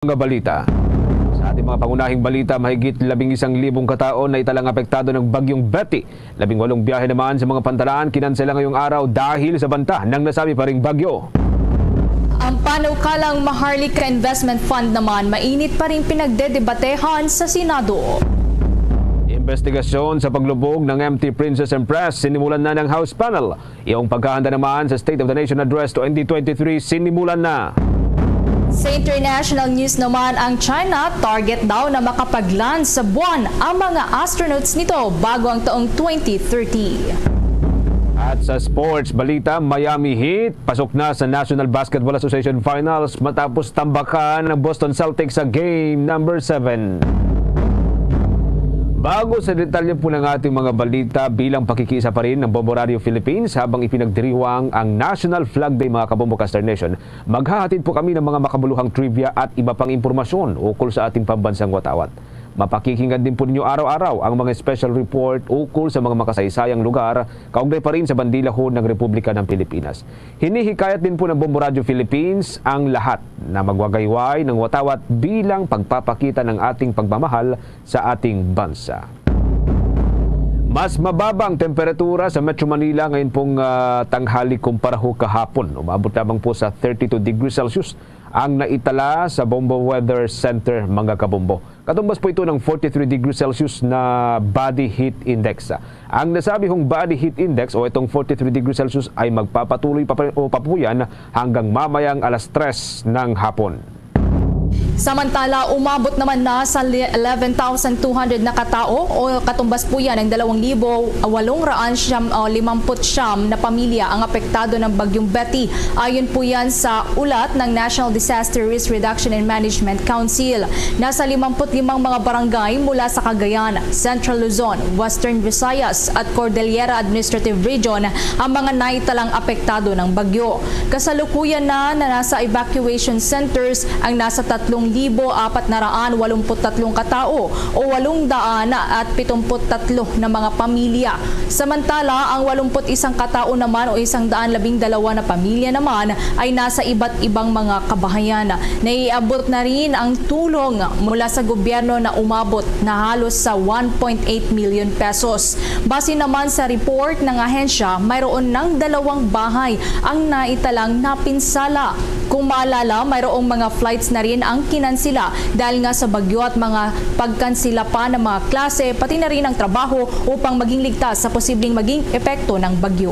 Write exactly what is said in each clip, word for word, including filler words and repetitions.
Mga balita. Sa ating mga pangunahing balita, mahigit labing isang libong katao na italang apektado ng Bagyong Betty. Labing walong biyahe naman sa mga pantalan kinansela ngayong araw dahil sa banta ng nasabi pa ring bagyo. Ang panukalang Maharlika Investment Fund naman mainit pa ring pinagdedebatehan sa Senado. Investigasyon sa paglubog ng M T Princess Empress sinimulan na ng House panel. Iyong paghahanda naman sa State of the Nation Address twenty twenty-three sinimulan na. Sa international news naman, ang China target daw na makapag-land sa buwan ang mga astronauts nito bago ang taong twenty thirty. At sa sports balita, Miami Heat pasok na sa National Basketball Association Finals matapos tambakan ang Boston Celtics sa game number seven. Bago sa detalye po ng ating mga balita, bilang pakikiisa pa rin ng Bombo Radio Philippines habang ipinagdiriwang ang National Flag Day, mga Kabombo Caster Nation, maghahatid po kami ng mga makabuluhang trivia at iba pang impormasyon ukol sa ating pambansang watawat. Mapakikinggan din po ninyo araw-araw ang mga special report ukol sa mga makasaysayang lugar kaugnay pa rin sa bandilahon ng Republika ng Pilipinas. Hinihikayat din po ng Bombo Radio Philippines ang lahat na magwagayway ng watawat bilang pagpapakita ng ating pagmamahal sa ating bansa. Mas mababa ang temperatura sa Metro Manila ngayon pong, ah, tanghali kumpara ho kahapon. Umabot lamang po sa thirty-two degrees Celsius ang naitala sa Bombo Weather Center, mga kabombo. Katumbas po ito ng forty-three degrees Celsius na body heat index. Ang nasabi hong body heat index o itong forty-three degrees Celsius ay magpapatuloy pa, o pa po yan hanggang mamayang alas tres ng hapon. Samantala, umabot naman na sa li-, eleven thousand two hundred na katao o katumbas po yan ng dalawang libo walong raan siyam, o limamput siyam na pamilya ang apektado ng Bagyong Betty. Ayon po yan sa ulat ng National Disaster Risk Reduction and Management Council. Nasa limamput limang mga barangay mula sa Cagayan, Central Luzon, Western Visayas at Cordillera Administrative Region ang mga naitalang apektado ng bagyo. Kasalukuyan na, na nasa evacuation centers ang nasa tatlong libo apat na raan walumput tatlong katao o walong daan at pitumput tatlo na mga pamilya. Samantala, ang walumput isang katao naman o isang daan labing dalawa na pamilya naman ay nasa iba't ibang mga kabahayan. Naiabot na rin ang tulong mula sa gobyerno na umabot na halos sa one point eight million pesos. Base naman sa report ng ahensya, mayroon ng dalawang bahay ang naitalang napinsala. Kung maalala, mayroong mga flights na rin ang kinansela dahil nga sa bagyo at mga pagkansela pa ng mga klase, pati na rin ang trabaho upang maging ligtas sa posibleng maging epekto ng bagyo.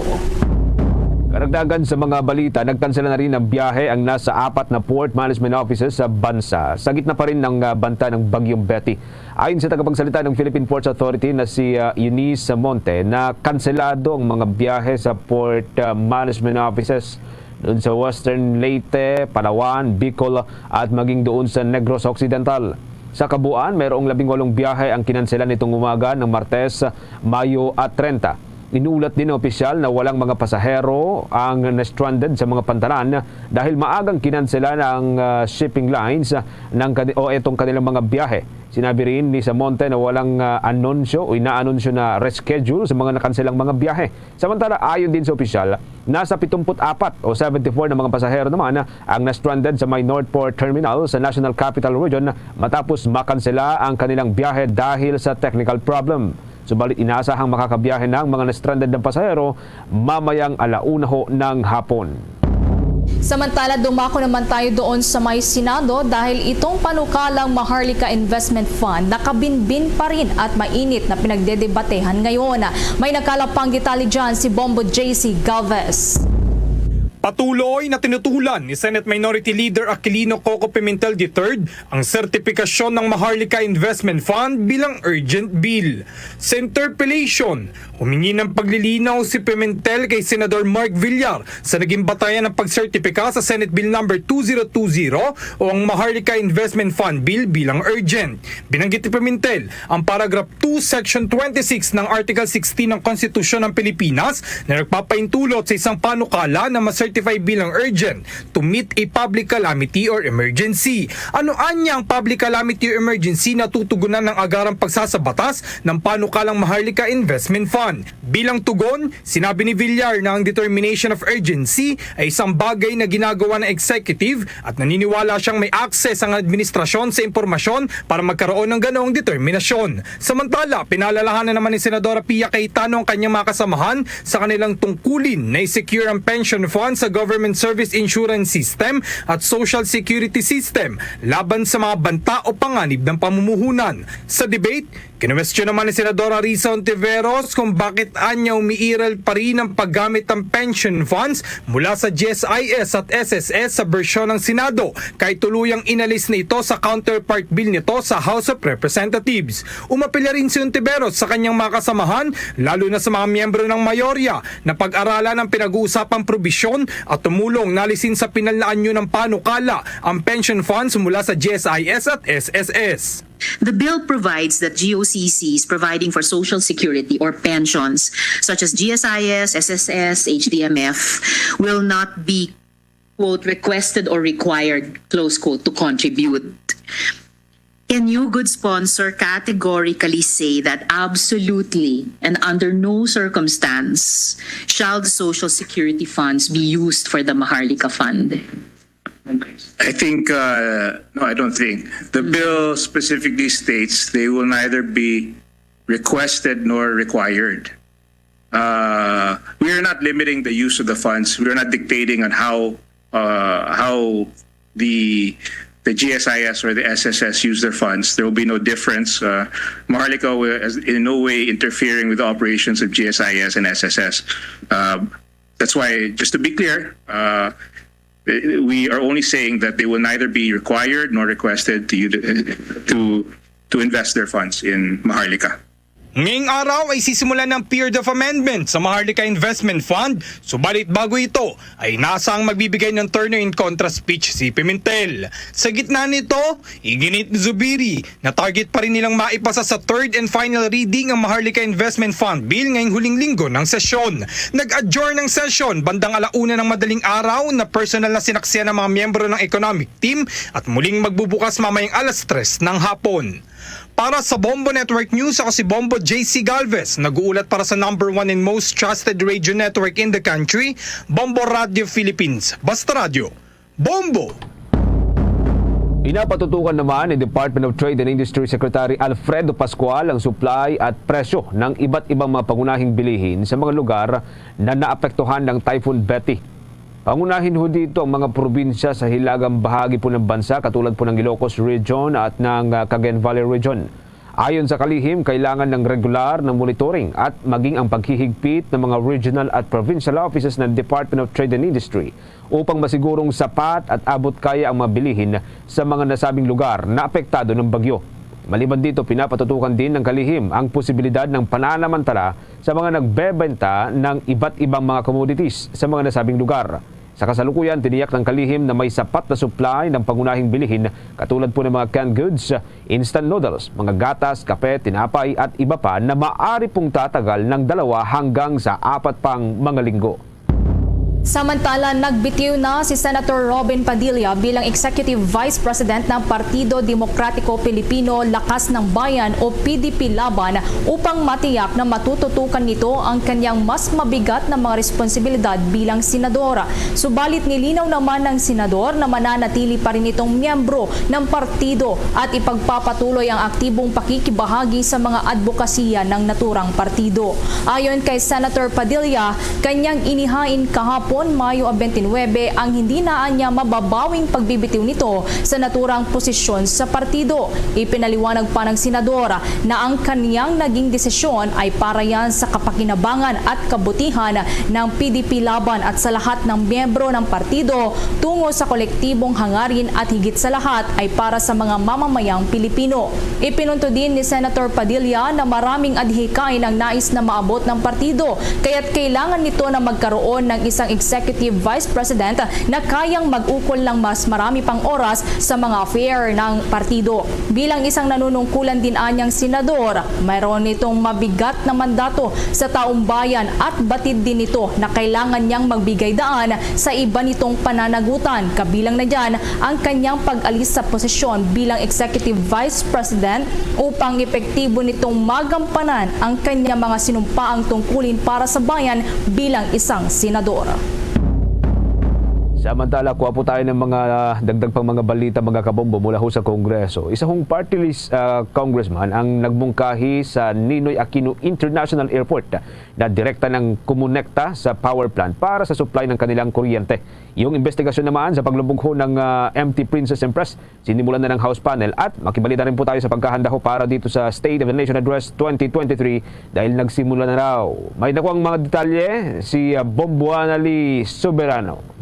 Karagdagan sa mga balita, nagkansela na rin ng biyahe ang nasa apat na port management offices sa bansa sa gitna pa rin ng, ah, banta ng Bagyong Betty. Ayon sa tagapagsalita ng Philippine Ports Authority na si, ah, Eunice Monte, na kanselado ang mga biyahe sa port, ah, management offices doon sa Western Leyte, Palawan, Bicol at maging doon sa Negros Occidental. Sa kabuuan, mayroong labing walong biyahe ang kinansela nitong umaga ng Martes, Mayo at trenta. Inulat din ng opisyal na walang mga pasahero ang na-stranded sa mga pantalan dahil maagang kinansela ng, ah, shipping lines, ah, ng kani-, o itong kanilang mga biyahe. Sinabi rin ni Samonte na walang, ah, anunsyo o inaanunsyo na reschedule sa mga nakanselang mga biyahe. Samantala, ayon din sa opisyal, nasa pitumput apat o seventy-four na mga pasahero naman ang na-stranded sa may North Port Terminal sa National Capital Region matapos makansela ang kanilang biyahe dahil sa technical problem. Subalit, inaasahang makakabiyahe na ang mga na-stranded na pasahero mamayang ala una ho ng hapon. Samantala, dumako naman tayo doon sa may Senado dahil itong panukalang Maharlika Investment Fund nakabinbin pa rin at mainit na pinagdedebatehan ngayon. May nakalapang detalye dyan si Bombo J C Galvez. Patuloy na tinutuhulan ni Senate Minority Leader Aquilino Coco Pimentel the third ang sertipikasyon ng Maharlika Investment Fund bilang urgent bill. Sa interpellation, humingi ng paglilinaw si Pimentel kay Senador Mark Villar sa naging batayan ng pagsertipika sa Senate Bill Number two zero two zero o ang Maharlika Investment Fund Bill bilang urgent. Binanggit ni Pimentel ang paragraph two, Section twenty-six ng Article sixteen ng Konstitusyon ng Pilipinas na nagpapaintulot sa isang panukala na masertipika classify bilang urgent to meet a public calamity or emergency. Ano anya ang public calamity or emergency na tutugunan ng agarang pagsasabatas ng panukalang Maharlika Investment Fund? Bilang tugon, sinabi ni Villar na ang determination of urgency ay isang bagay na ginagawa ng executive at naniniwala siyang may access ang administrasyon sa impormasyon para magkaroon ng ganoong determinasyon. Samantala, pinalalahanan naman ni Senadora Pia Cayetano ang kanyang mga kasamahan sa kanilang tungkulin na i-secure ang pension fund sa government service insurance system at social security system laban sa mga banta o panganib ng pamumuhunan. Sa debate, kinwestiyon naman ni Senadora Risa Ontiveros kung bakit anya umiiral pa rin ang paggamit ng pension funds mula sa G S I S at S S S sa bersyon ng Senado, kay tuluyang inalis na ito sa counterpart bill nito sa House of Representatives. Umapilya rin si Ontiveros sa kanyang mga kasamahan, lalo na sa mga miyembro ng mayorya, na pag-aralan ang pinag-uusapang probisyon at tumulong na alisin sa pinal na anyo ng panukala ang pension funds mula sa G S I S at S S S. The bill provides that G O C Cs providing for social security or pensions, such as G S I S, S S S, H D M F, will not be, quote, "requested or required," close quote, "to contribute." Can you, good sponsor, categorically say that absolutely and under no circumstance shall the social security funds be used for the Maharlika Fund? I think, uh, no, I don't think. The bill specifically states they will neither be requested nor required. Uh, we are not limiting the use of the funds. We are not dictating on how, uh, how the, the G S I S or the S S S use their funds. There will be no difference. Uh, Maharlika will, is in no way interfering with the operations of G S I S and S S S. Um, that's why, just to be clear, uh, we are only saying that they will neither be required nor requested to, to, to invest their funds in Maharlika. Ngayong araw ay sisimulan ng period of amendment sa Maharlika Investment Fund, subalit bago ito ay nasa ang magbibigay ng turn in contra speech si Pimentel. Sa gitna nito, iginit ni Zubiri na target pa rin nilang maipasa sa third and final reading ang Maharlika Investment Fund Bill ngayong huling linggo ng sesyon. Nag-adjourn ang sesyon bandang alauna ng madaling araw na personal na sinaksihan ng mga miyembro ng economic team at muling magbubukas mamayang alas tres ng hapon. Para sa Bombo Network News, ako si Bombo J C Galvez, nag-uulat para sa number one and most trusted radio network in the country, Bombo Radio Philippines. Basta Radyo, Bombo! Pinapatutukan naman ni Department of Trade and Industry Secretary Alfredo Pascual ang supply at presyo ng iba't ibang mga pangunahing bilihin sa mga lugar na naapektuhan ng Typhoon Betty. Pangunahin ho dito ang mga probinsya sa hilagang bahagi po ng bansa, katulad po ng Ilocos Region at ng, ah, Cagayan Valley Region. Ayon sa kalihim, kailangan ng regular na monitoring at maging ang paghihigpit ng mga regional at provincial offices ng Department of Trade and Industry upang masigurong sapat at abot kaya ang mga bilihin sa mga nasabing lugar na apektado ng bagyo. Maliban dito, pinapatutukan din ng kalihim ang posibilidad ng pananamantala sa mga nagbebenta ng iba't ibang mga commodities sa mga nasabing lugar. Sa kasalukuyan, tiniyak ng kalihim na may sapat na supply ng pangunahing bilihin, katulad po ng mga canned goods, instant noodles, mga gatas, kape, tinapay at iba pa na maaari pong tatagal ng dalawa hanggang sa apat pang mga linggo. Samantala, nagbitiw na si Senator Robin Padilla bilang Executive Vice President ng Partido Demokratiko Pilipino, Lakas ng Bayan o P D P Laban, upang matiyak na matututukan nito ang kanyang mas mabigat na mga responsibilidad bilang senador. Subalit, nilinaw naman ng senador na mananatili pa rin itong miyembro ng partido at ipagpapatuloy ang aktibong pakikibahagi sa mga adbokasiya ng naturang partido. Ayon kay Senator Padilla, kanyang inihain kahapon, Mayo twenty-nine, ang hindi na anya mababawing pagbibitiw nito sa naturang posisyon sa partido. Ipinaliwanag pa ng senador na ang kanyang naging desisyon ay para yan sa kapakinabangan at kabutihan ng P D P Laban at sa lahat ng miyembro ng partido tungo sa kolektibong hangarin at higit sa lahat ay para sa mga mamamayang Pilipino. Ipinunto din ni Senator Padilla na maraming adhikain ang nais na maabot ng partido, kaya't kailangan nito na magkaroon ng isang Executive Vice President na kayang mag-ukol ng mas marami pang oras sa mga affair ng partido. Bilang isang nanunungkulan din anyang senador, mayroon itong mabigat na mandato sa taong bayan at batid din ito na kailangan niyang magbigay daan sa iba nitong pananagutan, kabilang na dyan ang kanyang pag-alis sa posisyon bilang Executive Vice President upang epektibo nitong magampanan ang kanyang mga sinumpaang tungkulin para sa bayan bilang isang senador. Samantala, kuha po tayo ng mga dagdag pang mga balita, mga kabombo, mula ho sa Kongreso. Isa hong party list ah, congressman ang nagmungkahi sa Ninoy Aquino International Airport na direkta ng kumonekta sa power plant para sa supply ng kanilang kuryente. Yung investigasyon naman sa paglubog ho ng ah, M T Princess Empress, sinimulan na ng House panel at makibalita rin po tayo sa pagkahanda ho para dito sa State of the Nation Address twenty twenty-three dahil nagsimula na raw. May nakuha ang mga detalye si ah, Bombo Anali Soberano.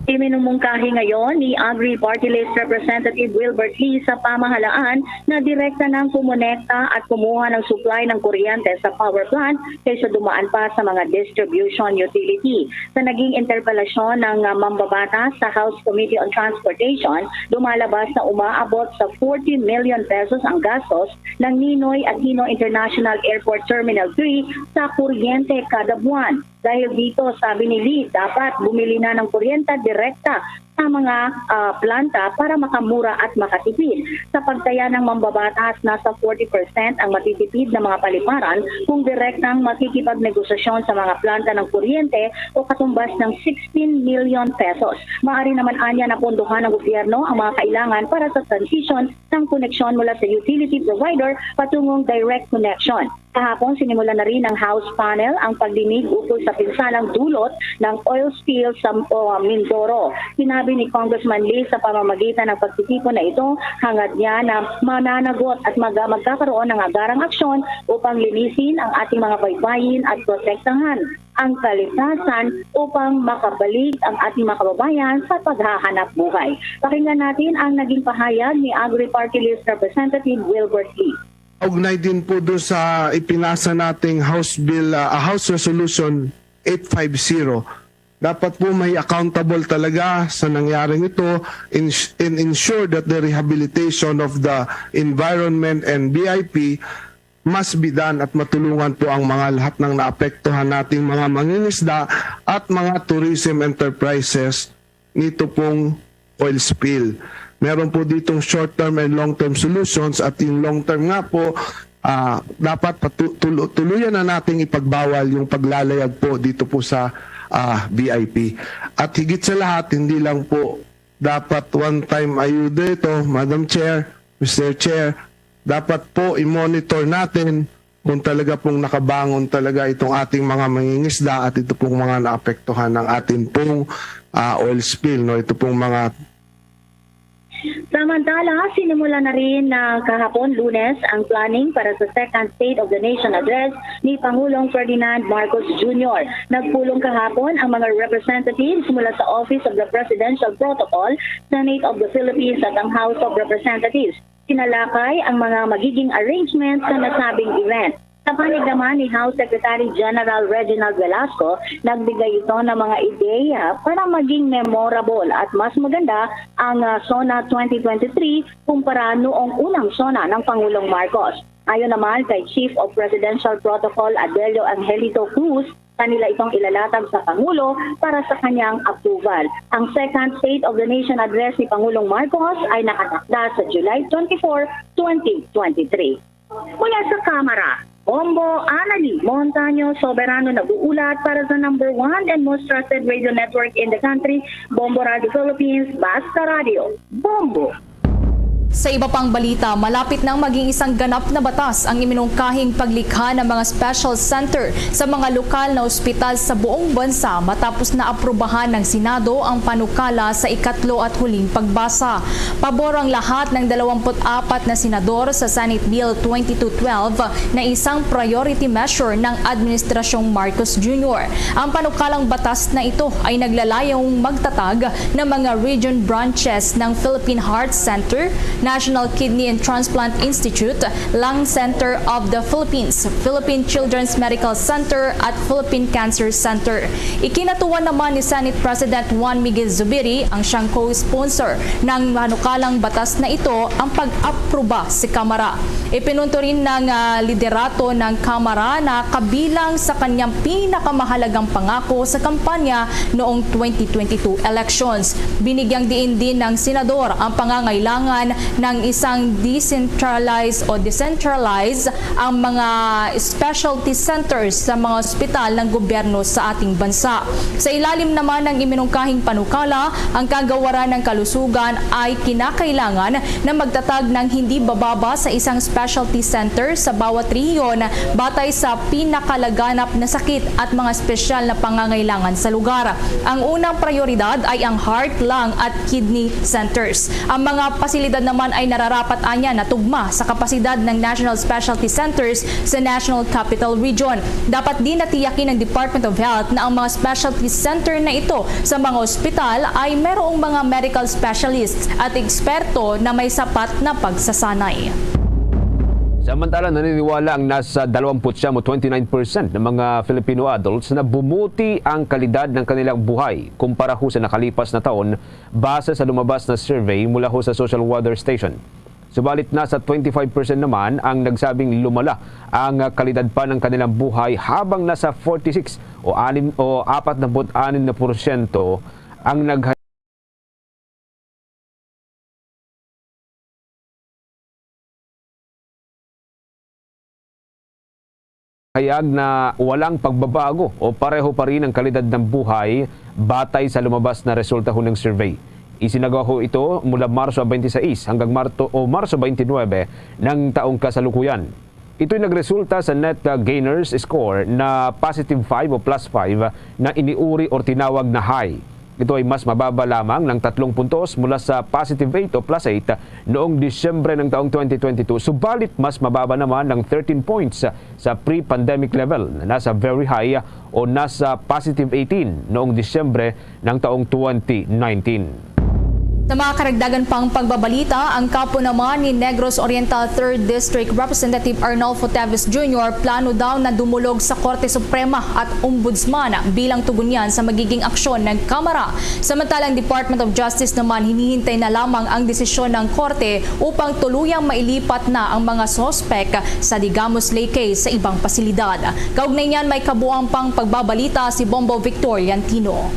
Iminumungkahi ngayon ni Agri Party List Representative Wilbert Lee sa pamahalaan na direkta nang kumonekta at kumuha ng supply ng kuryente sa power plant kaysa dumaan pa sa mga distribution utility. Sa naging interpelasyon ng ah, mambabatas sa House Committee on Transportation, lumalabas na umaabot sa forty million pesos ang gastos ng Ninoy Aquino International Airport Terminal three sa kuryente kada buwan. Dahil dito, sabi ni Lee, dapat bumili na ng kuryente direkta sa mga ah, planta para makamura at makatipid. Sa pagtaya ng mambabatas, nasa forty percent ang matitipid na mga paliparan kung direktang makikipagnegosasyon sa mga planta ng kuryente o katumbas ng sixteen million pesos. Maaari naman anya na pondohan ng gobyerno ang mga kailangan para sa transition ng koneksyon mula sa utility provider patungong direct connection. Kahapon, sinimulan na rin ng House panel ang pagdinig ukol sa pinsalang dulot ng oil spill sa o, Mindoro. Sinabi ni Congressman Lee sa pamamagitan ng pagtitipon na ito, hangad niya na mananagot at mag magkakaroon ng agarang aksyon upang linisin ang ating mga baybayin at protektahan ang kaligtasan upang makabalik ang ating mga kababayan sa paghahanap buhay. Pakinggan natin ang naging pahayag ni Agri Party List Representative Wilbert Lee. Kaugnay din po doon sa ipinasa nating House Bill, ah, House Resolution eight five zero, dapat po may accountable talaga sa nangyaring ito in, in ensure that the rehabilitation of the environment and B I P must be done at matulungan po ang mga lahat ng naapektuhan nating mga mangingisda at mga tourism enterprises nito pong oil spill. Meron po ditong short-term and long-term solutions at yung long-term nga po, ah, dapat patu- tulu- tuluyan na nating ipagbawal yung paglalayag po dito po sa ah, V I P. At higit sa lahat, hindi lang po dapat one-time ayuda ito, Madam Chair, Mister Chair, dapat po i-monitor natin kung talaga pong nakabangon talaga itong ating mga mangingisda at ito pong mga naapektuhan ng ating pong ah, oil spill, no? Ito pong mga Samantala, sinimula na rin na kahapon, Lunes, ang planning para sa second State of the Nation Address ni Pangulong Ferdinand Marcos Junior. Nagpulong kahapon ang mga representatives mula sa Office of the Presidential Protocol, Senate of the Philippines at ang House of Representatives. Sinalakay ang mga magiging arrangement sa nasabing event. Sa panig naman ni House Secretary General Reginald Velasco, nagbigay ito ng mga ideya para maging memorable at mas maganda ang ah, SONA twenty twenty-three kumpara noong unang SONA ng Pangulong Marcos. Ayon naman kay Chief of Presidential Protocol Adelio Angelito Cruz, kanila itong ilalatag sa Pangulo para sa kanyang approval. Ang second State of the Nation Address ni Pangulong Marcos ay nakatakda sa July twenty-four, twenty twenty-three. Mula sa Kamara, Bombo Anali Montaño Soberano nag-uulat para sa number one and most trusted radio network in the country, Bombo Radio Philippines, Basta Radio, Bombo. Sa iba pang balita, malapit nang maging isang ganap na batas ang iminungkahing paglikha ng mga special center sa mga lokal na ospital sa buong bansa matapos na aprubahan ng Senado ang panukala sa ikatlo at huling pagbasa. Pabor ang lahat ng dalawampu't apat na senador sa Senate Bill twenty-two twelve na isang priority measure ng Administrasyong Marcos Junior. Ang panukalang batas na ito ay naglalayong magtatag ng mga region branches ng Philippine Heart Center, National Kidney and Transplant Institute, Lung Center of the Philippines, Philippine Children's Medical Center, at Philippine Cancer Center. Ikinatuwa naman ni Senate President Juan Miguel Zubiri, ang siyang co-sponsor ng panukalang batas na ito, ang pag-apruba sa Kamara. Ipinunto rin ng, ah, liderato ng Kamara na kabilang sa kanyang pinakamahalagang pangako sa kampanya noong twenty twenty-two elections. Binigyang diin din ng senador ang pangangailangan ng isang decentralized o decentralize ang mga specialty centers sa mga ospital ng gobyerno sa ating bansa. Sa ilalim naman ng iminungkahing panukala, ang kagawaran ng kalusugan ay kinakailangan na magtatag ng hindi bababa sa isang specialty center sa bawat rehiyon batay sa pinakalaganap na sakit at mga espesyal na pangangailangan sa lugar. Ang unang prioridad ay ang heart, lung at kidney centers. Ang mga pasilidad naman ay nararapat anya na tugma sa kapasidad ng National Specialty Centers sa National Capital Region. Dapat din natiyakin ng Department of Health na ang mga specialty center na ito sa mga ospital ay merong mga medical specialists at eksperto na may sapat na pagsasanay. Samantala, naniniwala ang nasa dalawampu't siyam o twenty-nine percent ng mga Filipino adults na bumuti ang kalidad ng kanilang buhay kumpara ho sa nakalipas na taon, base sa lumabas na survey mula ho sa Social Weather Station. Subalit, nasa twenty-five percent naman ang nagsabing lumala ang kalidad pa ng kanilang buhay, habang nasa forty-six o anim o apat na anim na porsyento ang nag hayag na walang pagbabago o pareho pa rin ang kalidad ng buhay, batay sa lumabas na resulta ho ng survey. Isinagawa ho ito mula Marso twenty-six hanggang Marto, o Marso twenty-nine ng taong kasalukuyan. Ito'y nagresulta sa net, uh, gainers score na positive five o plus five na iniuri or tinawag na high. Ito ay mas mababa lamang ng tatlong puntos mula sa positive eight o plus eight noong Disyembre ng taong twenty twenty-two, subalit mas mababa naman ng thirteen points sa pre-pandemic level na nasa very high o nasa positive eighteen noong Disyembre ng taong twenty nineteen. Sa mga karagdagan pang pagbabalita, ang kampo naman ni Negros Oriental Third District Representative Arnolfo Teves Junior plano daw na dumulog sa Korte Suprema at Ombudsman bilang tugon niyan sa magiging aksyon ng Kamara. Samantalang Department of Justice naman, hinihintay na lamang ang desisyon ng Korte upang tuluyang mailipat na ang mga suspek sa Digamo Slay case sa ibang pasilidad. Kaugnay niyan, may kabuang pang pagbabalita si Bombo Victor Yantino.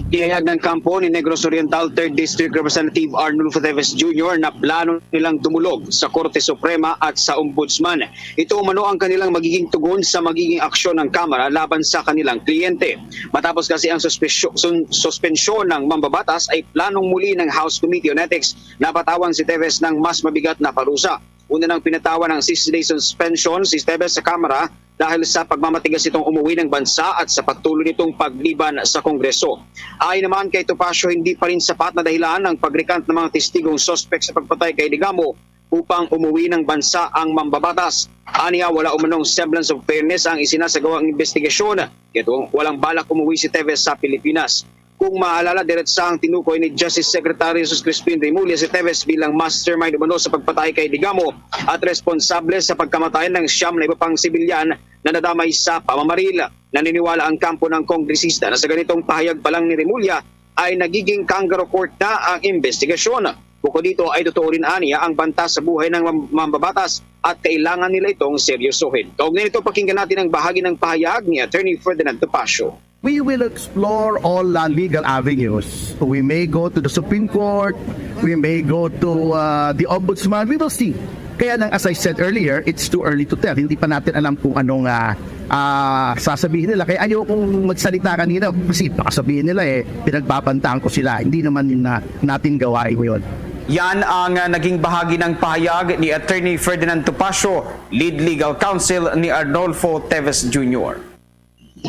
Ginhayag ng kampo ni Negros Oriental Third District Representative Arnulfo Teves Junior na plano nilang dumulog sa Korte Suprema at sa Ombudsman. Ito umano ang kanilang magiging tugon sa magiging aksyon ng Kamara laban sa kanilang kliyente. Matapos kasi ang suspesyo- sun- suspensyon ng mambabatas ay planong muli ng House Committee on Ethics na patawan si Teves ng mas mabigat na parusa. Una nang pinatawan ng sixty-day suspension si Teves sa Kamara dahil sa pagmamatigas nitong umuwi ng bansa at sa patuloy nitong pagliban sa Kongreso. Ayon naman kay Topacio, hindi pa rin sapat na dahilan ang pag-recant ng mga testigong suspek sa pagpatay kay Digamo upang umuwi ng bansa ang mambabatas. Aniya, wala umanong semblance of fairness ang isinasagawang investigasyon, kaya walang balak umuwi si Teves sa Pilipinas. Kung maalala, diretsahang tinukoy ni Justice Secretary Jesus Crispin Remulla si Teves bilang mastermind umano sa pagpatay kay Digamo at responsable sa pagkamatay ng siyam na iba pang sibilyan na nadamay sa pamamaril. Naniniwala ang kampo ng kongresista na sa ganitong pahayag pa lang ni Remulla ay nagiging kangaroo court na ang investigasyon. Bukod dito ay totoo rin aniya ang banta sa buhay ng mam- mambabatas at kailangan nila itong seryosohin. Kaugnay nito, pakinggan natin ang bahagi ng pahayag ni Attorney Ferdinand Topacio. We will explore all uh, legal avenues. We may go to the Supreme Court, we may go to uh, the Ombudsman, we will see. Kaya lang, as I said earlier, it's too early to tell. Hindi pa natin alam kung anong uh, uh, sasabihin nila. Kaya ayokong magsalita kanina kasi baka sabihin nila eh, pinagbabantaan ko sila. Hindi naman uh, natin gawain yun. Yan ang uh, naging bahagi ng pahayag ni Attorney Ferdinand Topacio, lead legal counsel ni Arnolfo Teves Junior.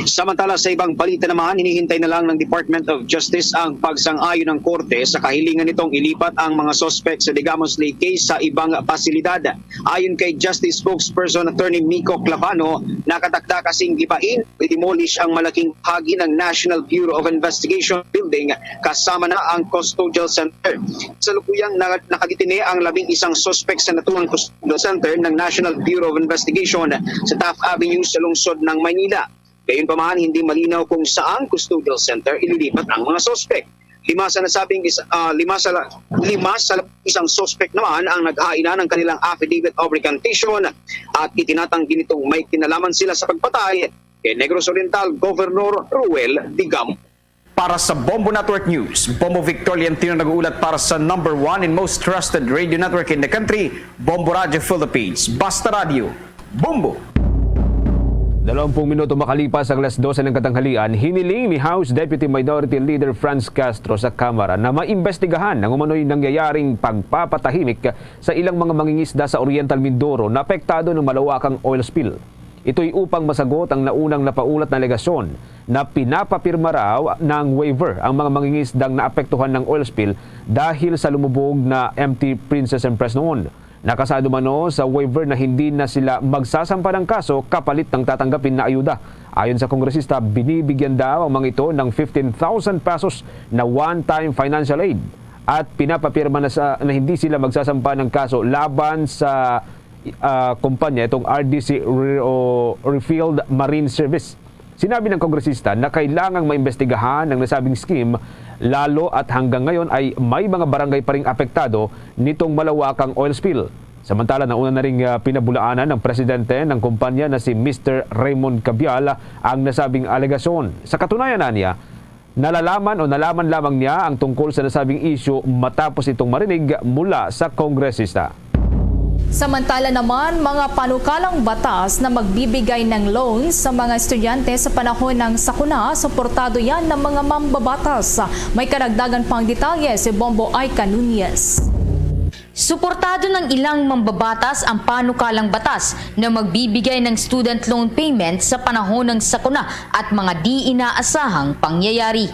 Samantala, sa ibang balita naman, hinihintay na lang ng Department of Justice ang pagsang-ayon ng korte sa kahilingan nitong ilipat ang mga suspek sa Digamos Lake case sa ibang pasilidad. Ayon kay Justice Spokesperson Attorney Miko Clavano, nakatakda kasing gibain o i-demolish ang malaking bahagi ng National Bureau of Investigation building kasama na ang custodial center. Sa lukuyang na- nakadetine ang labing isang suspek sa naturang custodial center ng National Bureau of Investigation sa Taft Avenue sa lungsod ng Maynila. Gayunpaman, hindi malinaw kung saang custodial center ililipat ang mga suspek. Lima sa nasabing isa, ah, lima sa la- lima sa isang suspek naman ang naghain na ng kanilang affidavit of recantation at itinatanggi nitong may kinalaman sila sa pagpatay kay Negros Oriental Governor Ruel Digamo. Para sa Bombo Network News, Bombo Victor Leontino nag-uulat para sa number one and most trusted radio network in the country, Bombo Radio Philippines. Basta Radio, Bombo! Dalawampung minuto makalipas ang alas dose ng katanghalian, hiniling ni House Deputy Minority Leader Franz Castro sa Kamara na maimbestigahan ang umano'y nangyayaring pagpapatahimik sa ilang mga mangingisda sa Oriental Mindoro na apektado ng malawakang oil spill. Ito'y upang masagot ang naunang napaulat na alegasyon na pinapapirma raw ng waiver ang mga mangingisdang naapektuhan ng oil spill dahil sa lumubog na M T Princess Empress noon. Nakasaad umano sa waiver na hindi na sila magsasampa ng kaso kapalit ng tatanggapin na ayuda. Ayon sa kongresista, binibigyan daw ang mga ito ng fifteen thousand pesos na one-time financial aid at pinapapirma na, sa, na hindi sila magsasampa ng kaso laban sa ah, kumpanya itong R D C Re- o Refield Marine Service. Sinabi ng kongresista na kailangang maimbestigahan ang nasabing scheme, lalo at hanggang ngayon ay may mga barangay pa ring apektado nitong malawakang oil spill. Samantala, nauna na ring ah, pinabulaanan ng presidente ng kumpanya na si Mister Raymond Cabial ang nasabing alegasyon. Sa katunayan, anya, nalalaman o nalaman lamang niya ang tungkol sa nasabing isyu matapos itong marinig mula sa kongresista. Samantala naman, mga panukalang batas na magbibigay ng loans sa mga estudyante sa panahon ng sakuna, suportado yan ng mga mambabatas. May karagdagan pang detalye si Bombo Aika Nunez. Suportado ng ilang mambabatas ang panukalang batas na magbibigay ng student loan payment sa panahon ng sakuna at mga di inaasahang pangyayari.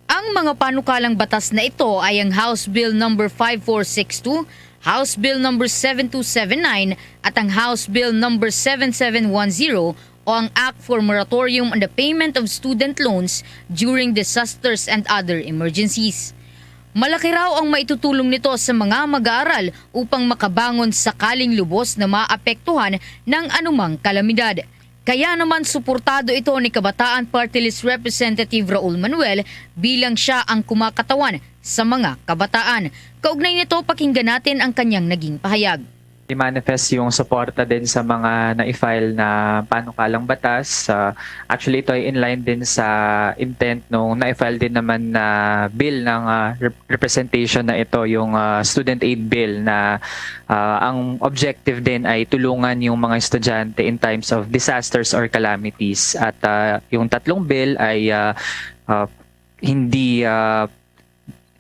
Ang mga panukalang batas na ito ay ang House Bill Number five four six two, House Bill Number seven two seven nine, at ang House Bill Number seven seven one zero o ang Act for Moratorium on the Payment of Student Loans During Disasters and Other Emergencies. Malaki raw ang maitutulong nito sa mga mag-aaral upang makabangon sakaling lubos na maapektuhan ng anumang kalamidad. Kaya naman suportado ito ni Kabataan Party List Representative Raul Manuel bilang siya ang kumakatawan sa mga kabataan. Kaugnay nito, pakinggan natin ang kanyang naging pahayag. I-manifest yung suporta din sa mga na-file na panukalang batas. Ah, actually, ito ay in line din sa intent nung na-file din naman na bill ng ah, rep- representation na ito, yung ah, student aid bill na ah, ang objective din ay tulungan yung mga estudyante in times of disasters or calamities. At ah, yung tatlong bill ay ah, ah, hindi ah,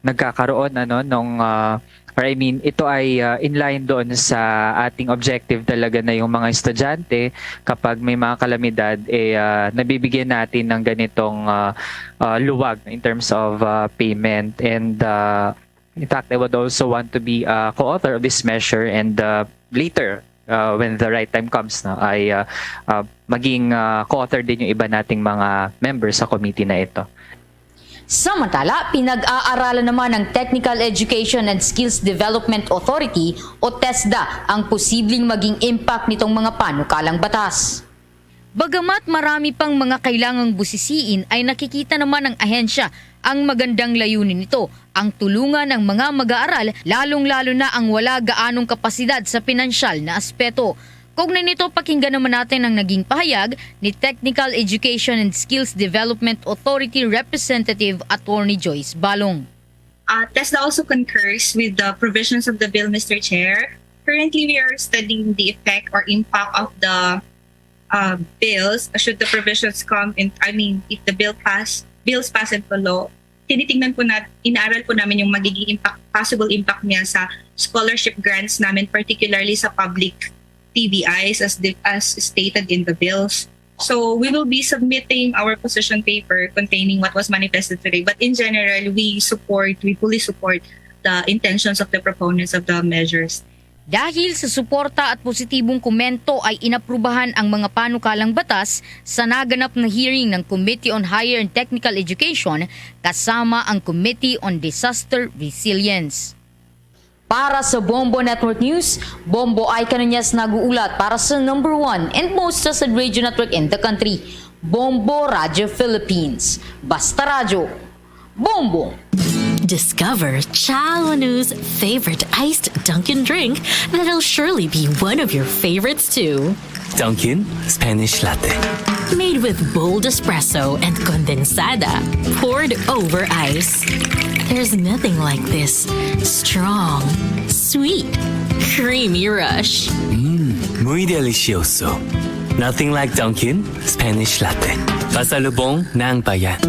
nagkakaroon ano nung ah, or I mean, ito ay ah, in line doon sa ating objective talaga na yung mga estudyante, kapag may mga kalamidad, eh ah, nabibigyan natin ng ganitong ah, ah, luwag in terms of ah, payment. And ah, in fact, I would also want to be a co-author of this measure, and ah, later, ah, when the right time comes, no, ay ah, ah, maging ah, co-author din yung iba nating mga members sa committee na ito. Samantala, pinag-aaralan naman ng Technical Education and Skills Development Authority o TESDA ang posibleng maging impact nitong mga panukalang batas. Bagamat marami pang mga kailangang busisiin, ay nakikita naman ng ahensya ang magandang layunin nito, ang tulungan ng mga mag-aaral, lalong-lalo na ang wala gaanong kapasidad sa pinansyal na aspeto. Kaugnay nito, pakinggan naman natin ang naging pahayag ni Technical Education and Skills Development Authority Representative Attorney Joyce Balong. Uh, TESDA also concurs with the provisions of the bill, Mister Chair. Currently, we are studying the effect or impact of the uh, bills should the provisions come in, I mean, if the bill pass, bills pass into law. Tinitingnan po natin, inaaral po namin yung magiging impact, possible impact niya sa scholarship grants namin, particularly sa public T V Is as, di- as stated in the bills. So we will be submitting our position paper containing what was manifested today. But in general, we support, we fully support the intentions of the proponents of the measures. Dahil sa suporta at positibong komento ay inaprubahan ang mga panukalang batas sa naganap na hearing ng Committee on Higher and Technical Education kasama ang Committee on Disaster Resilience. Para sa Bombo Network News, Bombo ay kanunyas nag-uulat para sa number one and most trusted radio network in the country, Bombo Radio Philippines. Basta Radyo, Bombo! Discover Chalonu's favorite iced Dunkin' drink that'll surely be one of your favorites too. Dunkin' Spanish Latte. Made with bold espresso and condensada, poured over ice. There's nothing like this strong, sweet, creamy rush. Muy delicioso. Nothing like Dunkin' Spanish Latte. Pasalubong ng bayan.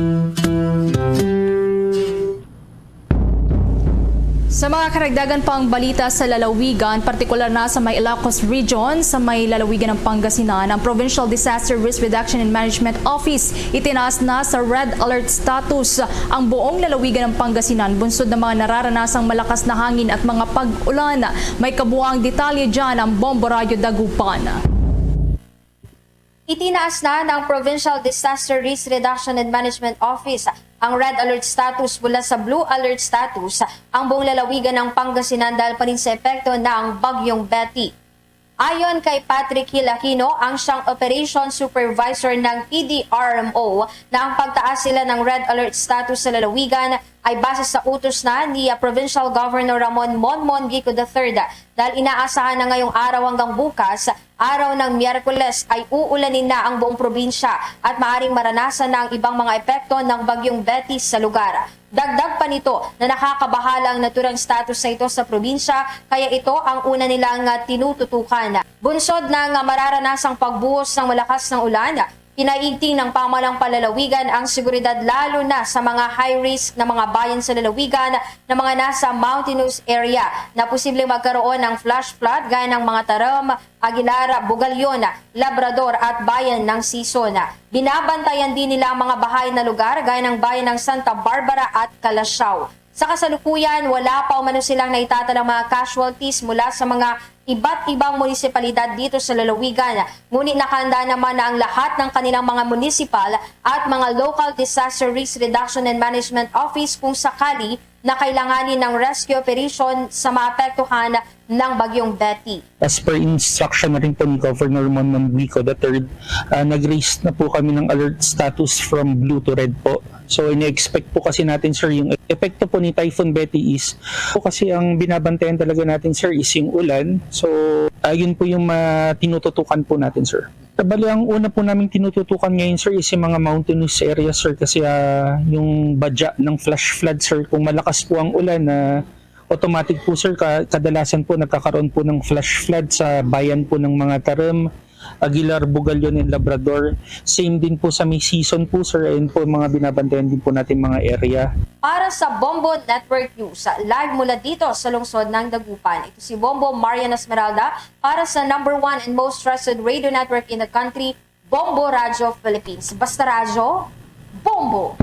Sa mga karagdagan pang balita sa lalawigan, partikular na sa may Ilocos Region, sa may lalawigan ng Pangasinan, ang Provincial Disaster Risk Reduction and Management Office itinaas na sa red alert status ang buong lalawigan ng Pangasinan bunsod ng mga nararanasang malakas na hangin at mga pag-ulan. May kabuang detalye dyan ang Bombo Radyo Dagupan. Itinaas na ng Provincial Disaster Risk Reduction and Management Office ang red alert status mula sa blue alert status ang buong lalawigan ng Pangasinan dahil pa rin sa epekto ng Bagyong Betty. Ayon kay Patrick Hilakino, ang siyang operation supervisor ng P D R M O, na ang pagtaas sila ng red alert status sa lalawigan ay base sa utos na ni Provincial Governor Ramon Monmon Gico the third, dahil inaasahan na ngayong araw hanggang bukas, araw ng Miyerkules, ay uulanin na ang buong probinsya at maaring maranasan na ang ibang mga epekto ng Bagyong Betty sa lugar. Dagdag pa nito na nakakabahala ang naturang status na ito sa probinsya, kaya ito ang una nilang tinututukan. Bunsod ng mararanasang pagbuhos ng malakas ng ulan, pinaigting ng pamahalang panlalawigan ang seguridad, lalo na sa mga high risk na mga bayan sa lalawigan na mga nasa mountainous area na posibleng magkaroon ng flash flood gaya ng mga Taram, Aguilar, Bugallon, Labrador at bayan ng Sison. Binabantayan din nila ang mga bahayan na lugar gaya ng bayan ng Santa Barbara at Calasiao. Sa kasalukuyan, wala pa umano silang naitatalang mga casualties mula sa mga iba't ibang munisipalidad dito sa lalawigan. Ngunit nakahanda naman na ang lahat ng kanilang mga municipal at mga local disaster risk reduction and management office kung sakali na kailanganin ng rescue operation sa maapektuhan ng Bagyong Betty. As per instruction na rin po ni Governor Monmon Bico the third, ah, nag-raise na po kami ng alert status from blue to red po. So, ini-expect po kasi natin, sir, yung epekto po ni Typhoon Betty is po kasi ang binabantayan talaga natin, sir, is yung ulan. So, ah, yun po yung ah, tinututukan po natin, sir. Bali, ang una po naming tinututukan ngayon, sir, is yung mga mountainous areas, sir, kasi ah, yung badya ng flash flood, sir, kung malakas po ang ulan, na automatic po, sir, ka- kadalasan po nagkakaroon po ng flash flood sa bayan po ng mga Taram, Aguilar, Bugallon, and Labrador. Same din po sa may Sison po, sir, ayun po mga binabantayan din po natin mga area. Para sa Bombo Network News, live mula dito sa lungsod ng Dagupan, ito si Bombo Marian Esmeralda para sa number one and most trusted radio network in the country, Bombo Radyo Philippines. Basta Radyo, Bombo!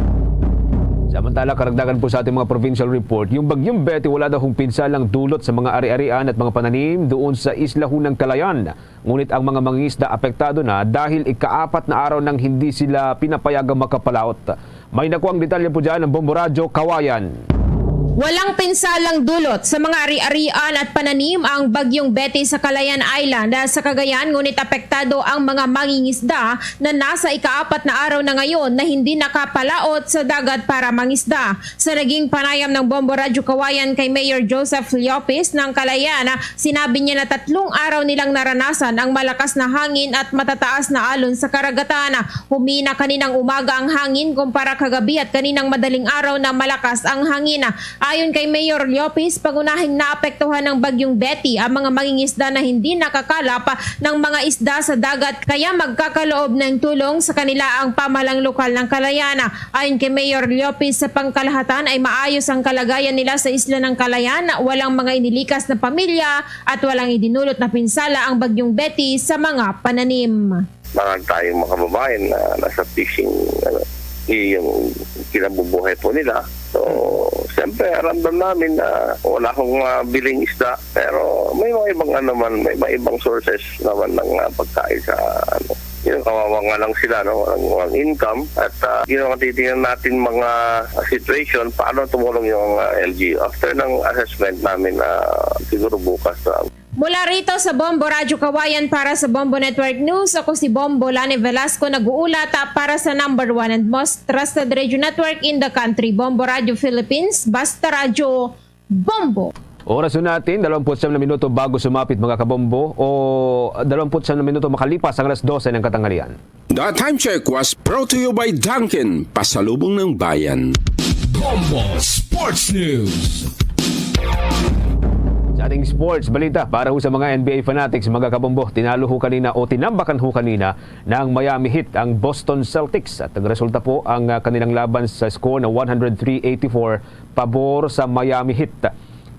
Samantala, karagdagan po sa ating mga provincial report, yung Bagyong Betty wala daw hong pinsalang dulot sa mga ari-arian at mga pananim doon sa Isla Hunang Kalayan. Ngunit ang mga mangingisda apektado na dahil ikaapat na araw nang hindi sila pinapayagang makapalaot. May nakuang detalye po dyan ang Bombo Radyo Kawayan. Walang pinsalang dulot sa mga ari-arian at pananim ang Bagyong Betty sa Calayan Island sa Cagayan, ngunit apektado ang mga mangingisda na nasa ikaapat na araw na ngayon na hindi nakapalaot sa dagat para mangisda. Sa naging panayam ng Bombo Radyo Kawayan kay Mayor Joseph Llopez ng Calayan, sinabi niya na tatlong araw nilang naranasan ang malakas na hangin at matataas na alon sa karagatan. Humina kaninang umaga ang hangin kumpara kagabi at kaninang madaling araw na malakas ang hangin. Ayon kay Mayor Llopez, pangunahing naapektuhan ng Bagyong Betty ang mga mangingisda na hindi nakakalap ng mga isda sa dagat, kaya magkakaloob ng tulong sa kanila ang pamahalang lokal ng Calayan. Ayon kay Mayor Llopez, sa pangkalahatan ay maayos ang kalagayan nila sa isla ng Calayan, walang mga inilikas na pamilya at walang idinulot na pinsala ang Bagyong Betty sa mga pananim. Marami tayong mga kababayan na nasa fishing, ano, yung kinabubuhay po nila. So, siyempre, ramdam namin na wala akong mabiling isda, pero may mga ibang, ano man, may mga ibang sources naman ng, ah, pagkain sa, ano, yung kawawa nga lang sila, no? Walang, walang income. At, ah, yun ang titingnan natin, mga situation, paano tumulong yung, ah, L G U. After ng assessment namin, ah, siguro bukas, ah, Mula rito sa Bombo Radyo Kawayan para sa Bombo Network News, ako si Bombo Lani Velasco, nag-uulata para sa number one and most trusted radio network in the country, Bombo Radyo Philippines, Basta Radyo, Bombo. Oras na natin, dalawampu't siyam na minuto bago sumapit, mga kabombo, o dalawampu't siyam na minuto makalipas ang alas dose ng katanghalian. The time check was brought to you by Dunkin, pasalubong ng bayan. Bombo Sports News. Sa ating sports balita, para ho sa mga N B A fanatics, mga kabombo, tinalo ho kanina o tinambakan ho kanina ng Miami Heat ang Boston Celtics at nagresulta po ang, ah, kanilang laban sa score na one hundred three eighty-four pabor sa Miami Heat.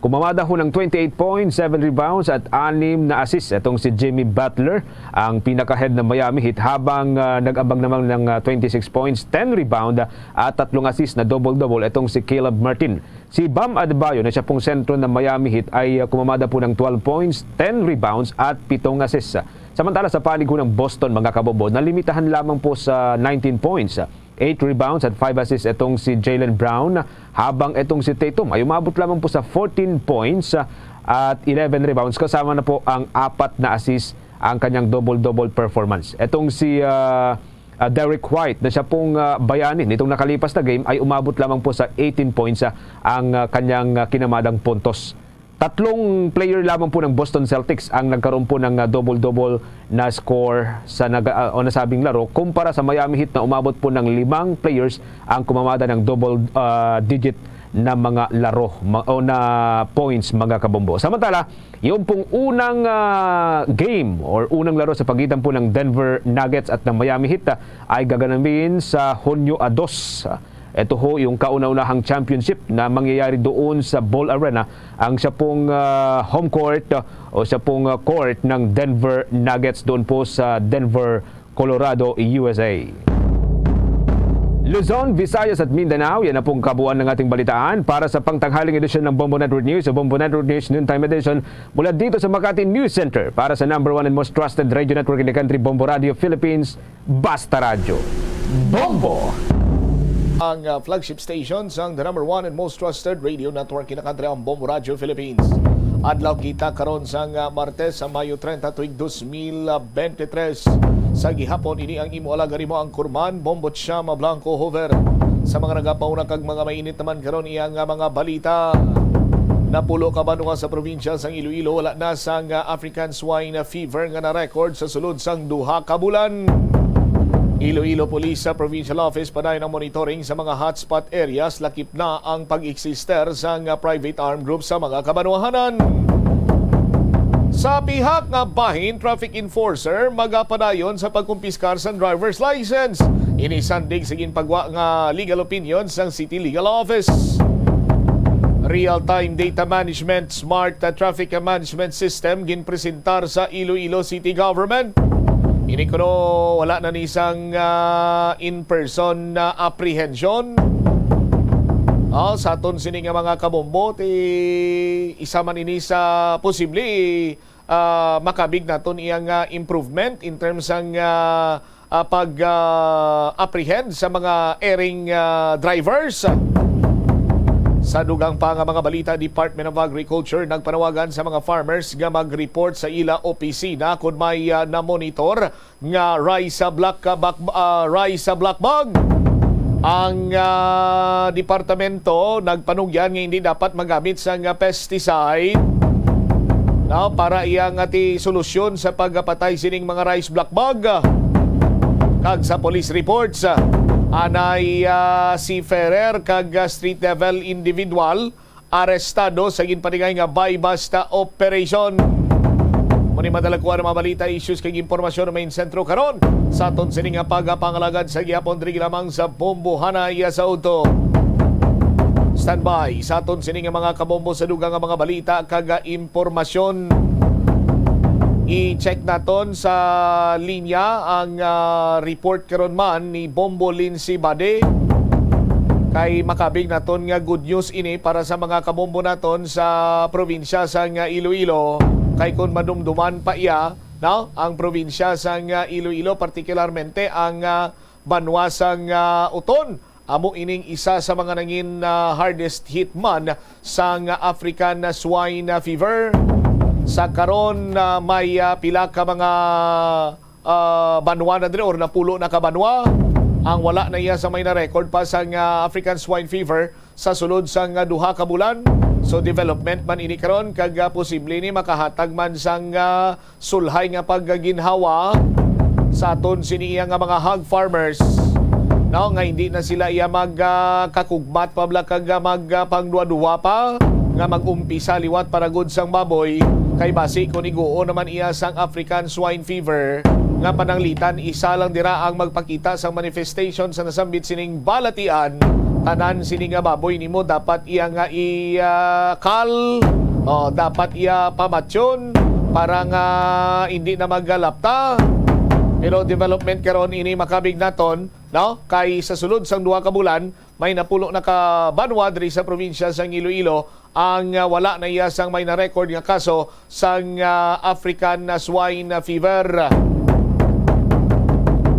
Kumamada ho ng twenty-eight points, seven rebounds at anim na assists itong si Jimmy Butler, ang pinaka-head ng Miami Heat, habang, ah, nag-ambag naman ng, ah, twenty-six points, ten rebound at tatlong assist na double-double itong si Caleb Martin. Si Bam Adebayo na siya pong sentro ng Miami Heat ay, ah, kumamada po ng twelve points, ten rebounds at pitong assists. Samantala sa panig ho ng Boston, mga kabobo, nalimitahan lamang po sa nineteen points, eight rebounds at five assists itong si Jaylen Brown, habang itong si Tatum ay umabot lamang po sa fourteen points, ah, at eleven rebounds, kasama na po ang apat na assists ang kanyang double-double performance. Itong si, ah, ah, Derrick White na siya pong, ah, bayani nitong nakalipas na game ay umabot lamang po sa eighteen points, ah, ang, ah, kanyang, ah, kinamadang puntos. Tatlong player lamang po ng Boston Celtics ang nagkaroon po ng, ah, double-double na score sa nag-, ah, o nasabing laro, kumpara sa Miami Heat na umabot po ng limang players ang kumamada ng double, ah, digit na mga laro ma-, o na points, mga kabombo. Samantala, yung pong unang, ah, game or unang laro sa pagitan po ng Denver Nuggets at ng Miami Heat, ah, ay gaganamin sa Hunyo a dos. Ito ho yung kauna-unahang championship na mangyayari doon sa Ball Arena, ang siya pong, ah, home court, ah, o siya pong, ah, court ng Denver Nuggets doon po sa Denver, Colorado, U S A. Luzon, Visayas at Mindanao, yan na pong kabuuan ng ating balitaan. Para sa pangtanghaling edisyon ng Bombo Network News o Bombo Network News Noontime Edition, mula dito sa Makati News Center, para sa number one and most trusted radio network in the country, Bombo Radio Philippines, Basta Radyo. Bombo! Ang, ah, flagship station sang the number one and most trusted radio network in the country, ang Bombo Radio Philippines. Adlaw kita karon sang, ah, Martes, sa Mayo treinta, tuig dos mil veintitrés. Sa gihapon, ini ang imo alaga, imo ang kurman, Bombo Chama Blanco Hover. Sa mga nagapauna kag mga mainit naman karon, iya nga mga balita. Napulo ka banwa sa probinsya sang Iloilo wala na sang, ah, African Swine Fever nga na-record sa sulod sang duha ka bulan. Iloilo Police sa Provincial Office padayon ang monitoring sa mga hotspot areas, lakip na ang pag-eksister sang private armed group sa mga kabanwahanan. Sa pihak nga bahin, traffic enforcer magapadayon sa pagkumpiskar sang driver's license. Ini sandig sa ginpagwa nga legal opinion sang City Legal Office. Real-time data management, smart traffic management system ginpresentar sa Iloilo City Government. Ini kuno wala na ni sang, ah, in-person na apprehension. Ah, sa aton sini nga mga kabombo, ti isa man ini sa posible, ah, makabig naton iyang, ah, improvement in terms sang, ah, ah, pag, ah, apprehend sa mga erring, ah, drivers. Sa dugang pa nga mga balita, Department of Agriculture nagpanawagan sa mga farmers nga mag-report sa ila opisina kon may, ah, namonitor nga rice, ah, black, ah, bak-, ah, rice, ah, black bug. Ang, ah, departamento nagpanugyan nga hindi dapat magamit sang, ah, pesticide, no, para iya nga ti solusyon sa pagpatay sining mga rice black bug. Kag sa police reports, ah, anay, ah, si Ferrer kag, ah, street level individual arestado sa ginpatingay nga buy-bust operation. Mao ni madala ko ang mga balita, issues kag impormasyon nga main sentro karon sa aton sini nga pagpangalagad sa gihapon diri lamang sa Bombo Hanay sa Udto. Standby sa aton sini nga mga kabombo sa dugang nga mga balita kag impormasyon. I-check naton sa linya ang, ah, report karon man ni Bombo Lindsay Bade. Kay makabig naton nga good news ini para sa mga kabombo naton sa probinsya sang Iloilo. Kay kung madumduman pa iya, no, ang probinsya sang Iloilo, partikularmente ang, ah, banwa sang, ah, Oton, amo ining isa sa mga nangin, ah, hardest hit man sang African Swine Fever. Sa karon, ah, may, ah, pila ka mga, ah, banwa na diri or napulo na ka banwa ang wala na iya sa may na-record pa sang, ah, African Swine Fever sa sulod sang, ah, duha ka bulan. So, development man ini karon kag, ah, posible ni makahatag man sang, ah, sulhay nga pagginhawa sa aton sini iya nga mga hog farmers, no, nga hindi na sila iya mag, ah, kakugmat pa bala kag, ah, mag, ah, pangduwa-duwa pa nga mag-umpisa liwat para gud sang baboy, kay basi kung iguo naman iya sang African Swine Fever nga pananglitan, isa lang dira ang magpakita sang manifestation sa nasambit sining balatian. Tanan sini nga baboy nimo dapat iya nga i, ah, kal, o dapat iya pamatyon para nga hindi na magalapta. Pero development karon ini makabig naton, no? Kay sa sulod sang duha ka bulan, may napulo na ka banwa diri sa probinsya sang Iloilo ang, ah, wala na iya sang may na-record nga kaso sang, ah, African, ah, Swine Fever.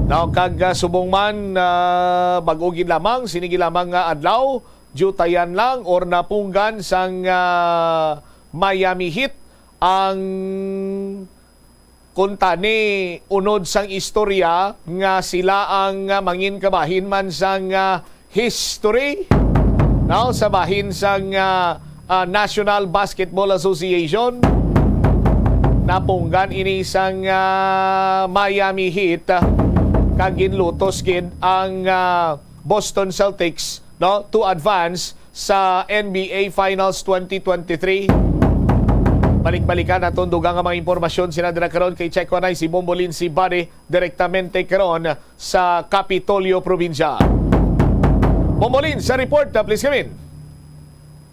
Now, kag, ah, subong man, ah, bag-o gid lamang, sini gid lamang nga adlaw, diutayan lang or napunggan sang, ah, Miami Heat ang kuntani unod sang istorya nga sila ang, ah, mangin kabahin man sang, ah, history, no, sa bahin sang, ah, ah, National Basketball Association. Napunggan ini sang, ah, Miami Heat, ah, kag ginlutos gid ang, ah, Boston Celtics, no, to advance sa N B A Finals twenty twenty-three. Balik-balikan naton dugang nga mga impormasyon sina dira karon kay Checo Anay, si Bombolin, si Buddy, direktamente karon sa Kapitolyo Probinsya. Bombolin, sa report, uh, please come in.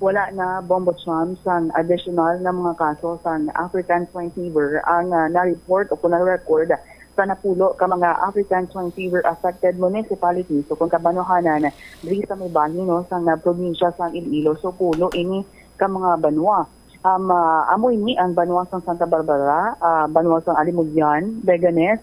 Wala na, Bombo Cham, sang additional na mga kaso sang African Swine Fever ang, ah, na-report o kung na-record sa napulo ka mga African Swine Fever affected municipalities o kung kabanwahanan diri sa may bahin, no, sang, ah, probinsya sang Iloilo. So, pulo ini ka mga banwa. Um, ah, amo ini ang banwa sang Santa Barbara, ah, banwa sang Alimodian, Leganes,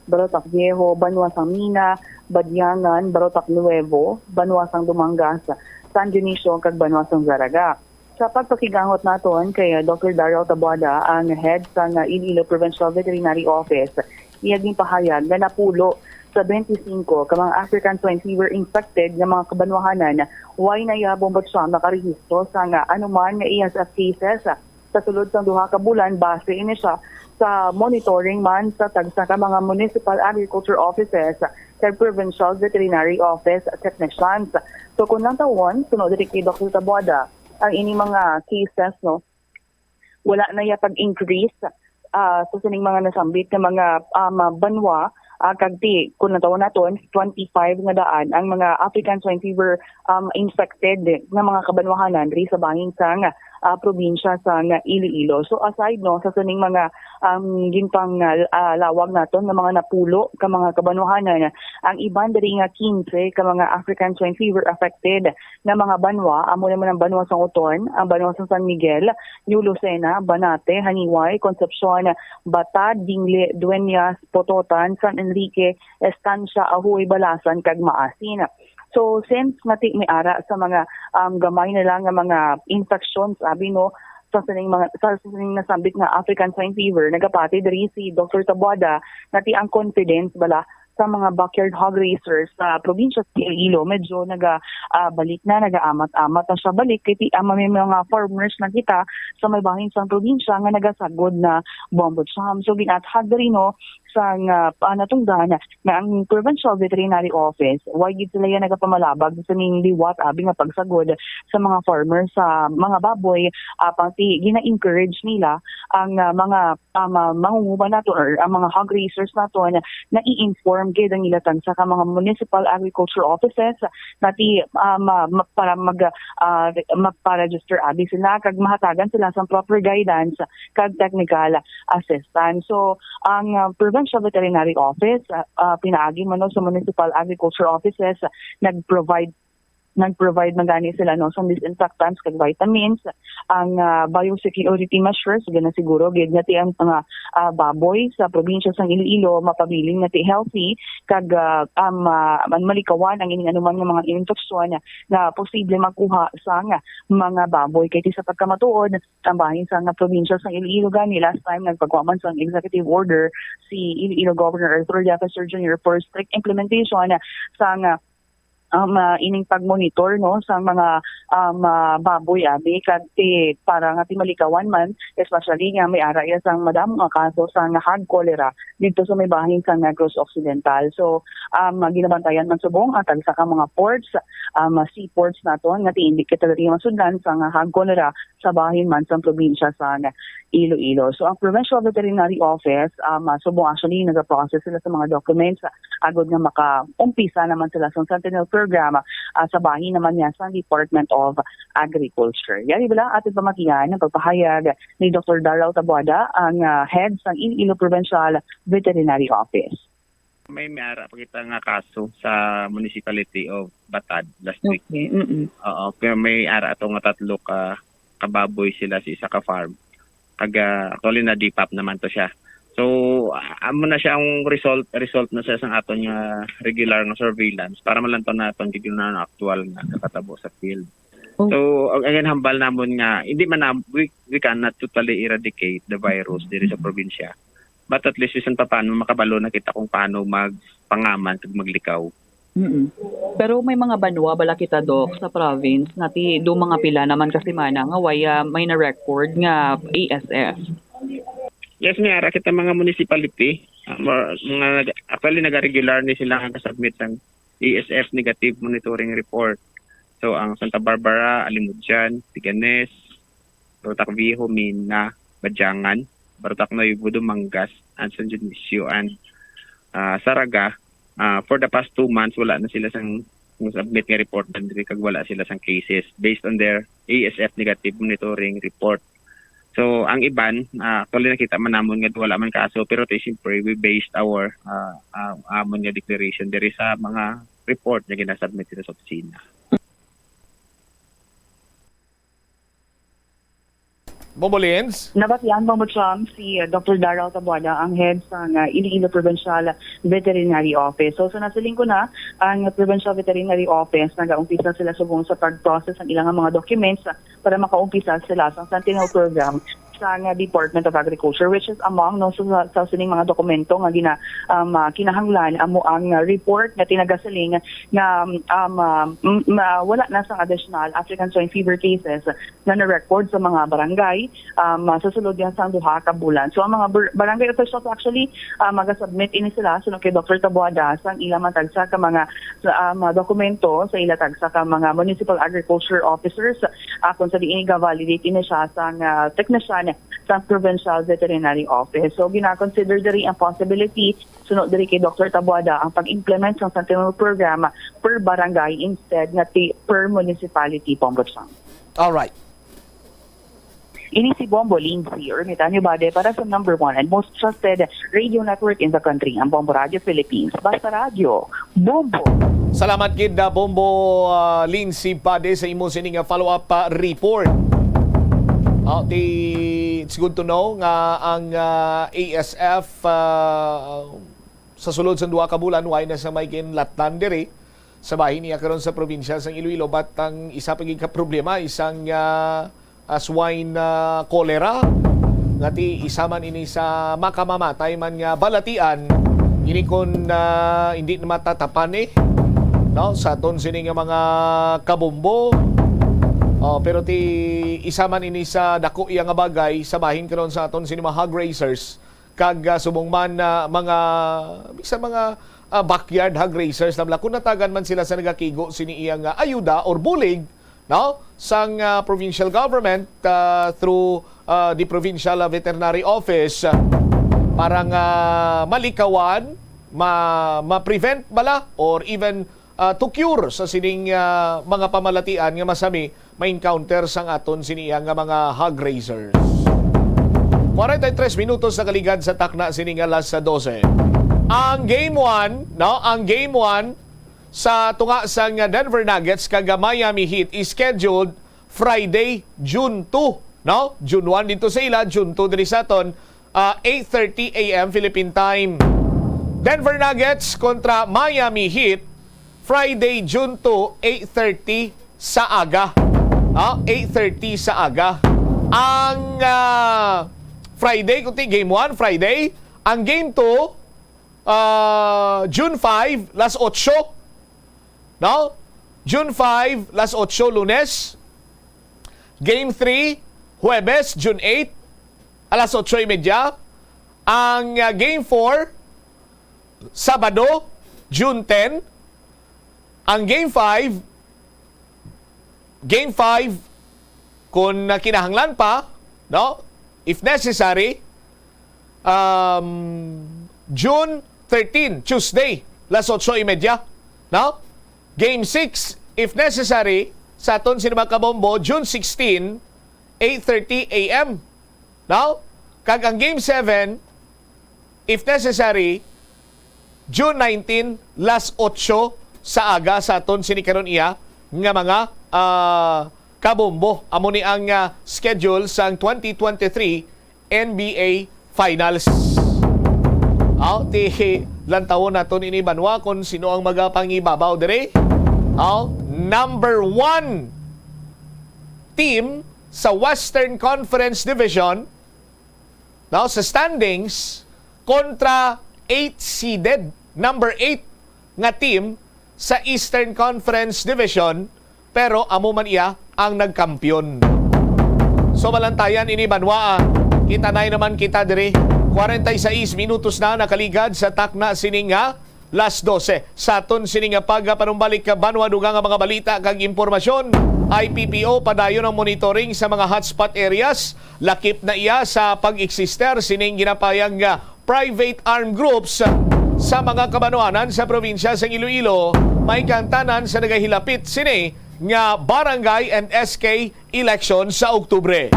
Barotac Viejo, banwa sang Mina, Badiangan, Barotac Nuevo, banwa sang Dumangas, San Dionisio, kag banwa sang Zarraga. Sa pagpakigangot naton kay, ah, Doctor Daryl Taboada, ang head sang, ah, Iloilo Provincial Veterinary Office, iya ginpahayag nga napulo sa twenty-five ka mga African Swine Fever infected nga mga kabanwahanan, way na iya, Bombo Cham, nakarehistro sang, ah, anuman nga iya sa cases, ah, sa sulod sang duha ka bulan. Base ini siya sa monitoring man sa tagsa ka mga municipal agriculture offices kag provincial veterinary office technicians. So, kung lantawon, suno diri kay Doctor Taboada, ang ini mga cases, no, wala na iya pag-increase, ah, sa sining mga nasambit nga mga, ah, mga banwa, ah, kag ti, kung natawon naton, twenty-five nga daan ang mga African Swine Fever, um, infected nga mga kabanwahanan diri sa bahin sang, ah, probinsya sang Iloilo. So, aside, no, sa sining mga, um, ginpang, ah, lawag naton nga mga napulo ka mga kabanwahanan, ang iban diri nga quince ka mga African Swine Fever affected nga mga banwa, amo naman ang banwa sang Oton, ang banwa sang San Miguel, New Lucena, Banate, Janiuay, Concepcion, Batad, Dingle, Dueñas, Pototan, San Enrique, Estancia, Ajuy, Balasan, kag Maasin. So, since nati may ara sa mga, um, gamay na lang nga mga infections, abi, no, sa sining mga, sa sining nasambit nga African Swine Fever, nagapati diri si Doctor Taboada, nati ang confidence bala sa mga backyard hog raisers sa probinsya sa Iloilo, medyo naga, ah, balik na, nagaamat-amat na siya balik. Kay ti, ah, may mga farmers na kita sa may bahin sang probinsya nga nagasagod na, Bombo Cham. So, ginathag diri, no, sang, ah, panatungdan nga ang Provincial Veterinary Office, why gid sila yan nagapamalabag sa ning liwat abi nga pagsagod sa mga farmers sa mga baboy, apang ti gina-encourage nila ang, ah, mga, um, ah, mangunguba nato or ang mga hog raisers nato na, na i-inform gid ang ila tagsa ka mga municipal agriculture offices na ti, ah, ma-, ma-, para mag, ah, magpa-register abi sila kag mahatagan sila sa proper guidance kag technical assistance. So, ang, ah, Provincial Veterinary Office, ah, ah, pinaagi man, no, sa municipal agriculture offices, nag-provide nag-provide man gani sila, no, sa disinfectants kag vitamins. Ang, ah, biosecurity measures, ginasiguro gid nga ti ang mga, ah, baboy sa probinsya sang Iloilo mapabilin nga ti healthy kag, ah, ah, ma-, man malikawan ang ining anuman nga mga infeksyon nga posible makuha sang mga baboy. Kay ti sa pagkamatuod, ang bahin sang probinsya sang Iloilo gani, last time nagpagwa man sang executive order si Iloilo Governor Arthur Defensor Junior for strict implementation sang, um, ah, ining pagmonitor, no, sang mga, um, ah, baboy abi, kag ti para nga ti malikawan man, especially nga may ara iya sang madamo nga kaso sang hog cholera didto sa may bahin sa Negros Occidental. So, um, ginabantayan man subong ang tagsa ka mga ports, um, seaports naton nga ti indi kita diri masudlan sang hog cholera sa bahin man sang probinsya sa Iloilo. So, ang Provincial Veterinary Office, um, subong actually nagaprocess sila sa mga documents, ah, agod nga makaumpisa naman sila sa Sentinel Program, ah, sa bahin naman niya sa Department of Agriculture. Yari bala ating pamatian ang pagpahayag ni Doktor Darrell Taboada, ang, ah, head sang Iloilo Provincial Veterinary Office. May miara pa kita nga kaso sa Municipality of Batad last week. Okay, mm-mm. Oo, pero may ara ato nga tatlo ka kababoy sila sa isa ka farm. Kag, ah, actually, na-depop naman to siya. So, ah, amo na siya ang result, result na siya sa aton nga regular nga surveillance para malantaw naton gid na ang actual nga nakatabo sa field. Oh. So, ang, ang hambal namon nga, hindi man na, we, we cannot totally eradicate the virus diri sa probinsya. But at least, bisan pa paano, makabalo na kita kung paano magpangaman kag maglikaw. Mm. Pero may mga banwa bala kita, Doc, sa province nga ti do mga pila naman ka semana nga way, ah, may na-record nga A S F. Yes, may ara kita mga municipality, ah, mga, mga nag-, actually, nagaregular ni sila nga kasubmit sang A S F negative monitoring report. So, ang Santa Barbara, Alimodian, Tiganes, Barotac Viejo, Mina, Badiangan, Barotac Nuevo, Dumangas, and San Dionisio, and, ah, Zarraga, ah, for the past two months, wala na sila sang submit nga report na diri kag wala sila sang cases based on their A S F negative monitoring report. So, ang iban, ah, actually nakita man namon nga wala man kaso, pero ti siyempre, we based our, ah, ah, amon nga declaration diri sa mga report nga ginasubmit dito sa opisina. Bombo Lins? Nabatian, Bombo Cham, si, uh, Doctor Darrell Taboada, ang head sang, uh, Iloilo Provincial Veterinary Office. So, sa nasiling ko na, ang Provincial Veterinary Office, nagaumpisa sila subong sa pag-process ang ilang mga documents, uh, para makaumpisa sila sa Sentinel Program sa, uh, Department of Agriculture, which is among, no, sa, sa, sa sining mga dokumento nga gina-, um, uh, kinahanglan, amo ang, uh, report nga ti nagasiling nga, um, um, uh, m-, ma-, wala na sang additional African swine fever cases na na-record sa mga barangay, um, sa sulod niya sang duha ka bulan. So, ang mga bar-, barangay officials actually, ah, magasubmit ini sila, suno kay Doctor Taboada, sang ila man tagsa ka mga, sa, ah, mga dokumento sa ila tagsa ka mga municipal agriculture officers, ah, kung sa diin ga-validate ini siya sang, ah, technician sa Provincial Veterinary Office. So, gina-consider diri ang possibility, suno diri kay Doctor Taboada, ang pag-implement sang Sentinel Program per barangay instead nga ti per municipality, Bombo Cham. Alright. Ini si Bombo Lindsay Ermitanio Bade para sa number one and most trusted radio network in the country, ang Bombo Radio Philippines. Basta radyo, Bombo! Salamat gid, ah, Bombo, ah, Lindsay Bade, sa imo sini nga follow-up, ah, report. Ah, ti-, it's good to know nga ang, ah, A S F, ah, sa sulod sa duha ka bulan, way na sa may ginlatnan diri sa bahin niya karon sa probinsya sang Iloilo, but ang isa pa gid ka problema, isang, ah, ah, swine, ah, cholera, nga ti isa man ini sa makamamatay man nga balatian, ini kon, ah, hindi na matatapan, eh, no, sa aton sini nga mga kabombo. Oh, pero ti isa man ini sa dako iya nga bagay sa bahin karon sa aton sini mga hog raisers, kag, ah, subong man, ah, mga, bisan mga, ah, backyard hog raisers lang, kung natagan man sila sa nagakigo sini iya nga ayuda or bulig, no, sang, ah, provincial government, ah, through, ah, the provincial, ah, veterinary office, ah, para nga malikawan, ma-, ma-prevent bala or even, ah, to cure sa sining, ah, mga pamalatian nga masami ma-encounter sang aton sini iya nga mga hog raisers. Kwarenta y tres minutos na kaligad sa takna sini nga alas dose. Ang game one, no, ang game one sa tunga sang Denver Nuggets kag Miami Heat is scheduled Friday, June two, no? June one dito sa ila, June two diri sa aton, ah, eight thirty a m Philippine time. Denver Nuggets kontra Miami Heat, Friday, June two, eight thirty sa aga. Ah, eight thirty sa aga. Ang, ah, Friday, kunti game one, Friday. Ang game two, ah, June five, las otso. No? June five, las otso, Lunes. Game three, Huwebes, June eight, alas otso y media. Ang, ah, Game four, Sabado, June ten. Ang Game five, Game five, kung, ah, kinahanglan pa, no? If necessary, um, June thirteen, Tuesday, las otso y media, no? Game six, if necessary, sa aton sini mga kabombo, June sixteen, eight thirty a m, no? Kag ang Game seven, if necessary, June nineteen, las otso sa aga sa aton sini karon iya nga mga, ah, kabombo. Amo ni ang, ah, schedule sang twenty twenty-three N B A Finals. Aw, ti lantawon naton ini, banwa, kung sino ang magapangibabaw diri. Aw, number one team sa Western Conference Division, no, sa standings, kontra eight seeded, number eight nga team sa Eastern Conference Division, pero amo man iya ang nagkampiyon. So, malantayan ini, banwa, ah. Kita na naman kita diri. Kwarenta y seis minutos na nakaligad sa takna sini nga las dose. Sa aton sini nga pagpanumbalik, ka banwa, dugang nga mga balita kag impormasyon. I P P O padayon ang monitoring sa mga hotspot areas. Lakip na iya sa pag-eksister sining ginapayag nga private armed groups sa mga kabanwanan sa probinsya sang Iloilo, may kantanan sa nagahilapit sini nga barangay and S K election sa Oktubre.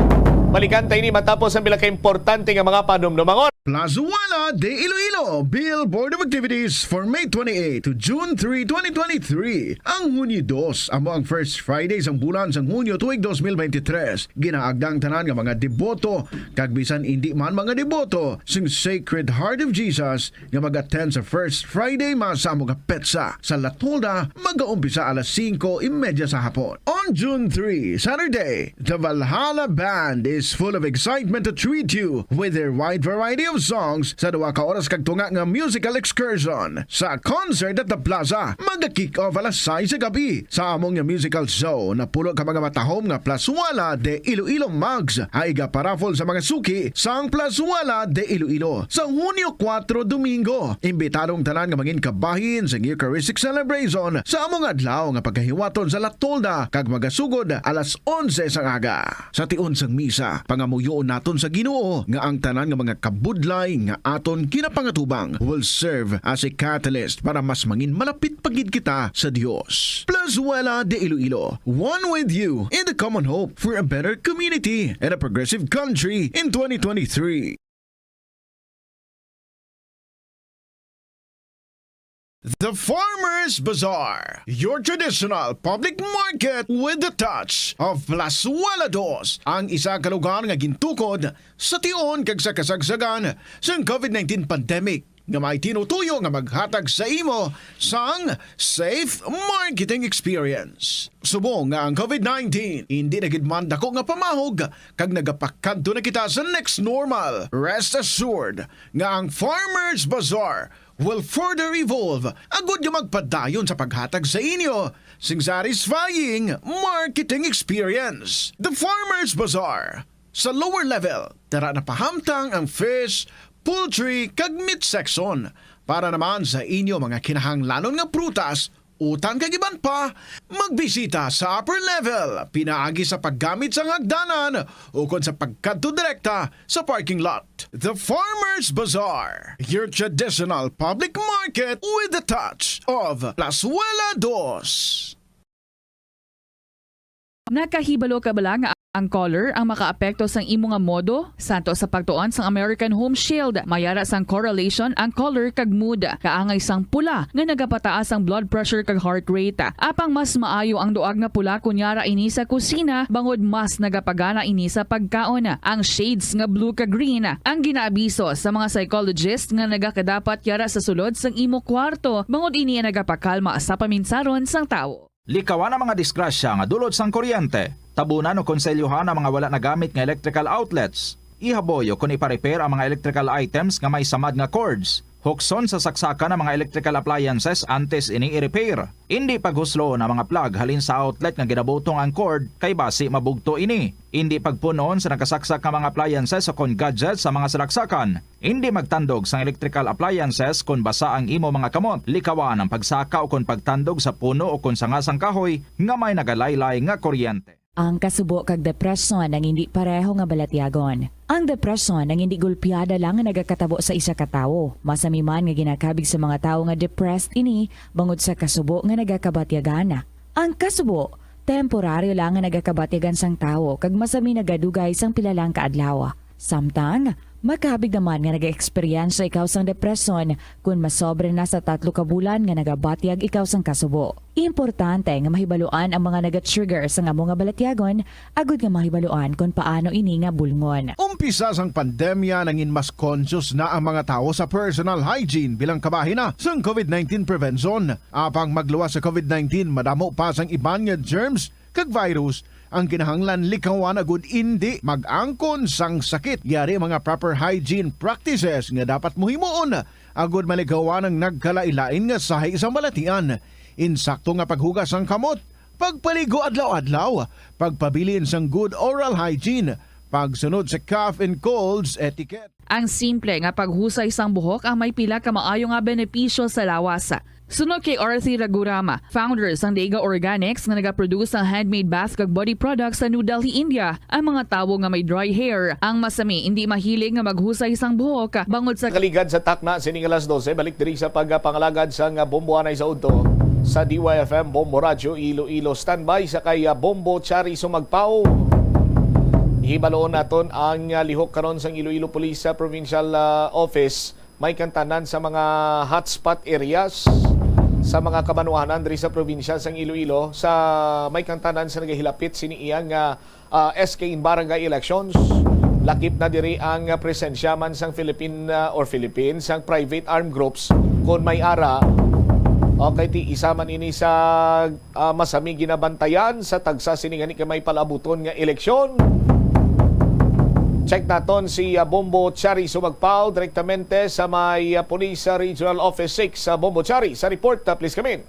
Balikan ta ini matapos ang pila ka importante nga mga panumdumangon. Plazuela de Iloilo, Billboard of Activities for May twenty-eight to June three, twenty twenty-three. Ang Hunyo dos amo ang first Friday sang bulan sang Hunyo tuig dos mil bente tres. Ginaagda ang tanan nga mga deboto kag bisan indi man mga deboto sing Sacred Heart of Jesus nga mag-attend sa First Friday Mass sa amo nga petsa. Sa La Tolda, magaumpisa alas singko y media sa hapon. On June three, Saturday, the Valhalla Band is full of excitement to treat you with their wide variety of songs sa duha ka oras kag tunga nga musical excursion. Sa concert at the plaza, maga-kick off alas sais sa gabi. Sa among nga musical show, napulo ka mga matahom nga Plazuela de Iloilo mugs ang iga-paraffle sa mga suki sang Plazuela de Iloilo sa Hunyo kuwatro, Domingo. Imbitado ang tanan nga mangin kabahin sa Eucharistic Celebration sa among adlaw nga pagkahiwaton sa La Tolda kag magasugod alas onse sang aga. Sa tion sang misa, pangamuyoon naton sa Ginoo nga ang tanan nga mga kabudlay nga aton ginapangatubang will serve as a catalyst para mas mangin malapit pa gid kita sa Dios. Plazuela de Iloilo, one with you in the common hope for a better community and a progressive country in twenty twenty-three. The Farmers Bazaar, your traditional public market with the touch of Plazuela Dos, ang isa ka lugar nga gintukod sa tion kag sa kasagsagan sang covid nineteen pandemic, nga may tinutuyo nga maghatag sa imo sang safe marketing experience. Subong nga ang covid nineteen indi na gid man dako nga pamahog kag nagapakadto na kita sa next normal, rest assured nga ang Farmers Bazaar will further evolve agud nga magpadayon sa paghatag sa inyo sing satisfying marketing experience. The Farmers Bazaar. Sa lower level, tara na pahamtang ang fish, poultry, kag meat section. Para naman sa inyo mga kinahanglanon nga prutas, utan kag iban pa, magbisita sa upper level pinaagi sa paggamit sang hagdanan ukon sa pagkadto direkta sa parking lot. The Farmers Bazaar, your traditional public market with a touch of Plazuela Dos. Nakahibalo ka bala nga ang color ang makaapekto sang imo nga modo? Santo sa pagtuon sang American Home Shield, may ara sang correlation ang color kag mood. Kaangay sang pula nga nagapataas ang blood pressure kag heart rate. Apang mas maayo ang duag nga pula kon yara ini sa kusina, bangod mas nagapagana ini sa pagkaon. Ang shades nga blue kag green ang ginaabiso sa mga psychologist nga nagakadapat yara sa sulod sang imo kwarto, bangod ini ang nagapakalma sa paminsaron sang tawo. Likawan ang mga disgrasya nga dulot sang kuryente. Tabunan o konselyohan ang mga wala nagamit nga electrical outlets. Ihaboy o kon ipa-repair ang mga electrical items nga may samad nga cords. Hukson sa saksakan ang mga electrical appliances antes ini i-repair. Indi paghusloon ang mga plug halin sa outlet nga ginabutong ang cord, kay basi mabugto ini. Indi pagpun-on sa nakasaksak nga mga appliances o kon gadgets sa mga salaksakan. Indi magtandog sang electrical appliances kon basa ang imo mga kamot. Likawan ang pagsaka o kon pagtandog sa puno o kon sanga sang kahoy nga may nagalaylay nga kuryente. Ang kasubo kag depresyon ang indi pareho nga balatyagon. Ang depresyon ang indi gulpiada lang nga nagakatabo sa isa ka tawo. Masami man nga ginakabig sa mga tawo nga depressed ini bangod sa kasubo nga nagakabatyagan. Ang kasubo, temporaryo lang nga nagakabatyagan sang tawo kag masami nagadugay sang pila lang ka adlaw. Samtang, makabig naman nga nag-eksperyensya ikaw sang depresyon kon masobra na sa tatlo ka bulan nga nagabatyag ikaw sang kasubo. Importante nga mahibaluan ang mga naga-trigger sang amo nga balatyagon agud nga mahibaluan kon paano ini nga bulngon. Umpisa sang pandemya, nangin mas conscious na ang mga tawo sa personal hygiene bilang kabahin na sang covid nineteen prevention. Apang magluwas sa covid nineteen, madamo pa sang iban nga germs kag virus ang kinahanglan likawan agud indi mag-angkon sang sakit. Yari ang mga proper hygiene practices nga dapat mo himuon agud malikawan ang nagkalain-lain nga sahi sang balatian. Insakto nga paghugas sang kamot, pagpaligo adlaw-adlaw, pagpabilin sang good oral hygiene, pagsunod sa cough and colds etiquette. Ang simple nga paghusay sang buhok ang may pila ka maayo nga benepisyo sa lawas. Suno kay Arthi Ragurama, founder sang Deiga Organics nga nagaproduce sang handmade bath kag body products sa New Delhi, India, ang mga tawo nga may dry hair ang masami indi mahilig nga maghusay sang buhok bangod sa Kaligad sa takna sining alas dose, balik diri sa pagpangalagad sang bombo anay sa udto sa D Y F M Bombo Radyo Iloilo. Standby sa kay, ah, Bombo Chari Sumagpaw. Hibaloon naton ang, ah, lihok karon sang Iloilo Police, ah, Provincial, ah, Office. May kantanan sa mga hotspot areas sa mga kabanwahanan diri sa probinsya sang Iloilo, sa may kantanan sa nagahilapit sini iya nga, ah, S K in barangay elections. Lakip na diri ang, ah, presensya man sang Philippine, ah, or Philippine, sang private armed groups kon may ara. Okay, ti isa man ini sa, ah, masami ginabantayan sa tagsa sini gani kay may palabuton nga eleksyon. Check naton si, ah, Bombo Chari Sumagpaw direktamente sa may, ah, Police, ah, Regional Office six. Ah, Bombo Chari, sa report, ah, please come in.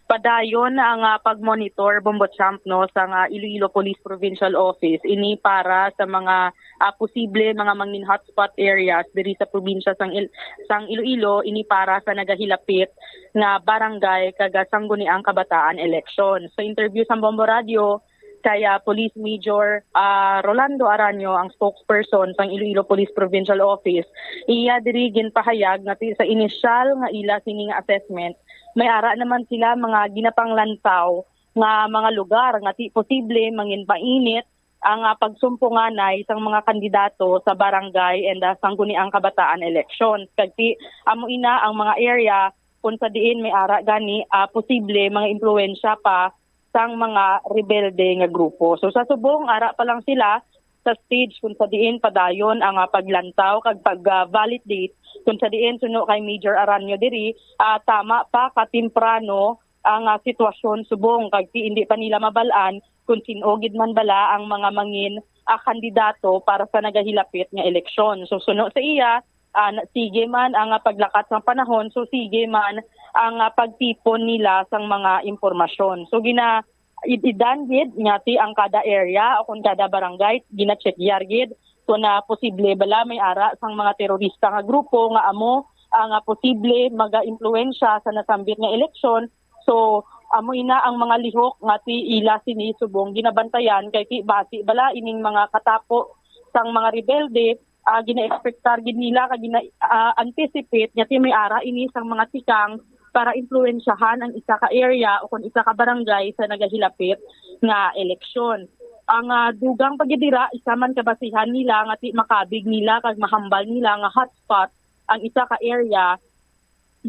Padayon ang, ah, pagmonitor, Bombo Champ, no, sa nga Iloilo Police Provincial Office ini para sa mga, ah, posible mga mangin hotspot areas diri sa probinsya sang Il-, sang Iloilo, ini para sa nagahilapit nga barangay kag, ah, sangguniang kabataan election. Sa interview sa Bombo Radio kay, ah, Police Major, ah, Rolando Aranyo, ang spokesperson sang Iloilo Police Provincial Office, iya diri ginpahayag nga ti-, sa inisyal nga ila sini nga assessment, may ara naman sila mga ginapanglantaw nga mga lugar nga ti posible mangin mainit ang, ah, pagsumpunganay sang mga kandidato sa barangay and, ah, sangguniang kabataan elections. Kag ti amo ina ang mga area kung sa diin may ara gani, ah, posible mga impluwensya pa sang mga rebelde nga grupo. So sa subong ara pa lang sila sa stage kung sa diin padayon ang, ah, paglantaw kag pag, ah, validate kung sa diin suno kay Major Aranyo diri, ah, tama pa ka temprano ang, ah, sitwasyon subong kag ti indi pa nila mabal-an kung sin-o gid man bala ang mga mangin, ah, kandidato para sa nagahilapit nga eleksyon. So suno sa iya, ah, na-, sige man ang, ah, paglakat sang panahon, so sige man ang, ah, pagtipon nila sang mga impormasyon. So gina-, id-, idan gid nga ti ang kada area o kung kada barangay gina-check yar gid So, na posible bala may ara sang mga terorista nga grupo nga amo ang, ah, posible magaimpluwensya sa nasambit nga eleksyon. So, amo ina ang mga lihok nga ti ila sini subong ginabantayan kay ti basi bala ining mga katapo sang mga rebelde, ah, gina-expectar gid nila kag gina, ah, anticipate nga ti may ara ini sang mga tikang para impluwensyahan ang isa ka area o kon isa ka barangay sa nagahilapit nga eleksyon. Ang, ah, dugang pa gid dira, isa man ka basihan nila nga ti makabig nila kag mahambal nila nga hotspot ang isa ka area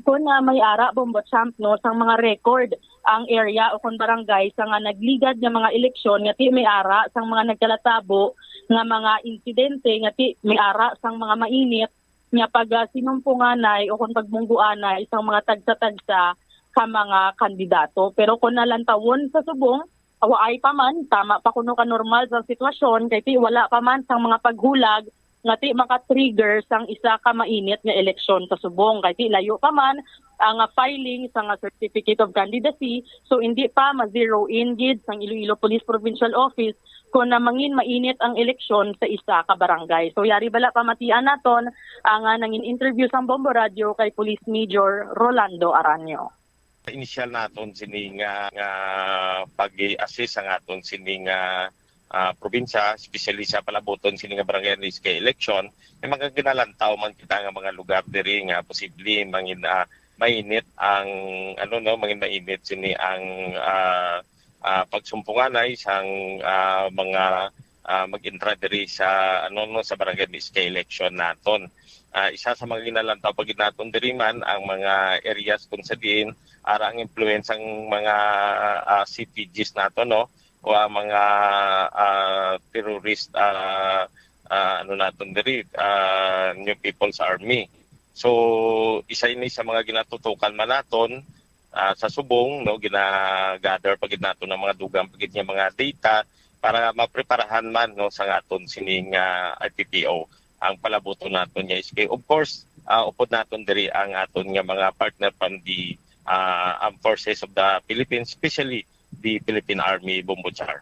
kon, ah, may ara, Bombo Champ, no, sang mga record ang area o kon barangay sa nga nagligad nga mga eleksyon nga ti may ara sang mga nagkalatabo nga mga insidente nga ti may ara sang mga mainit nga pag, ah, sinumpunganay o kon pagmungguanay sang mga tagsa-tagsa ka mga kandidato. Pero kon nalantawon sa subong, waay pa man, tama pa kuno ka normal sa sitwasyon, kay ti wala pa man sang mga paghulag nga ti maka-trigger sang isa ka mainit nga eleksyon sa subong, kay ti layo pa man ang, ah, filing sa nga certificate of candidacy, so hindi pa ma-zero in gid sang Iloilo Police Provincial Office kon na mangin mainit ang eleksyon sa isa ka barangay. So yari bala pamatian naton ang, ah, nangin interview sang Bombo Radio kay Police Major Rolando Aranio. Initial naton sini nga, nga pag-assist ang aton sini nga, ah, probinsya, especially sa palabuton sini nga barangay ni S K election, may mga ginalantaw man kita nga mga lugar diri nga posible mangin, ah, mainit ang, ano, no, mangin mainit sini ang, ah, ah, pagsumpunganay sang, ah, mga, ah, mag-intra diri sa, ano, no, sa barangay ni S K election naton. Ah, isa sa mga ginalantaw pa gid naton diri man ang mga areas kung sa diin ara ang impluwensya ang mga, ah, C P Gs nato, no, o ang mga, ah, terrorist, ah, ah, ano naton diri, ah, New People's Army. So, isa ini sa mga ginatutukan man naton, ah, sa subong, no, gina-gather pa gid naton ang mga dugang pa gid nga mga data para mapreparahan man, no, sa aton sining, ah, I P P O ang palabuton naton nga S K. Of course, ah, upod naton diri ang aton nga mga partner from the, ah, Armed Forces of the Philippines, especially the Philippine Army, Bombo Char.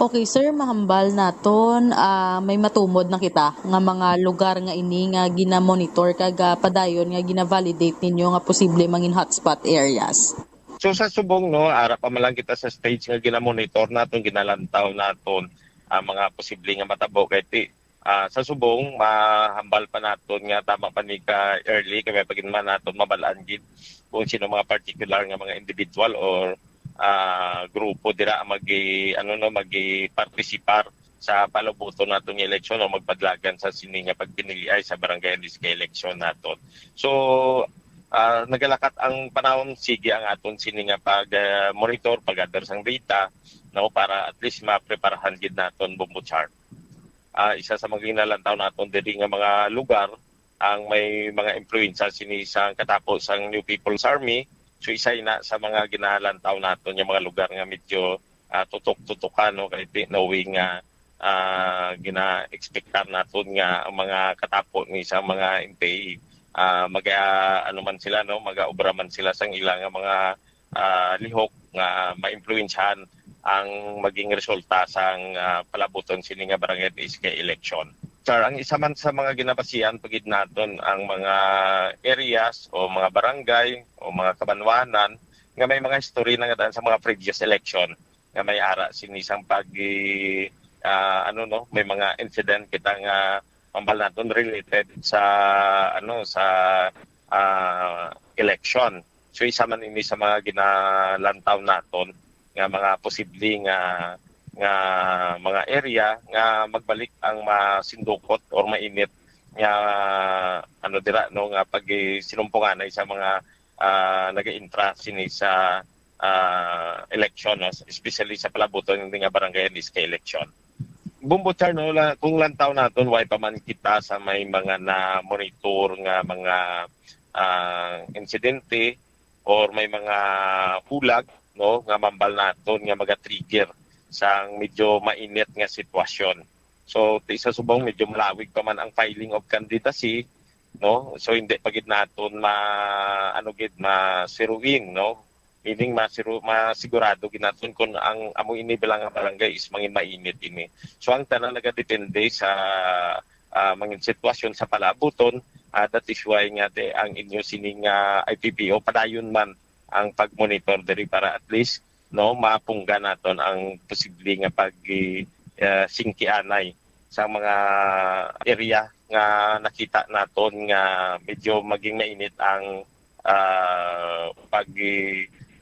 Okay, sir, mahambal naton, ah, may matumod na kita nga mga lugar nga ini nga gina-monitor kag, ah, padayon nga gina-validate ninyo nga posible mangin hotspot areas. So, sa subong, no, ara pa man lang kita sa stage nga gina-monitor naton, ginalantaw naton ang mga posible nga matabo kay ti, ah, sa subong, mahambal pa naton nga tama pa ni ka early, kay may pa gid man naton mabal-an gid kung sino mga particular nga mga individual or, ah, grupo dira ang magi-, ano, no, magi-partisipar sa palabuton naton nga eleksyon o magpadlagan sa sini nga pagpiniliay sa barangay district election naton. So, ah, nagalakat ang panahon, sige ang aton sini nga pag, ah, monitor, pag-gather sang data, no, para at least mapreparahan gid naton, Bombo Char. Ah, isa sa mga ginalantaw naton diri nga mga lugar ang may mga impluwensya sini sa katapo sang New People's Army. So, isa ina sa mga ginalantaw naton nga mga lugar nga medyo, ah, tutok-tutukan, no, kay ti-, knowing nga, ah, gina-expectar naton nga ang mga katapo ni sa mga N P A, ah, maga-, ano man sila, no, magaobra man sila sang ila nga mga, ah, lihok nga maimpluwensyahan ang maging resulta sang, ah, palabuton sini nga barangay district election. Sir, ang isa man sa mga ginabasihan pa gid naton ang mga areas o mga barangay o mga kabanwanan nga may mga history na nga daan sa mga previous election nga may ara sini sang pag, ah, ano, no, may mga incident kita nga mambal naton related sa, ano, sa, ah, election. So, isa man ini sa mga ginalantaw naton nga mga posible nga, nga mga area nga magbalik ang masindukot or mainit nga, ano, dira, no, nga pagsinumpunganay sa mga, ah, nag-intra sini sa, ah, election, no, especially sa palabuton nga barangay district election. Bombo Char, no, la-, kung lantaw naton, way pa man kita sa may mga na-monitor nga mga, ah, insidente or may mga hulag, no, nga mambal naton nga maga-trigger sang medyo mainit nga sitwasyon. So, ti sa subong, medyo malawig pa man ang filing of candidacy, no? So, hindi pa gid naton ma-, ano gid, ma-zero in, no? Meaning, masiru-, masigurado gid naton kung ang amo ini bala nga barangay is mangin mainit ini. So, ang tanan nagadepende sa, ah, mangin sitwasyon sa palaabuton. Ah, that is why nga di, ang inyo sining, ah, I P P O padayon man ang pag-monitor diri para at least, no, mapungga naton ang posible nga pag, ah, singkianay sa mga area nga nakita naton nga medyo maging mainit ang, ah, pag,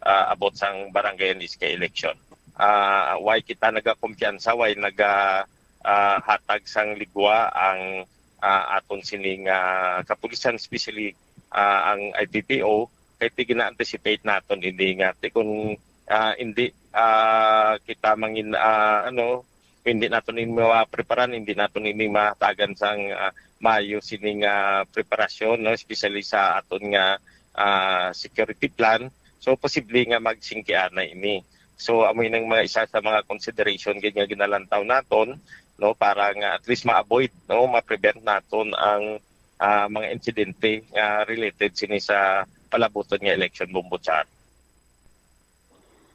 ah, abot sang barangay and S K election. Ah, why kita nagakumpiyansa, why naga, ah, hatag sang ligwa ang, ah, aton sining, ah, kapulisan, especially, ah, ang I P P O, kay ti gina-anticipate naton ini nga ti kung, ah, hindi, ah, kita mangin, ah, ano, hindi naton ini mapreparan, hindi naton ini mahatagan sang, ah, maayo sining, ah, preparasyon, no, especially sa aton nga, ah, security plan. So, posible nga magsingkianay ini. So, amo inang mga isa sa mga consideration gid nga ginalantaw naton, no, para nga at least ma-avoid, no, ma-prevent naton ang, ah, mga insidente nga related sini sa palabuton nga election, Bombo Char.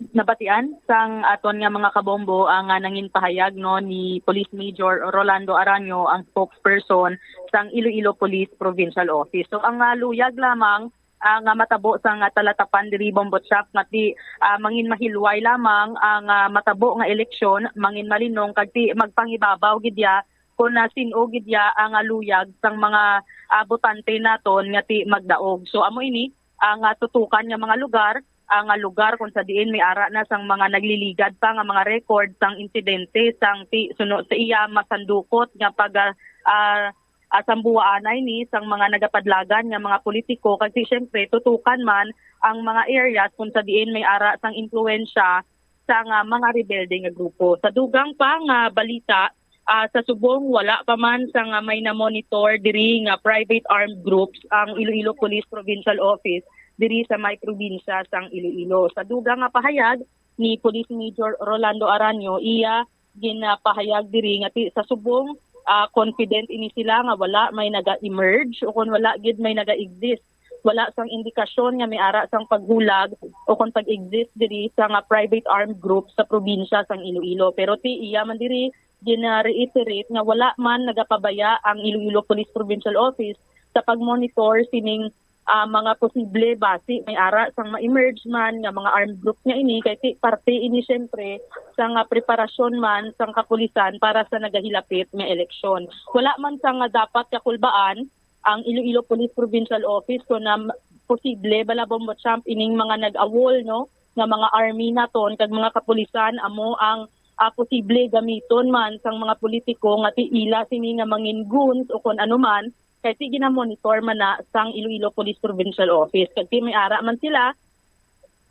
Nabatian sang aton nga mga kabombo ang, ah, nangin pahayag, no, ni Police Major Rolando Aranio, ang spokesperson sang Iloilo Police Provincial Office. So, ang, ah, luyag lamang, ah, nga matabo sang, ah, talatapan diri, Bombo Chap, nga ti, ah, mangin mahilway lamang ang, ah, matabo nga eleksyon, mangin malinong, kag ti magpangibabaw gid ya kung, ah, sin-o gid ya ang, ah, luyag sang mga, ah, botante naton nga ti magdaog. So, amo ini ang, ah, tutukan nga mga lugar, ang, ah, lugar kung sa diin may ara na sang mga nagliligad pa nga mga record sang insidente sang ti suno sa iya masandukot nga pag, ah, ah, ah, sambuwaanay ni sang mga nagapadlagan nga mga politiko, kag ti, siyempre, tutukan man ang mga areas kung sa diin may ara sang impluwensya sang, ah, mga rebelde nga grupo. Sa dugang pa nga balita, ah, sa subong wala pa man sang, ah, may na-monitor diri nga private armed groups ang Iloilo Police Provincial Office diri sa may probinsya sang Iloilo. Sa dugang nga pahayag ni Police Major Rolando Aranio, iya ginapahayag diri nga ti-, sa subong, ah, confident ini sila nga wala may naga-emerge o kon wala gid may naga-exist. Wala sang indikasyon nga may ara sang paghulag o kon pag-exist diri sa nga private armed group sa probinsya sang Iloilo. Pero ti iya man diri gina-reiterate nga wala man nagapabaya ang Iloilo Police Provincial Office sa pag-monitor sining, ah, mga posible basi may ara sang ma-emerge man nga mga armed group nga ini, kay ti-, parte ini siyempre sa nga preparasyon man sang kapulisan para sa nagahilapit nga eleksyon. Wala man sa nga dapat kakulbaan ang Iloilo Police Provincial Office kung na posible bala, Bombo Champ, ining mga nag-awol, no, nga mga army naton kag mga kapulisan amo ang, ah, posible gamiton man sang mga politiko nga ti ila sini nga mangin goons o kon ano man, kay ti gina-monitor man na sang Iloilo Police Provincial Office. Kag ti may ara man sila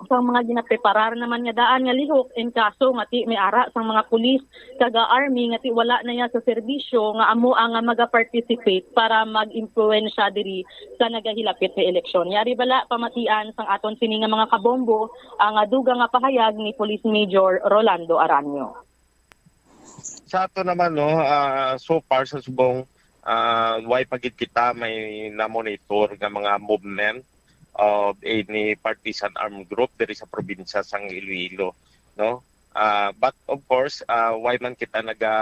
sang mga ginapreparar naman nga daan nga lihok in kaso nga ti may ara sang mga pulis kag army nga ti wala na ya sa serbisyo nga amo ang, ah, maga-participate para mag-impluwensya diri sa nagahilapit nga eleksyon. Yari bala pamatian sang aton sini nga mga kabombo ang, ah, dugang nga pahayag ni Police Major Rolando Aranio. Sa ato naman, no, ah, so far sa subong, ah, way pa gid kita may na-monitor nga mga movement of any partisan armed group diri sa probinsya sang Iloilo, no? Ah, but of course, ah, way man kita naga,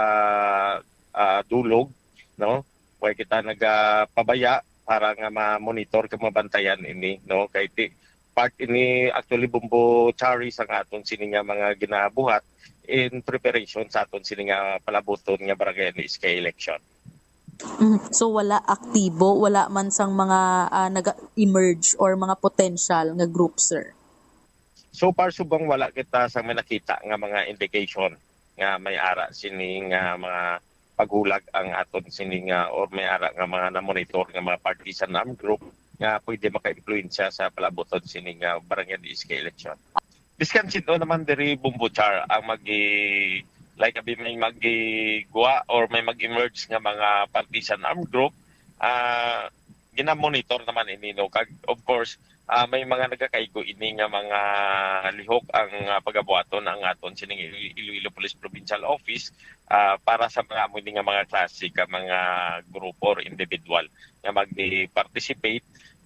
ah, dulog, no? Way kita nagapabaya para nga ma-monitor kag mabantayan ini, no? Kay ti-, part ini actually, Bombo Chari, sa nga aton sini nga mga ginabuhat in preparation sa aton sini nga palabuton nga barangay and S K election. Mm, so wala aktibo, wala man sang mga, ah, naga-emerge or mga potential nga group, sir? So far, subong wala kita sa may nakita nga mga indication nga may ara sini nga mga paghulag ang aton sini nga or may ara nga mga na-monitor nga mga partisan armed group nga pwede maka-impluwensya sa palabuton sini nga barangay and S K election. Biskan sin-o naman diri, Bombo Char, ang magi, like, abi may magigwa or may mag-emerge nga mga partisan armed group, ah, gina-monitor naman ini, no? Kag, of course, ah, may mga nagakaigo ini nga mga lihok ang, ah, pagabuhaton ang aton sining Ilo-, Iloilo Police Provincial Office, ah, para sa mga amo ini nga mga klase ka mga grupo or individual nga mag-participate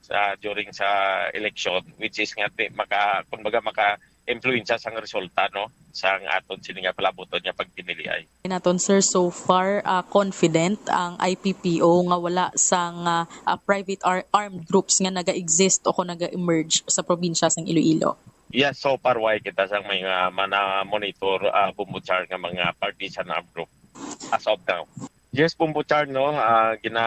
sa, during sa election, which is nga di maka, kumbaga, maka-impluwensya sang resulta, no, sang aton sini nga palabuton nga pagpiniliay. Naton, sir, so far, ah, confident ang I P P O nga wala sang, ah, ah, private ar-, armed groups nga naga-exist o kung naga-emerge sa probinsya sang Iloilo? Yes, so far, wala kita sang mga mana-monitor, ah, Bombo Char, nga mga partisan armed group as of now. Yes, Bombo Char, no, ah, gina,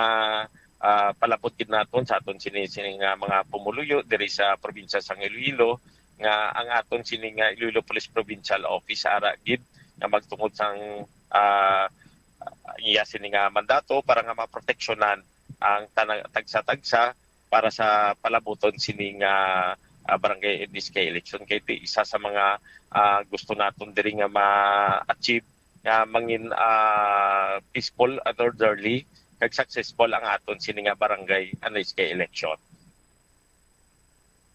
ah, palabot gid naton sa aton sini, sini nga mga pumuluyo diri sa probinsya sang Iloilo, nga ang aton sini nga Iloilo Police Provincial Office ara gid nga magtungod sang, ah, iya sini nga mandato para nga maproteksyonan ang tana-, tagsa-tagsa para sa palabuton sini nga, ah, barangay and S K election, kay ti isa sa mga, ah, gusto naton diri nga ma-achieve nga mangin, ah, peaceful and orderly kag successful ang aton sini nga barangay and S K election.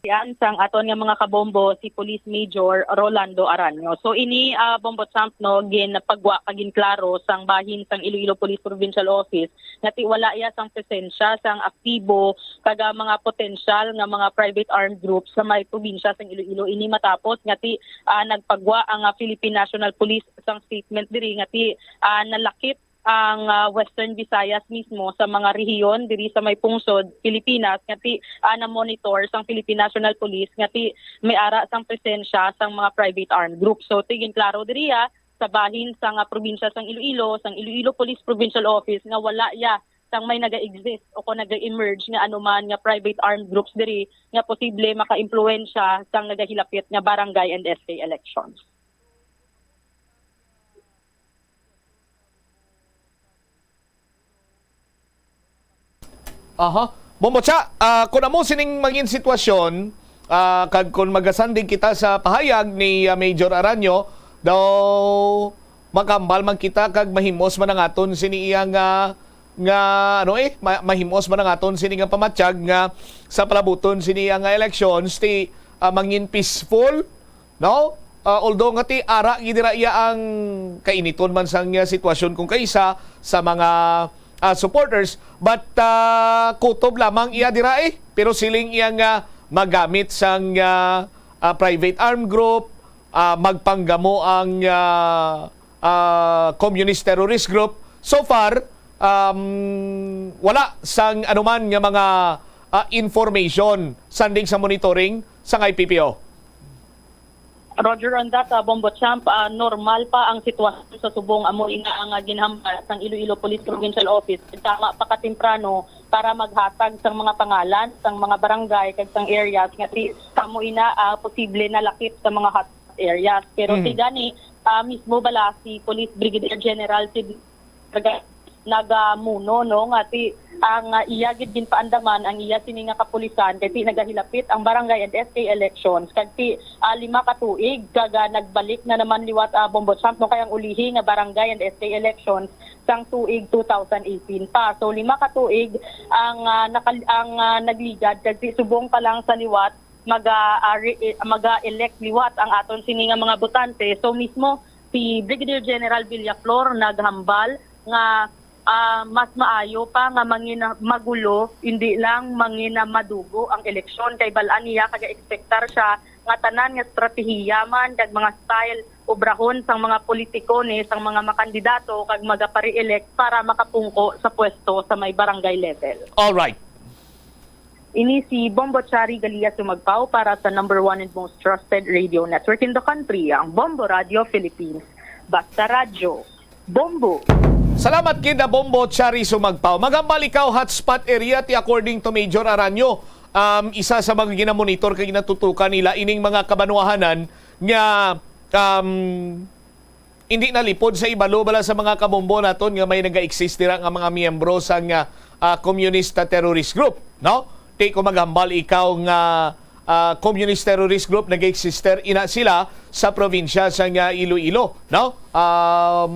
Yan sang aton nga mga kabombo, si Police Major Rolando Aranyo. So ini, ah, Bombo Champ, no, ginpagwa kag ginklaro sang bahin sang Iloilo Police Provincial Office nga ti wala iya sang presensya sang aktibo kag, ah, mga potensyal nga mga private armed groups sa may probinsya sang Iloilo. Ini matapos nga ti, ah, nagpagwa ang, ah, Philippine National Police sang statement diri nga ti, ah, nalakip ang, ah, Western Visayas mismo sa mga rehiyon diri sa may pungsod Pilipinas nga ti, ah, na-monitor sang Philippine National Police nga ti may ara sang presensya sang mga private armed groups. So ti ginklaro diri, ah, sa bahin sang, ah, probinsya sang Iloilo, sang Iloilo Police Provincial Office, nga wala ya sang may naga-exist o kung naga-emerge nga anuman nga private armed groups diri nga posible makaimpluwensya sang nagahilapit nga barangay and S K elections. Aha. Bombo Cha, ah, kung amo sining mangin sitwasyon, ah, kag kung magasandig kita sa pahayag ni, ah, Major Aranyo, daw makambal man kita kag mahimos man ang aton sini iya nga, nga, ano eh, ma-, mahimos man ang aton sini nga pamatyag nga sa palabuton sini iya nga elections, ti, ah, mangin peaceful, no? Ah, although nga ti ara gid dira iya ang kainiton man sang, ah, sitwasyon kung kaisa sa mga, ah, supporters, but, ah, kutob lamang iya dira eh. Pero siling iya nga magamit sang, ah, ah, private armed group, ah, magpanggamo ang, ah, ah, communist terrorist group. So far, um, wala sang anuman nga mga, ah, information sanding sa monitoring sang I P P O. Roger on that, ah, Bombo Champ, ah, normal pa ang sitwasyon sa subong amo ina ang, ah, ginhambal sang Iloilo Police Provincial Office. Tama pa katemprano para maghatag sang mga pangalan sang mga barangay kag sang areas nga ti amo ina, ah, posible nalakip sa mga hotspot areas. Pero Mm. ti gani, ah, mismo bala si Police Brigadier General Sid Vargas nagamuno, no, nga ti ang, ah, iya gid ginpaandaman ang iya sini nga kapulisan kay ti nagahilapit ang barangay and S K elections kag ti, ah, lima ka tuig kag, ah, nagbalik na naman liwat, ah, Bombo Champ, no, kay ang ulihi nga barangay and S K elections sang tuig two thousand eighteen pa. So lima ka tuig ang, ah, nakal-, ang, ah, nagligad kag ti subong pa lang sa liwat maga, ah, re-, eh, maga-elect liwat ang aton sini nga mga botante. So mismo si Brigadier General Villaflor naghambal nga, ah, mas maayo pa nga mangin magulo, hindi lang mangin madugo ang eleksyon, kay bal-an niya kag ekspektar siya nga tanan nga estratehiya man kag mga style obrahon sang mga politiko ni sang mga makandidato kag magapare-elect para makapungko sa pwesto sa may barangay level. All right. Ini si Bombo Chari Galia Sumagpao para sa number one and most trusted radio network in the country, ang Bombo Radio Philippines. Basta Radyo, Bombo! Salamat gid, Bombo Chari Sumagpao. Magambal ikaw, hotspot area ti, according to Major Aranyo. Um, isa sa mga ginamonitor kag ginatutukan nila ining mga kabanwahanan nga, um, hindi nalipod sa ibalo bala sa mga kabombo naton nga may naga-exist dira nga mga miyembro sang, ah, ah, communist, ah, terrorist group, no? Ti kung maghambal ikaw nga, ah, communist terrorist group, nag-exist ina sila sa probinsya sang, ah, Iloilo, no? Um,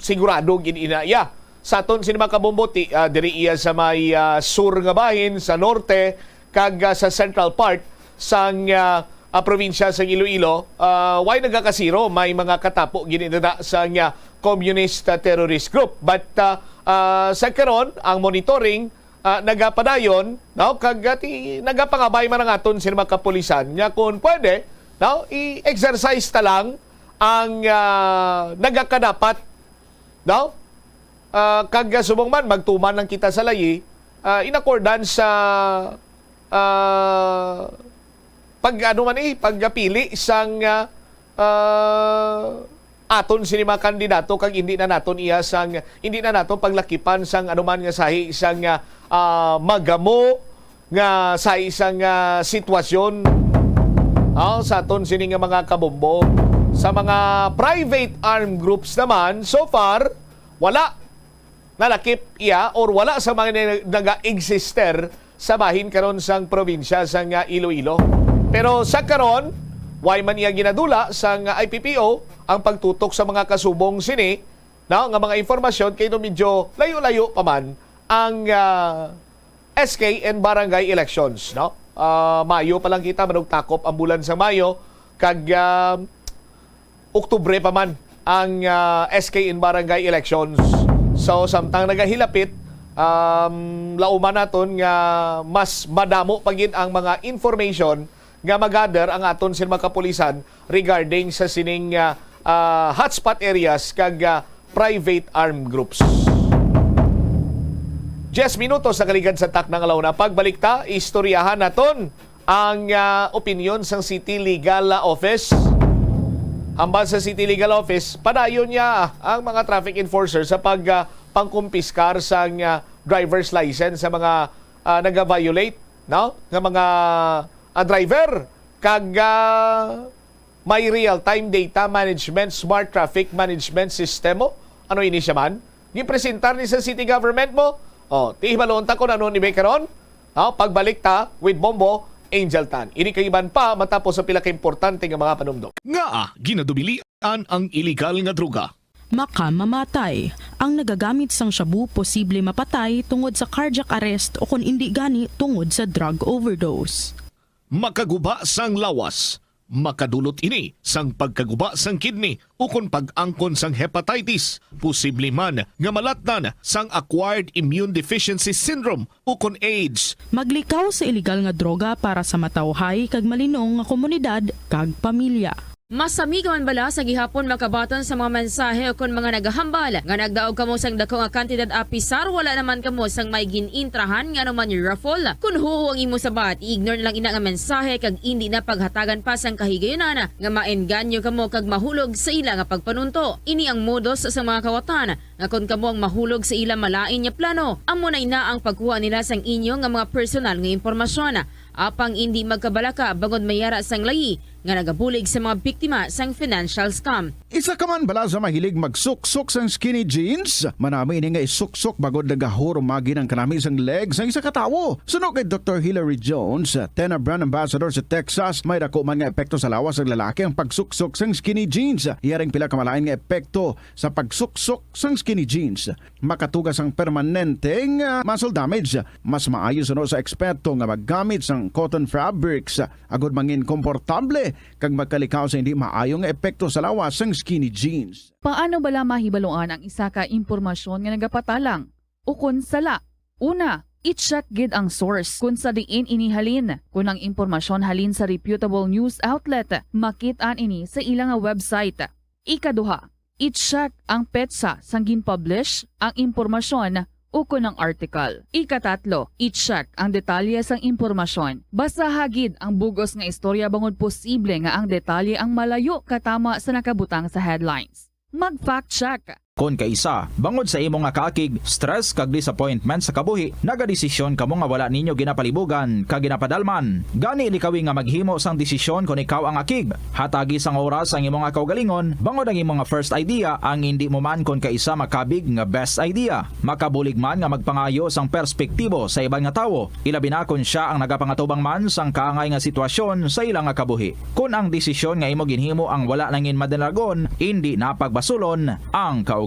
sigurado gid ina iya. Sa aton sini mga kabombo, ti, ah, diri iya sa may, ah, sur nga bahin, sa norte, kag, ah, sa central part sang, ah, ah, probinsya sang Iloilo, ah, way nagakasiro, may mga katapo gid ina sang, ah, communist, ah, terrorist group. But, ah, ah, sa karon, ang monitoring, ah, nagapadayon, no? Kag, ah, ti-, nagapangabay man ang aton sini mga kapulisan nga kung pwede, no, i-exercise ta lang ang, ah, nagakadapat, no? Ah, kag, ah, subong man magtuman lang kita sa layi, ah, in accordance sa, ah, pag, ano man, eh, pagpili sang, ah, ah, aton sini mga kandidato, kag hindi na naton iya sang, hindi na naton paglakipan sang anuman nga sahi sang, ah, ah, magamo nga sahi sang, ah, sitwasyon, ah, sa aton sini nga mga kabombo. Sa mga private armed groups naman, so far, wala nalakip iya or wala sa mga na-, naga-exister sa bahin karon sang probinsya sang, ah, Iloilo. Pero sa karon, way man iya ginadula sang I P P O ang pagtutok sa mga kasubong sini, no, nga mga impormasyon, kay no medyo layo-layo pa man ang, ah, S K and barangay elections, no? Ah, Mayo pa lang kita, manugtakop ang bulan sa Mayo, kag, ah, Oktubre pa man ang, ah, S K and barangay elections. So, samtang nagahilapit, um, lauman naton nga mas madamo pa gid ang mga information nga magather ang aton sini mga kapulisan regarding sa sining, ah, ah, hotspot areas kag, ah, private armed groups. Diyes minutos nakaligad sa takna nga una. Pagbalik ta, istoryahan naton ang, ah, opinyon sang City Legal Office. Hambal sa City Legal Office, padayon niya ang mga traffic enforcer sa pag, ah, pangkumpiskar sang, ah, driver's license sa mga, ah, naga-violate, no, nga mga, ah, driver. Kag, ah, may real-time data management, smart traffic management system mo. Ano ini siya man? Gipresentar ni sa city government mo? O, ti hibaluon ta kung ano ni may karon. Ha, pagbalik ta with Bombo, Angel Tan. Ini kag iban pa matapos sa pila ka importante nga mga panumdom. Ngaa ginadubilian ang iligal nga droga? Makamamatay. Ang nagagamit sang shabu posible mapatay tungod sa cardiac arrest o kon indi gani tungod sa drug overdose. Makaguba sang lawas. Makadulot ini sang pagkaguba sang kidney ukon pag-angkon sang hepatitis, posible man nga malatnan sang acquired immune deficiency syndrome ukon AIDS. Maglikaw sa iligal nga droga para sa matawhay kag malinong nga komunidad kag pamilya. Mas amigo man bala sa gihapon makabaton sa mga mensahe ukon mga nagahambal nga nagdaog kamo sang dako nga kantidad apisar wala naman kamo sang may gin-intrahan nga anuman raffle. Kun huo ang imo sabat, i-ignore na lang ina nga mensahe kag indi na paghatagan pa sang kahigayunan nga maengganyo kamo kag mahulog sa ila nga pagpanunto. Ini ang modus sa mga kawatan nga kon kamo ang mahulog sa ila malain nga plano, amo na ina ang pagkuha nila sang inyo nga mga personal nga impormasyon. Apang indi magkabalaka bangod may ara sang layi nga nagabulig sa mga biktima sang financial scam. Isa ka man bala sa mahilig magsuksok sang skinny jeans? Manami ini nga isuksok bangod nagahurumagi ang kanami sang leg sang isa ka tawo. Suno kay Doktor Hilary Jones, Tena brand ambassador sa Texas, may dako man nga epekto sa lawas sang lalaki ang pagsuksok sang skinny jeans. Iya ring pila ka malain nga epekto sa pagsuksok sang skinny jeans. Makatuga sang permanente nga muscle damage. Mas maayo suno sa eksperto nga maggamit sang cotton fabrics agod mangin komportable kag magkalikaw sa hindi maayo nga epekto sa lawas sang skinny jeans. Paano bala mahibaluan ang isa ka impormasyon nga nagapatalang ukon sala? Una, i-check gid ang source kon sa diin ini halin. Kon ang impormasyon halin sa reputable news outlet, makit-an ini sa ila nga website. Ikaduha, i-check ang petsa sang gin-publish ang impormasyon ukon ang article. Ikatatlo, i-check ang detalye sang impormasyon. Basaha gid ang bug-os nga istorya bangod posible nga ang detalye ang malayo katama sa nakabutang sa headlines. Mag-fact check. Kon kaisa, bangod sa imo nga kaakig, stress kag disappointment sa kabuhi, nagadesisyon kamo nga wala ninyo ginapalibugan kag ginapadalman. Gani likawi nga maghimo sang desisyon kon ikaw ang akig. Hatagi sang oras ang imo nga kaugalingon, bangod ang imo nga first idea ang indi mo man kon kaisa makabig nga best idea. Makabulig man nga magpangayo sang perspektibo sa iban nga tawo, ilabi na kon sia ang nagapangatubang man sang kaangay nga sitwasyon sa ila nga kabuhi. Kon ang desisyon nga imo ginhimo ang wala nangin madalagon, indi na pagbasulon ang kaugalingon.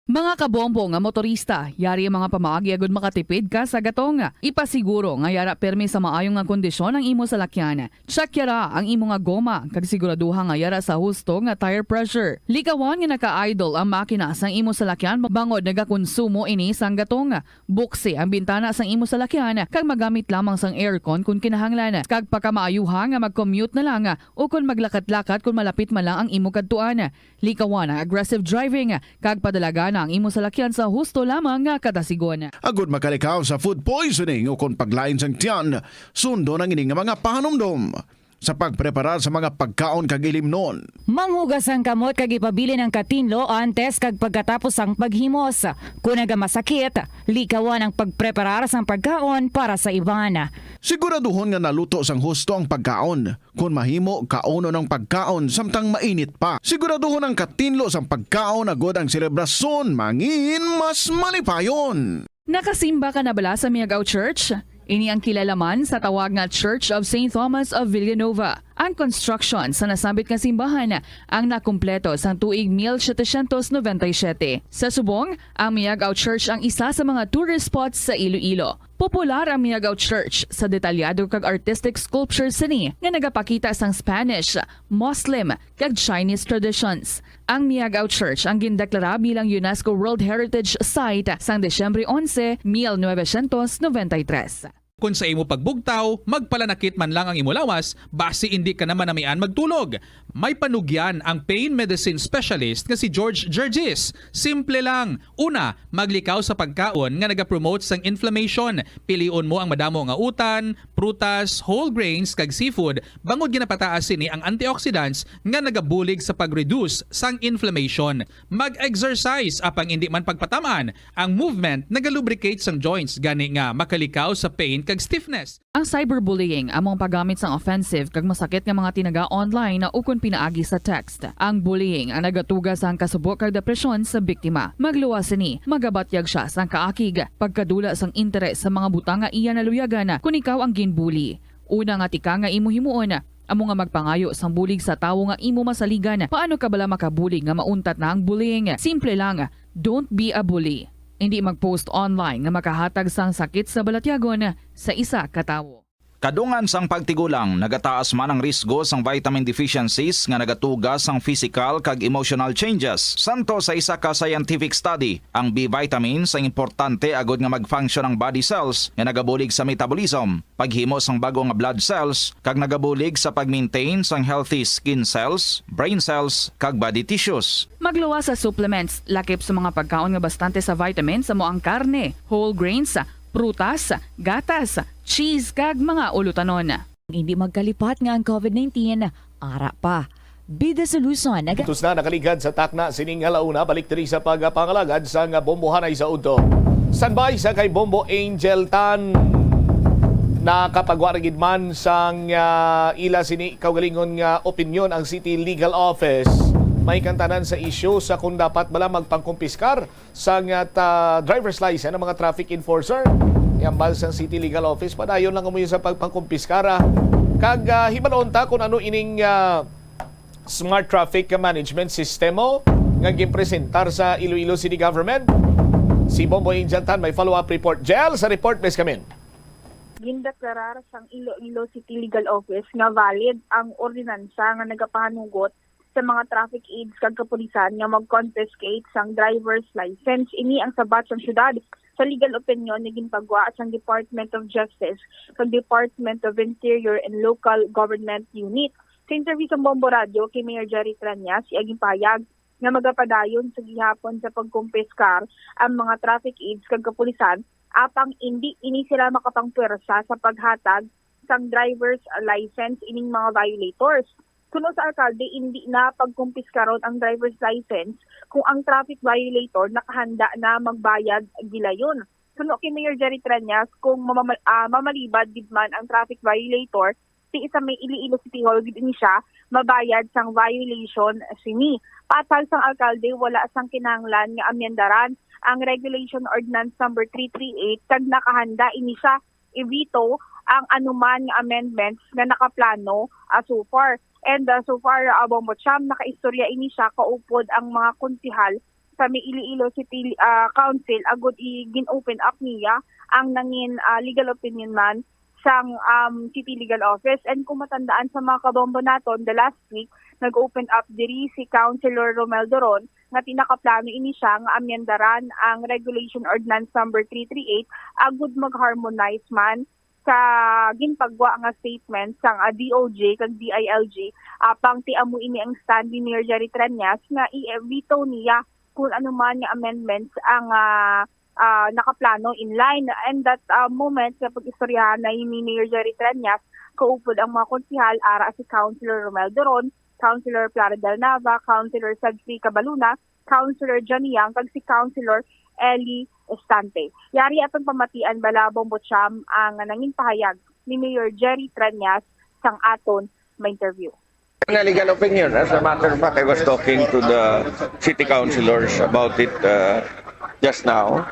Mga kabombo nga motorista, yari ang mga pamaagi agud makatipid ka sa gatong. Ipasiguro nga yara permi sa maayo nga kondisyon ang imo salakyan. Check yara ang imo nga goma kag siguraduha nga yara sa husto nga tire pressure. Likawan nga naka-idle ang makina sang imo salakyan bangod nagakonsumo ini sang gatong. Buksi ang bintana sang imo salakyan kag magamit lamang sang aircon kon kinahanglan. Kag pakamaayuha nga mag-commute na lang o kon maglakat-lakat kon malapit man lang ang imo kadtuan. Likawan ang aggressive driving kag padalagan ang imo salakyan sa husto lamang nga kadasigon. Agud makalikaw sa food poisoning o kon paglain sang tiyan, sundon ang ini nga mga pahanumdom sa pagpreparar sa mga pagkaon kag ilimnon. Manghugas ang kamot kag ipabilin ang katinlo antes kag pagkatapos sang paghimos. Kon nagamasakit, likawan ang pagpreparar sang pagkaon para sa iban. Siguraduhon nga naluto sang husto ang pagkaon. Kon mahimo, kaunon ang pagkaon samtang mainit pa. Siguraduhon ang katinlo sang pagkaon agud ang selebrasyon mangin mas malipayon. Nakasimba ka na bala sa Miagao Church? Ini ang kilalaman sa tawag nga Church of Saint Thomas of Villanova. Ang construction sa nasambit nga simbahan ang nakumpleto sang tuig mil setecientos noventa y siete. Sa subong, ang Miagao Church ang isa sa mga tourist spots sa Iloilo. Popular ang Miagao Church sa detalyado kag artistic sculpture sini nga nagapakita sang Spanish, Muslim, kag Chinese traditions. Ang Miagao Church ang gindeklara bilang UNESCO World Heritage Site sang Disyembre onse, mil novecientos noventa y tres. Kon sa imo pagbugtaw, magpalanakit man lang ang imo lawas, basi indi ka na manamian magtulog. May panugyan ang pain medicine specialist nga si George Gergis. Simple lang. Una, maglikaw sa pagkaon nga nagapromote sang inflammation. Pilion mo ang madamo nga utan, prutas, whole grains, kag seafood, bangod ginapataas sini ang antioxidants nga nagabulig sa pag-reduce sang inflammation. Mag-exercise, apang indi man pagpatam-an, ang movement nagalubricate sang joints, gani nga makalikaw sa pain kag stiffness. Ang cyberbullying amo ang paggamit sang offensive kag masakit nga mga tinaga online ukon pinaagi sa text. Ang bullying ang nagatuga sang kasubo kag depresyon sa biktima. Magluwas sini, magabatyag sia sang kaakig, pagkadula sang interes sa mga butang nga iya naluyagan kon ikaw ang ginbully. Una nga tika nga imo himuon, amo nga magpangayo sang bulig sa tawo nga imo masaligan. Paano ka bala makabulig nga mauntat na ang bullying? Simple lang, don't be a bully. Indi mag-post online nga makahatag sang sakit sa balatyagon sa isa ka tawo. Kadungan sang pagtigulang, nagataas man ang risgo sang vitamin deficiencies nga nagatuga sang physical kag emotional changes. Santo sa isa ka scientific study, ang B vitamins ang importante agud nga mag-function ang body cells nga nagabulig sa metabolism, paghimo sang bag-o nga blood cells, kag nagabulig sa pag-maintain sang healthy skin cells, brain cells, kag body tissues. Magluwas sa supplements, lakip sa mga pagkaon nga bastante sa vitamins, amo ang karne, whole grains, prutas, gatas, cheese, kag mga ulutanon. Hindi magkalipat nga ang covid nineteen ara pa. Bida Solution, nag- Tus na nakaligad sa takna sining halauna, balik diri sa pagpangalagad sang bombohanay sa udto. Standby sa kay Bombo Angel Tan. Nakapagwa ra gid man sang, ah, ila sini kaugalingon nga opinyon ang City Legal Office. May kantanan sa isyu sa kung dapat bala magpangkumpiskar sang, ah, ta-, driver's license ang mga traffic enforcer. Iambal sang City Legal Office, padayon lang kamo sa pagpangkumpiskara. Kag, ah, hibalon ta kung ano ining, ah, Smart Traffic Management System mo nga ginpresentar sa Iloilo City Government. Si Bombo Angel Tan may follow-up report. Jel, sa report, please come in. Gindeklarar sang Iloilo City Legal Office nga valid ang ordinansa nga nagapahanugot sa mga traffic aids kag kapulisan nga mag-confiscate sang driver's license. Ini ang sabat sang syudad sa legal opinion nga ginpagwa sang Department of Justice kag Department of Interior and Local Government Unit. Sa interview sa Bombo Radio kay Mayor Jerry Treñas, iya ginpahayag nga magapadayon sa gihapon sa pagkumpiskar ang mga traffic aids kag kapulisan, apang indi ini sila makapangpwersa sa paghatag sang driver's license ining mga violators. Suno sa alkalde, indi na pagkumpiskaron ang driver's license kung ang traffic violator nakahanda na magbayad gilayon. Suno kay Mayor Jerry Treñas, kung mamama-, ah, mamalibad gid man ang traffic violator, ti sa may Iloilo City Hall gid ini siya mabayad sang violation sini. Patag sang alkalde, wala sang kinahanglan nga amyendaran ang Regulation Ordinance Number three three eight kag nakahanda ini siya i-veto ang anuman nga amendments nga nakaplano, ah, so far. And, ah, so far, ah, Bombo Cham, nakaistorya ini siya kaupod ang mga konsehal sa may Iloilo City ah, Council agud i-gin-open up niya ang nangin ah, legal opinion man sang um, City Legal Office. And kung matandaan sa mga kabombo naton, the last week, nag-open up diri si Councilor Romel Doron nga tinakaplano ini siya nga amyendaran ang Regulation Ordinance Number three three eight agud mag-harmonize man sa ginpagwa nga statement sang ah, D O J kag D I L G, apang ti amo ini ang stand ni Mayor Jerry Treñas nga i-veto niya kung ano man nga amendments ang ah, ah, nakaplano in line. And that ah, moment sa pag-istoryahan na ni Mayor Jerry Treñas, kaupod ang mga konsehal, ara si Councilor Romel Doron, Councilor Plaridel Nava, Councilor Sagsi Cabaluna, Councilor Johnny Yang, kag si Councilor Ellie Estante. Yari atong pamatian bala, Bombo Cham, ang nangin pahayag ni Mayor Jerry Treñas sang aton ma-interview. Na legal opinion. As a matter of fact, I was talking to the city councilors about it uh, just now.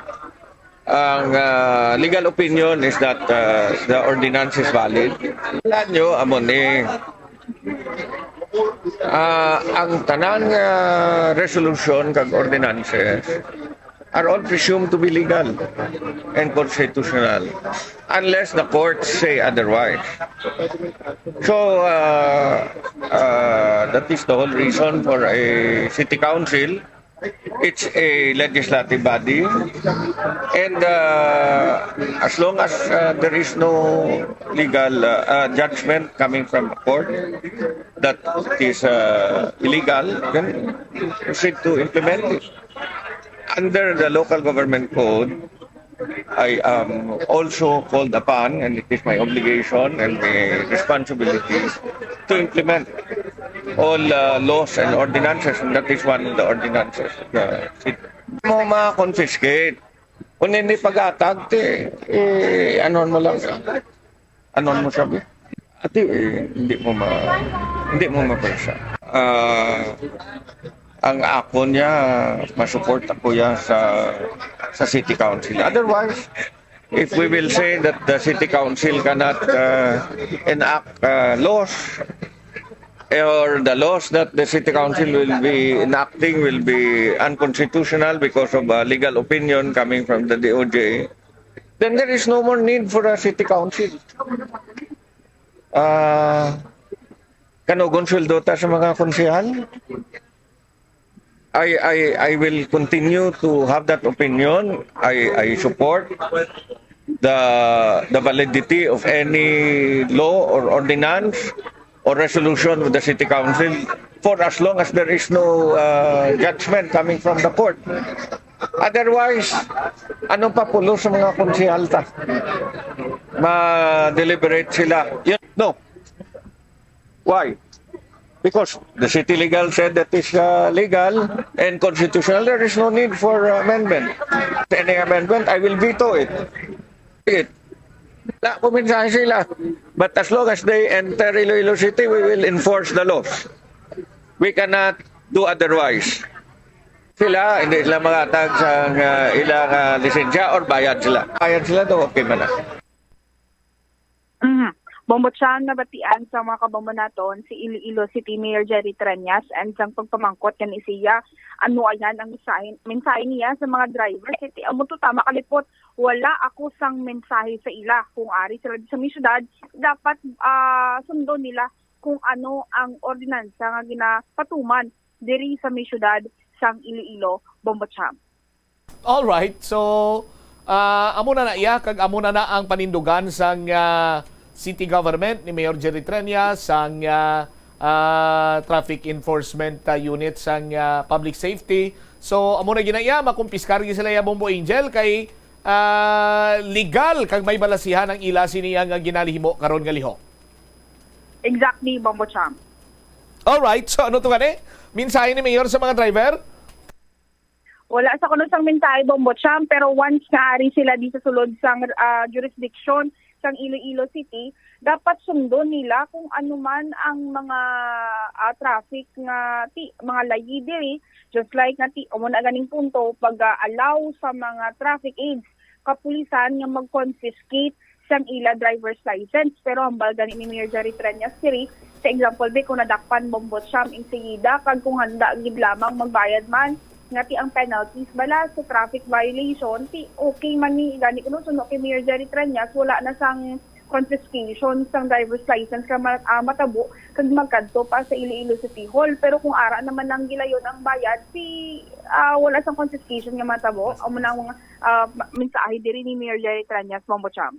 Ang uh, legal opinion is that uh, the ordinance is valid. Alam nyo, amo ni, ah, ang tanang ah, resolution kag ordinances are all presumed to be legal and constitutional unless the courts say otherwise. So, uh, uh, that is the whole reason for a city council. It's a legislative body, and uh, as long as uh, there is no legal uh, uh, judgment coming from a court that is uh, illegal, then proceed to implement it. Under the local government code, I am also called upon, and it is my obligation and my responsibility to implement all uh, laws and ordinances, and that is one of the ordinances of the city. Mo ma-confiscate. Kung hindi pag-atag, ti, eh, ano mo lang. Ano mo sabi? Ati, eh, hindi mo ma hindi mo mapwersa. Ah, ang ako niya, masupport ako ya sa sa city council. Otherwise, if we will say that the city council cannot uh, enact uh, laws, or the laws that the city council will be enacting will be unconstitutional because of a legal opinion coming from the D O J, then there is no more need for a city council. Ah, kanugon sweldo ta sa mga konsehal. I, I, I will continue to have that opinion. I, I support the the validity of any law or ordinance or resolution of the city council for as long as there is no uh, judgment coming from the court. Otherwise, anong papulo sa mga konsehal ta? Ma-deliberate sila. You know, why? Because the city legal said that is uh, legal and constitutional. There is no need for amendment. Any amendment, I will veto it. It. Wala ko mensahe sila. But as long as they enter Iloilo City, we will enforce the laws. We cannot do otherwise. Sila, hindi sila makatag sa uh, ilang uh, lisensya or bayad sila. Bayad sila to, okay man na. Mhm. Bombo Chan, nabatian sa mga kabombo naton si Iloilo City Mayor Jerry Treñas, and sang pagpamangkot kani siya, ano ayan ang mensahe, mensahe niya sa mga driver? Kay ti amo to tama kalipot, wala ako sang mensahe sa ila. Kung ari sila sa may syudad, dapat ah, sundon nila kung ano ang ordinansa nga ginapatuman diri sa may syudad sang Iloilo, Bombo Chan. Alright, so ah, amo na na iya kag amo na na ang panindugan sang ah, city government ni Mayor Jerry Treñas, sang ah, ah, traffic enforcement ah, unit sang ah, public safety. So amo na gina iya, makumpiskar gyud sila iya, Bombo Angel, kay ah, legal kag may balasihan ang ila sini nga ginalihimo karon nga lihok. Exactly, Bombo Cham. Alright, so ano to gani? Mensahe ni Mayor sa mga driver? Wala sa kuno sang mensahe, Bombo Cham, pero once nga ari sila di sa sulod sang ah, jurisdiction sang Iloilo City, dapat sundon nila kung ano man ang mga ah, traffic nga ti mga layi diri, just like nga ti amo na ganing punto pag-allow sa mga traffic aids kapulisan nga mag-confiscate sang ila driver's license. Pero hambal gani ni Mayor Jerry Treñas diri, sa example bi, kung nadakpan, Bombo Cham, insigida, kag kung handa gid lamang magbayad man, nga ti ang penalties bala sa traffic violation, ti okay man ni gani kuno suno kay Mayor Jerry Treñas, wala na sang confiscation sang driver's license ka ma-, ah, matabo kag magkadto pa sa Iloilo City Hall. Pero kung ara naman lang gilayon ang bayad, ti, ah, wala sang confiscation nga matabo. Amo na ang, ah, ma-, mensahe diri ni Mayor Jerry Treñas, Bombo Cham.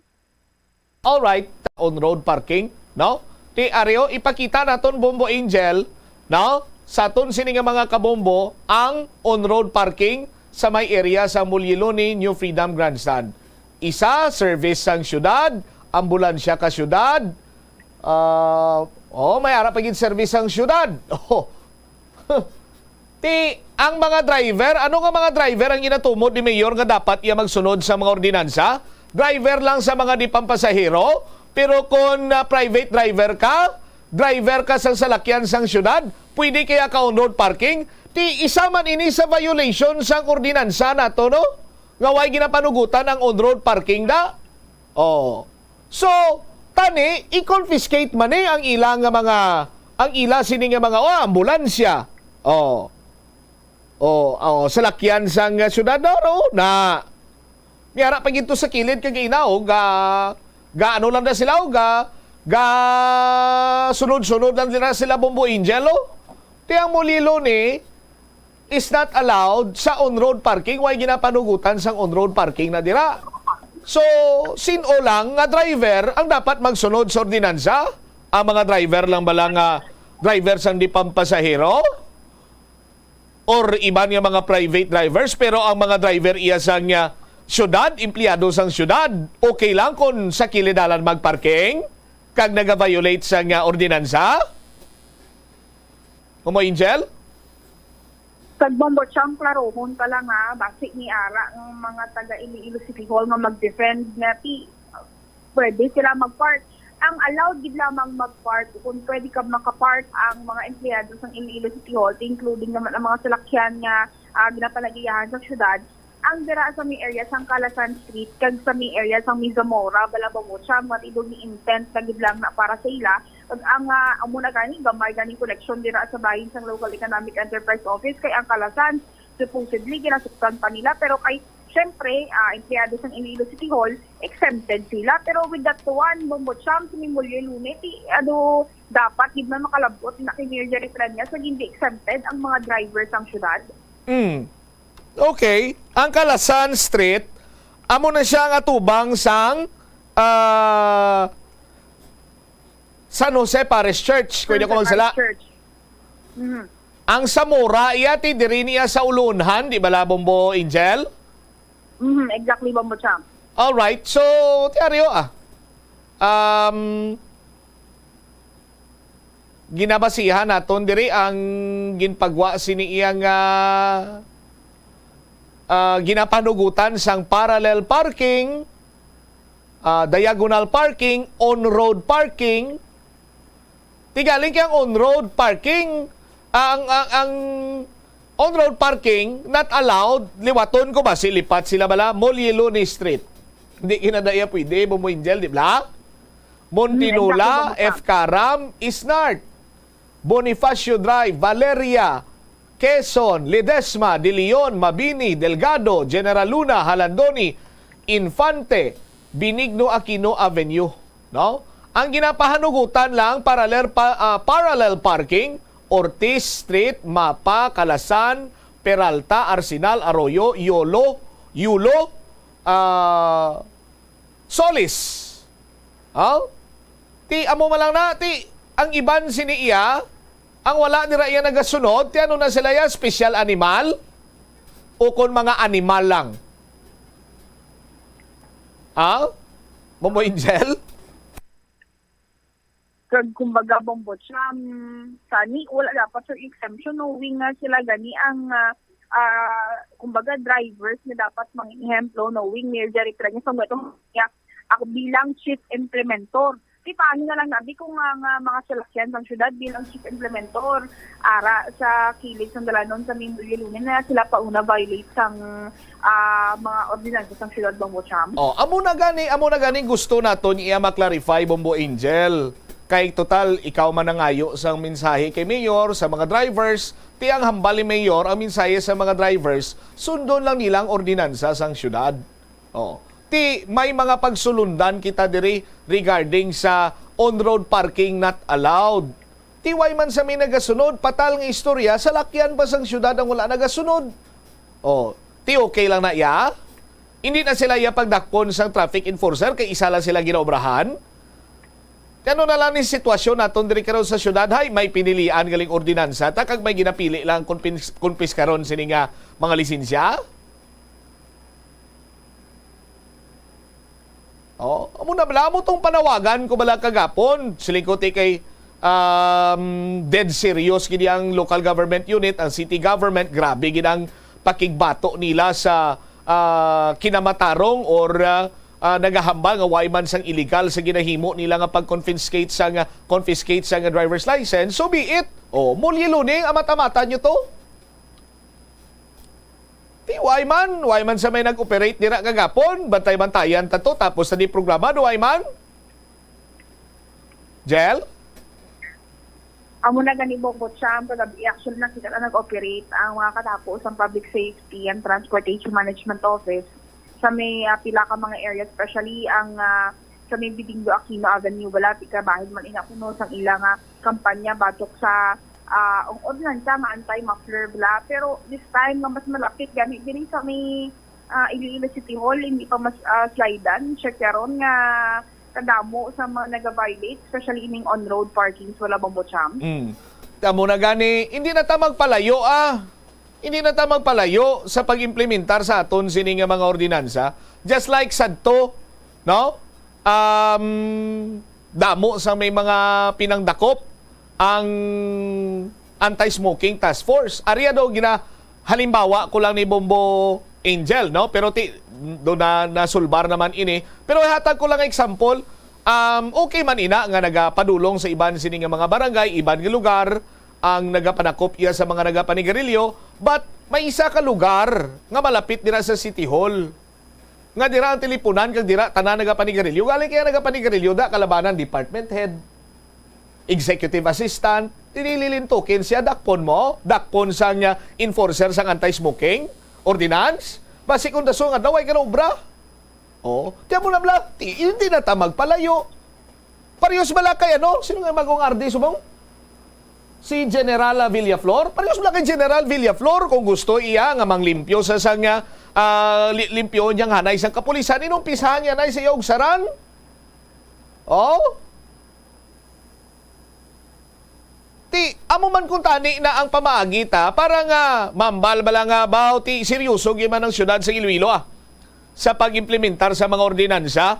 Alright, on-road parking, no? Ti Ario, ipakita naton, Bombo Angel, no? Sa aton sini nga mga kabombo, ang on-road parking sa may area sa Mulyiluni New Freedom Grandstand. Isa, service sang syudad, ambulansya ka syudad. Ah, oh, may ara pa gid service sang syudad. Oh. Ti, ang mga driver, ano nga mga driver ang ginatumod ni Mayor nga dapat iya magsunod sa mga ordinansa? Driver lang sa mga di pampasahero? Pero kung, ah, private driver ka, driver ka sa salakyan sang syudad, pwede kaya ka on-road parking? Ti, isa man ini sa violation sang ordinansa nato, no? Nga way ginapanugutan ang on-road parking da? Oh. So, tani, i-confiscate man ni ang ila nga mga, ang ila sini nga mga, oh, ambulansya. Oh. Oh, oh, salakyan sang, uh, syudad, no? No, na. May ara pa gid to sa kilid kag inaw, ga, ga ano lang na sila, oh, ga, ga sunod-sunod lang nila sila, Bombo Angel, oh. Ti ang Mulyiluni is not allowed sa on-road parking. Way ginapanugutan sang on-road parking na dira? So, sin-o lang nga driver ang dapat magsunod sa ordinansa? Ang mga driver lang bala nga driver sang di pampasahero? Or iban nga mga private drivers, pero ang mga driver iya sang, ah, syudad, empleyado sang syudad, okay lang kung sa kilid dalan magparking kag naga-violate sang, ah, ordinansa? Bombo Angel? Kag Bombo Cham, klarohon pa lang ha, basi ni ara ang mga taga Iloilo City Hall nga mag-defend nga ti pwede sila mag-park. Ang allowed gid lamang mag-park, kung pwede ka maka-park, ang mga empleyado sang Iloilo City Hall, including naman ang mga salakyan nga, ah, ginapanagiyahan sa syudad, ang dira sa may area sang Calasan Street kag sa may area sang may Zamora, bala, Bombo Cham, nga ti daw ni intent na gid lang na para sa ila. Kag ang, ah, amo na gani, gamay gani koneksyon dira sa bahin sang Local Economic Enterprise Office, kay ang Calasan, supposedly, ginasuktan pa nila. Pero kay, syempre, ah, empleyado sang Iloilo City Hall, exempted sila. Pero with that one, Bombo Cham, sa Memorial Lune, ti, ano, dapat gid man makalabot na kay Mayor Jerry Treñas nga hindi exempted ang mga driver sang syudad. Mm. Okay. Ang Calasan Street, amo na siya nga tubang sang, ah, San Jose Parish Church, kung di ako magsala. Church. Mhm. Ang Zamora, iya ti diri niya sa ulunhan, di bala, Bombo Angel? Mhm, exactly, Bombo Cham. Alright, so, ti Ario, ah. Um, ginabasihan naton diri ang ginpagwa sini iya nga, ah, ginapanugutan sang parallel parking, ah, diagonal parking, on-road parking. Ti galing kay ang on-road parking, ang, ang, ang on-road parking not allowed, liwaton ko ba, si lipat sila bala, Mulyiluni Street. Hindi kinadaya pwede, Bombo Angel, di ba? Montinula, Mm, exactly, Bombo Cham. F Karam, Isnart, Bonifacio Drive, Valeria, Quezon, Ledesma, De Leon, Mabini, Delgado, General Luna, Jalandoni, Infante, Benigno Aquino Avenue, no? Ang ginapahanugutan lang parallel pa, ah, parallel parking, Ortiz Street, Mapa, Calasan, Peralta, Arsenal, Arroyo, Yolo, Yulo, ah, Solis. Oh? Ti amo man lang na, ti ang iban sini iya, ang wala dira iya nagasunod, ti ano na sila ya, special animal? O kon mga animal lang? Ah? Bombo Angel? Kag kumbaga, Bombo Cham, sani, wala dapat sa exemption, knowing nga sila gani ang, ah, ah, kumbaga, drivers nga dapat mang ehemplo, knowing Mayor Jerry Treñas, ang gatong niya, ako bilang chief implementor. Di paano na lang nabi kung nga, nga mga salakyan sang syudad bilang chief implementor, ara sa kilid sang dalanon sa Memorial Lune na sila pa una violate sang, ah, mga ordinansa sang syudad, Bombo Cham? Oh, amo na gani, amo na gani gusto naton iya ma-clarify, Bombo Angel. Kay total, ikaw man nangayo sang mensahe kay Mayor, sa mga drivers, ti ang hambal ni Mayor, ang mensahe sa mga drivers, sundon lang nila ang ordinansa sang syudad. Oh. Ti may mga pagsulundan kita diri regarding sa on-road parking not allowed. Ti way man sa may nagasunod, patal nga istorya, salakyan pa sang syudad ang wala nagasunod. Oh, ti okay lang na iya? Hindi na sila iya pagdakpon sang traffic enforcer kay isa lang sila ginaobrahan? Ti ano na lang ni sitwasyon naton diri karon sa syudad, hay, may pinilian galing ordinansa ta kag may ginapili lang kumpins-, kumpiskaron sini nga mga lisensya? Oh, amo na bala, amo tong panawagan ko bala kagapon. Siling ko ti kay, um, dead serious gid ang local government unit, ang city government. Grabe gid ang pakigbato nila sa, ah, kinamatarong or, ah, ah, nagahambal nga way man sang illegal sa ginahimo nila nga pag-confiscate sa nga, confiscate sa nga driver's license. So be it. Oh, mulye luni, amat-amatan nyo to. Ti way man, way man sa may nag-operate dira kagapon, bantay-bantayan ta to, tapos sa di programa, do way man? Jel? Amo na gani, Bongbong Cham, kagabi, actually, nakita na nag-operate ang mga katapo sa Public Safety and Transportation Management Office sa may, ah, pila ka mga area, especially ang, ah, sa may Benigno Aquino Avenue, wala, ti kabahin man ina kuno sang ila nga kampanya batok sa, ah, ang ordinansa nga anti-muffler bala. Pero this time nga mas malapit gani diri sa may, ah, Iloilo City Hall, hindi pa mas, ah, slidean. Check karon nga kadamo sa mga nag-violate, especially ining on-road parkings, wala, Bongbong Cham? Mm. Tamo na gani, hindi na ta magpalayo, ah. Hindi na ta magpalayo sa pag-implementar sa aton sini nga mga ordinansa. Just like sadto, no? Um, damo sa may mga pinangdakop ang anti-smoking task force. Ari daw gina-, halimbawa ko lang ni Bombo Angel, no? Pero ti-, do na, nasulbar naman ini. Pero hatag ko lang example, um, okay man ina nga nagapadulong sa iban sini nga mga barangay, iban nga lugar, ang nagapanakop iya sa mga nagapanigarilyo, but may isa ka lugar nga malapit dira sa City Hall. Nga dira ang tilipunan kag dira tanan nagapanigarilyo. Galing kaya nagapanigarilyo da kalabanan department head, executive assistant, dili lilintukin siya, dakpon mo, dakpon sang, ah, enforcer sang anti-smoking ordinance. Basi kung dason nga daw ay ka na obra. Oh, tiyan mo na bala, ti-, hindi na ta magpalayo. Parehas bala kay ano? Sino nga bagong R D subong? Si General, ah, Villaflor? Parehas bala kay General Villaflor kung gusto iya nga manglimpyo sa sang, ah, ah, li-, limpyo niyang hanay sang kapulisan. Inumpisahan niya na sa iya og saran? Oh? Ti, amo man kung tani na ang pamaagi ta para nga mambal bala nga baw ti seryoso gyud man ang siyudad sa Iloilo, ah, sa pag-implementar sa mga ordinansa.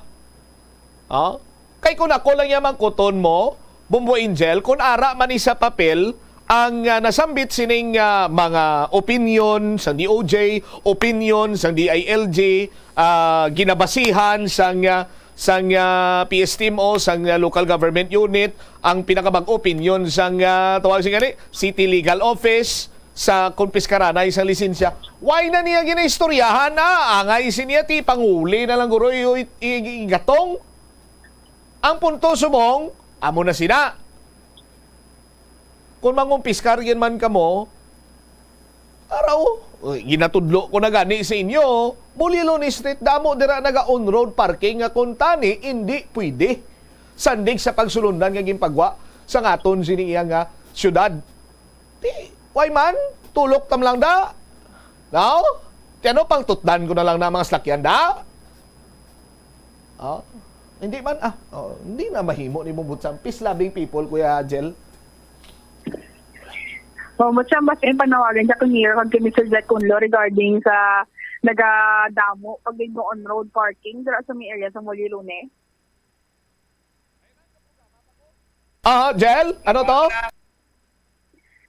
Ah? Kay kung ako lang ya mangkuton mo, Bombo Angel, kung ara man ni sa papel ang, ah, nasambit sining, ah, mga opinion sang D O J, opinion sang D I L G, ah, ginabasihan sang, ah, sang, ah, P S T M O, sang, ah, local government unit, ang pinakabag-o opinion sang, ah, tawag siya gani, City Legal Office sa kumpiskaranay sang lisensya. Why na niya ginaistoryahan na? Angay siya ti panguli na lang guro i-, i-, i-, igatong. Ang punto subong, amo na sina. Kung mangumpiskar gid man kamo, araw, uy, ginatudlo ko na gani sa inyo, Bulilon Street, damo dira naga on-road parking nga kung tani, indi pwede. Sandig sa pagsulundan nga ginpagwa sa ngaton sini iya nga syudad. Ti, way man, tulok tam lang da. Now, ti ano pang tutdan ko na lang na mga salakyan da? Oh, hindi man, ah, oh, hindi na mahimo ni Mumbutsang. Peace loving people, Kuya Jel. Oh, Mutsang, basta yung panawagan sa kay Mayor kag kay Mister Jack Kunlo regarding sa nagadamo pag on-road parking dira sa may area sa Mulilone. Ah, Jel, ano to?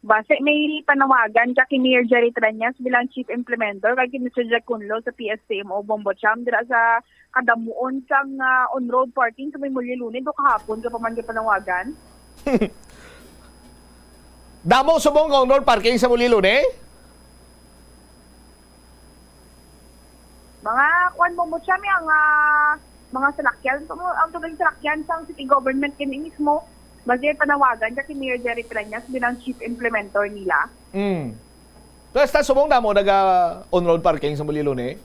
Base may panawagan ka kay Mayor Jerry Treñas bilang Chief Implementer kag kay Mister Jack Kunlo sa P S T M O Bombo Cham dira sa kadamuon sang, ah, on-road parking sa may Mulilone do kahapon ka pa man ka panawagan. Damo subong nga on-road parking sa Mulilone? Mga kuan mo mo siya, may ang, ah, mga salakyan. Ang tubig salakyan sa city government kini mismo. Basta panawagan ka kay Mayor Jerry Treñas bilang chief implementer nila. Mm. So, hasta subong damo naga on-road parking sa Bulilone?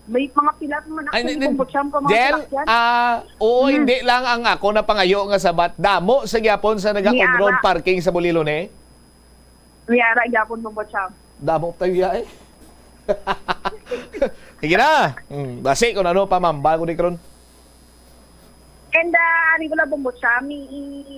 May mga pila man Ay, actually ni-, ni-, kung butsyam ka mga Jel, sasakyan. ah, oo, Hmm. hindi lang ang ako napangayo nga sabat. Damo sa gyapon sa naga Ni on-road ara. parking sa Bulilone? May ara gyapon mo butsyam. Damo tayo ya eh. Sige na. Hmm, basi kung ano pa mambal ko di karon. And, ah, ari wala bang butya, may,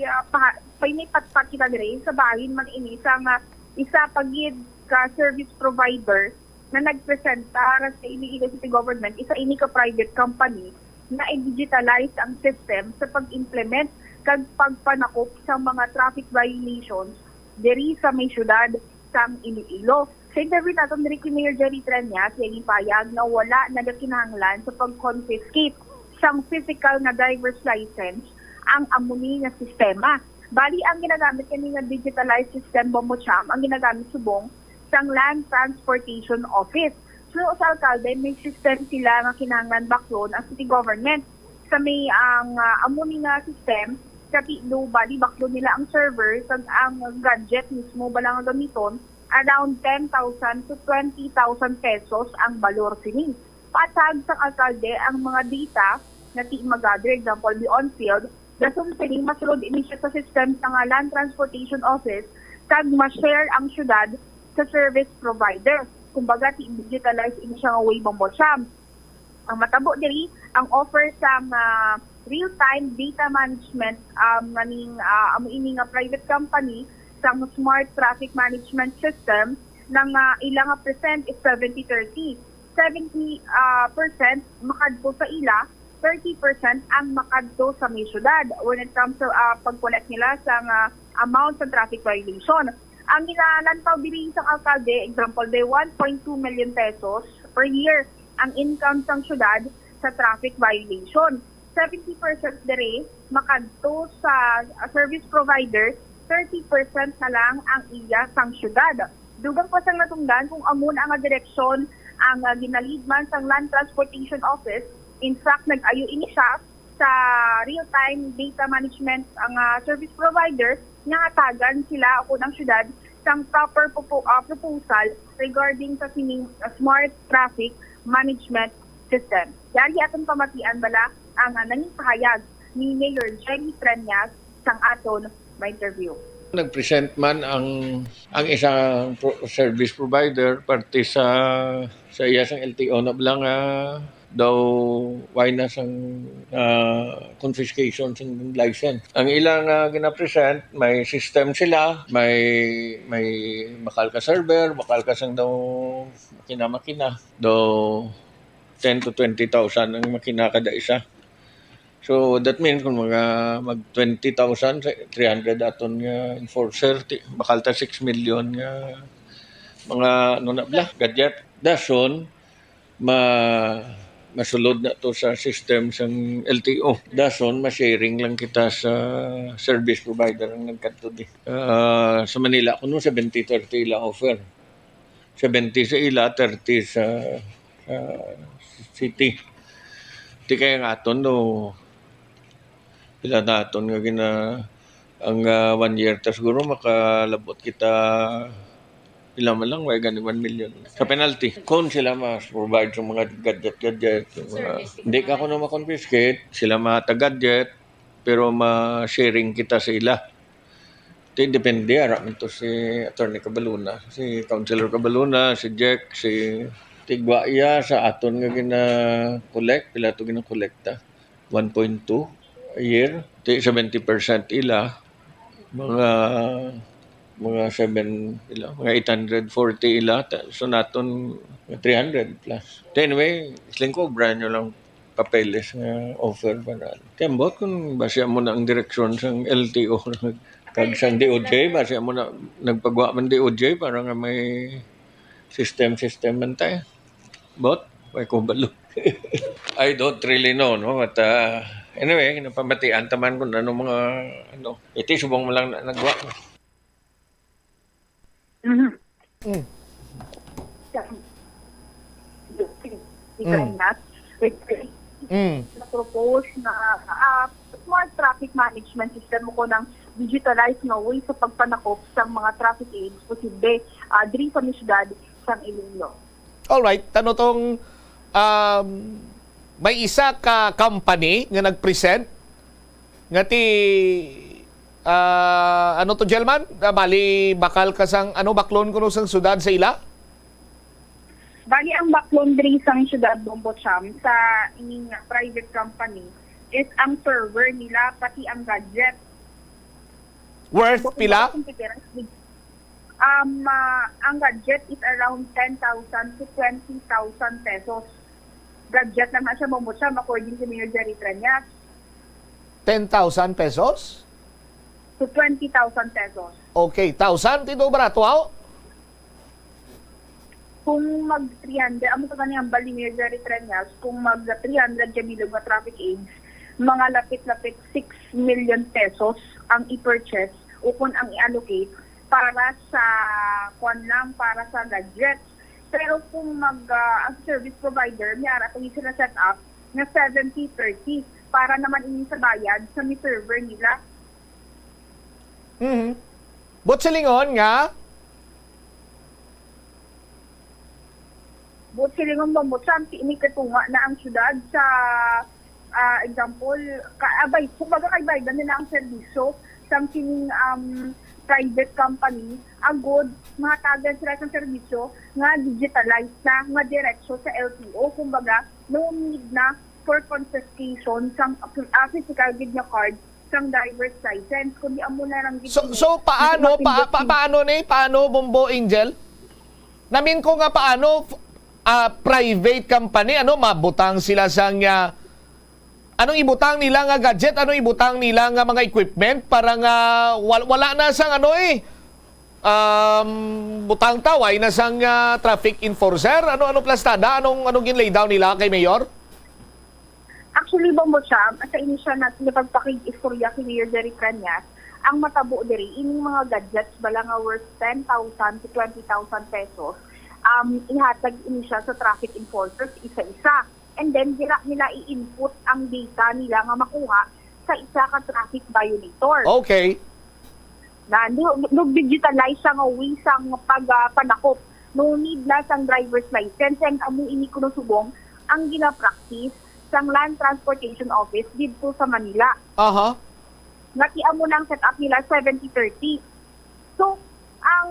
ah, pa, pa, may patpat kita diri sa bahin man ini sa nga isa pa gid ka service provider na nagpresenta ra sa Iloilo City Government, isa ini ka private company na i-digitalize ang system sa pag-implement kag pagpanakop sa mga traffic violations diri sa may syudad sang Iloilo. Sa interview naton diri kay Mayor Jerry Treñas, siya gipahayag nga wala nagakinahanglan sa pag-confiscate sang physical nga driver's license ang amo ni nga sistema. Bali, ang ginagamit kani nga digitalized system, Bombo Cham, ang ginagamit subong sang Land Transportation Office. So, sa alkalde, may system sila nga kinahanglan baklon ang city government. Sa may ang, ah, amo ni nga system, sa Tilo, bali, baklon nila ang server, kag ang gadget mismo, bala nga gamiton, around ten thousand to twenty thousand pesos ang balor sini. Patag sang alkalde ang mga data na ti magather, example, be on field, dason sini masulod ini siya sa system sa nga Land Transportation Office, kag ma-share ang syudad sa service provider. Kumbaga, ti-digitalize ini siya nga way, Bombo Cham. Ang matabo diri, ang offer sang, ah, real-time data management, um, nga ning, ah, amo ini nga private company sang smart traffic management system, nang, ah, ila nga percent is seventy thirty. Seventy, ah, percent makadto sa ila, thirty percent ang makadto sa may syudad when it comes to, ah, pag-collect nila sa nga amount sa traffic violation. Ang ginalantaw diri sa alkalde, example, day one point two million pesos per year ang income sang syudad sa traffic violation. Seventy percent diri makadto sa, ah, service provider, thirty percent na lang ang iya sang syudad. Dugang pa sang natungdan kung amo na nga direksyon ang, ah, ginalidman sang Land Transportation Office. In fact, nag-ayo ini siya sa real-time data management ang, ah, service provider nga hatagan sila o ang syudad sang proper propo-, ah, proposal regarding sa sining, ah, smart traffic management system. Yari aton pamatian bala ang, ah, nangipahayag ni Mayor Jerry Treñas sang aton ma-interview. Nag-present man ang, ang isang pro-, service provider parte sa, sa iya sang L T O na bala nga daw wala na sang, ah, confiscation sang license. Ang ila nga gina-present, may system sila, may, may bakal ka server, bakal ka sang daw makina-makina, daw ten to twenty thousand ang makina kada isa. So, that means kung mga mag twenty thousand, three hundred aton nga enforcer, ti-, bakal ta six million nga mga, ano na bala, gadget. Dason, ma-, masulod na to sa system sang L T O. Dason, ma-sharing lang kita sa service provider ang nagkadto di. Ah, sa Manila, kuno seventy thirty ila offer. Seventy sa ila, thirty sa, sa city. Di kaya nga aton, no, pila naton nga gina-, ang, ah, one year, ta siguro makalabot kita, pila man lang, way gani one million. Sa penalty, kung sila mas provide sa mga gadget-gadget, sa mga, hindi ka kuno ma-confiscate, sila matag gadget, pero ma-sharing kita sa ila. Ti depende, ara man to si Attorney Cabaluna, si Councilor Cabaluna, si Jack, si Tigwa iya sa aton nga gina-collect, pila to gina-collect ta? One point two a year. Ti seventy percent ila, mga, mga seven, ila, mga eight hundred forty ila. Ta-, so naton, mga three hundred plus. Ti anyway, siling ko, obra nyo lang papeles nga offer para. Kaya ambot kung basi amo na ang direksyon sang L T O kag sang D O J, basi amo na nagpagwa man D O J para nga may system-system man tayo. But, may ko balo. I don't really know, no? But, uh, anyway, napamatian taman kung ano mga, ano, iti subong mo lang na nagwa. Mhm. Mm. Sa-, Mm. Ikay na, with Mm. na propose na, ah, smart traffic management system o kon ang digitalized nga way sa pagpanakop sang mga traffic aids posible, ah, diri sa mga syudad sang Iloilo. Alright, ano tong, um, may isa ka company nga nag-present nga ti, ah, ano to, Jelman? Ah, bali, bakal ka sang, ano, baklon kuno sang syudad sa ila? Bali, ang baklon diri sang syudad, Bombo Cham, sa ining private company is ang server nila, pati ang gadget. Worth Kung pila? Kung pipira, um, ah, ang gadget is around ten thousand to twenty thousand pesos. Gadget lang na siya, Bombo Cham, according to Mayor Jerry Treñas. Ten thousand pesos? To twenty thousand pesos. Okay, thousand, ti daw barato, aw? Kung mag three hundred, amo to gani ang bali ni Jerry Treñas, kung mag three hundred ka bilog nga traffic aids, mga lapit-lapit six million pesos ang i-purchase o kung ang i-allocate para sa, kwan lang, para sa gadgets. Pero kung mag, ah, ang service provider, may ara pa sila set up nga seventy thirty para naman ini sa bayad sa may server nila. Mhm. Buot silingon nga? Buot silingon, Bombo Cham, ti ini katunga na ang syudad sa, ah, example, ka, abay, kumbaga kay baydan nila ang serbisyo sang sining, um, private company, agod mahatagan sila sang serbisyo nga digitalized na, nga diretso sa L T O, kumbaga, no need na for confiscation sang, ah, physical gid nga card sang driver's license, kundi amo na lang gid So, ini. So, paano, Hindi pa, pa, mapindot paano ni? Paano, Bombo Angel? Namin ko nga paano, f-, ah, private company, ano, mabutang sila sang, ah, anong ibutang nila nga gadget? Anong ibutang nila nga mga equipment para nga wal-, wala na sang, ano, eh, um, butang taway na sang, ah, traffic enforcer? Ano, ano plastada? Anong, anong gin-lay down nila kay Mayor? Actually, Bombo Cham, sa initial natin nga pagpakig-istorya kay Mayor Jerry Treñas, ang matabo diri, ining mga gadgets bala nga worth ten thousand to twenty thousand pesos, um, ihatag ini siya sa traffic enforcers isa-isa. And then, dira nila i-input ang data nila nga makuha sa isa ka traffic violator. Okay. Na, no, no, digitalize siya nga way sang pag, ah, panakop. No need na sang driver's license, and amo ini kuno subong ang ginapractice sang Land Transportation Office didto sa Manila. Aha. Nga ti amo nang set up nila, seventy thirty. So, ang,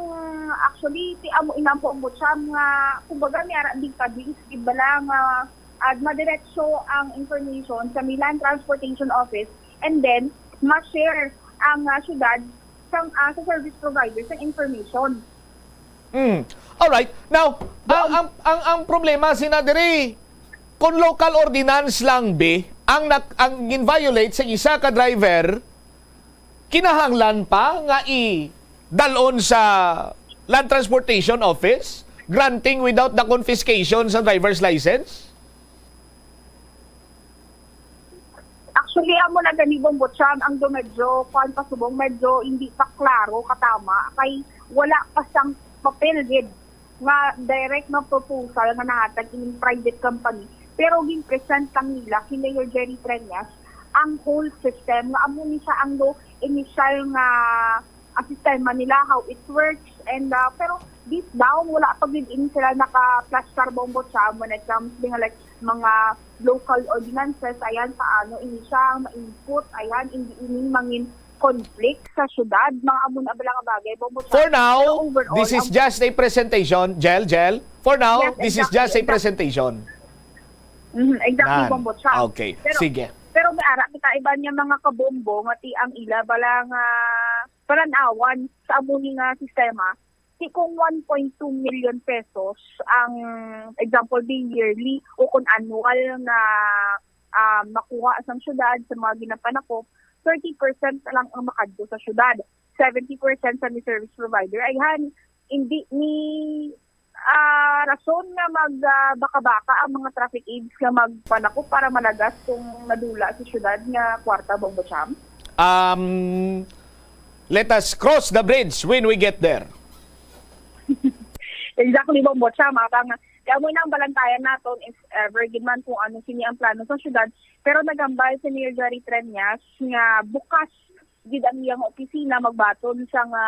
actually, ti amo inampo ang Bombo Cham nga, kumbaga, may ara database, di ba lang, nga, ah, madiretso ang information sa may Land Transportation Office, and then ma-share ang, ah, syudad sang, ah, sa service provider sang information. Mm. Alright. Now, ang, Doon. ang, ang, ang problema, Sina, diri, kung local ordinance lang, bi, ang nak-, ang gin-violate sa isa ka driver, kinahanglan pa nga i-dalon sa Land Transportation Office, granting without the confiscation sa driver's license? Actually, amo na gani, Bombo Cham, ang do medyo, kuwan pa subong, medyo hindi pa klaro katama, kay wala pa sang papel gid nga direct nga proposal nga nahatag ining private company. Pero gin-present lang nila kay Mayor Jerry Treñas ang whole system, nga amo ni siya ang do initial nga ang sistema nila, how it works, and, ah, pero deep down, wala pa gid ini sila naka-plastar, Bombo Cham, when it comes din, like, mga local ordinances, ayan, paano ini siya ma-input, ayan, hindi ini mangin conflict sa syudad, mga amo na bala nga bagay, Bombo Cham. For now, Pero overall, this is ang just a presentation, Jel, Jel. For now, Yes, this is exactly, just a exactly. presentation. Mhm, exactly, Nan. Bombo Cham. Okay, Pero, sige. pero may ara kita iban nga mga kabombo nga ti ang ila bala nga palan-awan sa amo ni nga sistema. Ti kung one point two million pesos ang, example, di yearly o kung annual nga, ah, makuha sang syudad sa mga ginapanakop, thirty percent na lang ang makadto sa syudad. Seventy percent sa may service provider. Ayhan, hindi ni, ah, rason nga mag, ah, baka-baka ang mga traffic aids nga magpanakop para malagas kung nadula sa syudad nga kwarta, Bombo Cham? Um, let us cross the bridge when we get there. Exactly, Bombo Cham. Maka nga, Kaya mo nang balantayan naton if ever gid man kung ano sini ang plano sa syudad. Pero nagambal si Mayor Jerry Treñas nga bukas gid ang iyang opisina magbaton sa nga,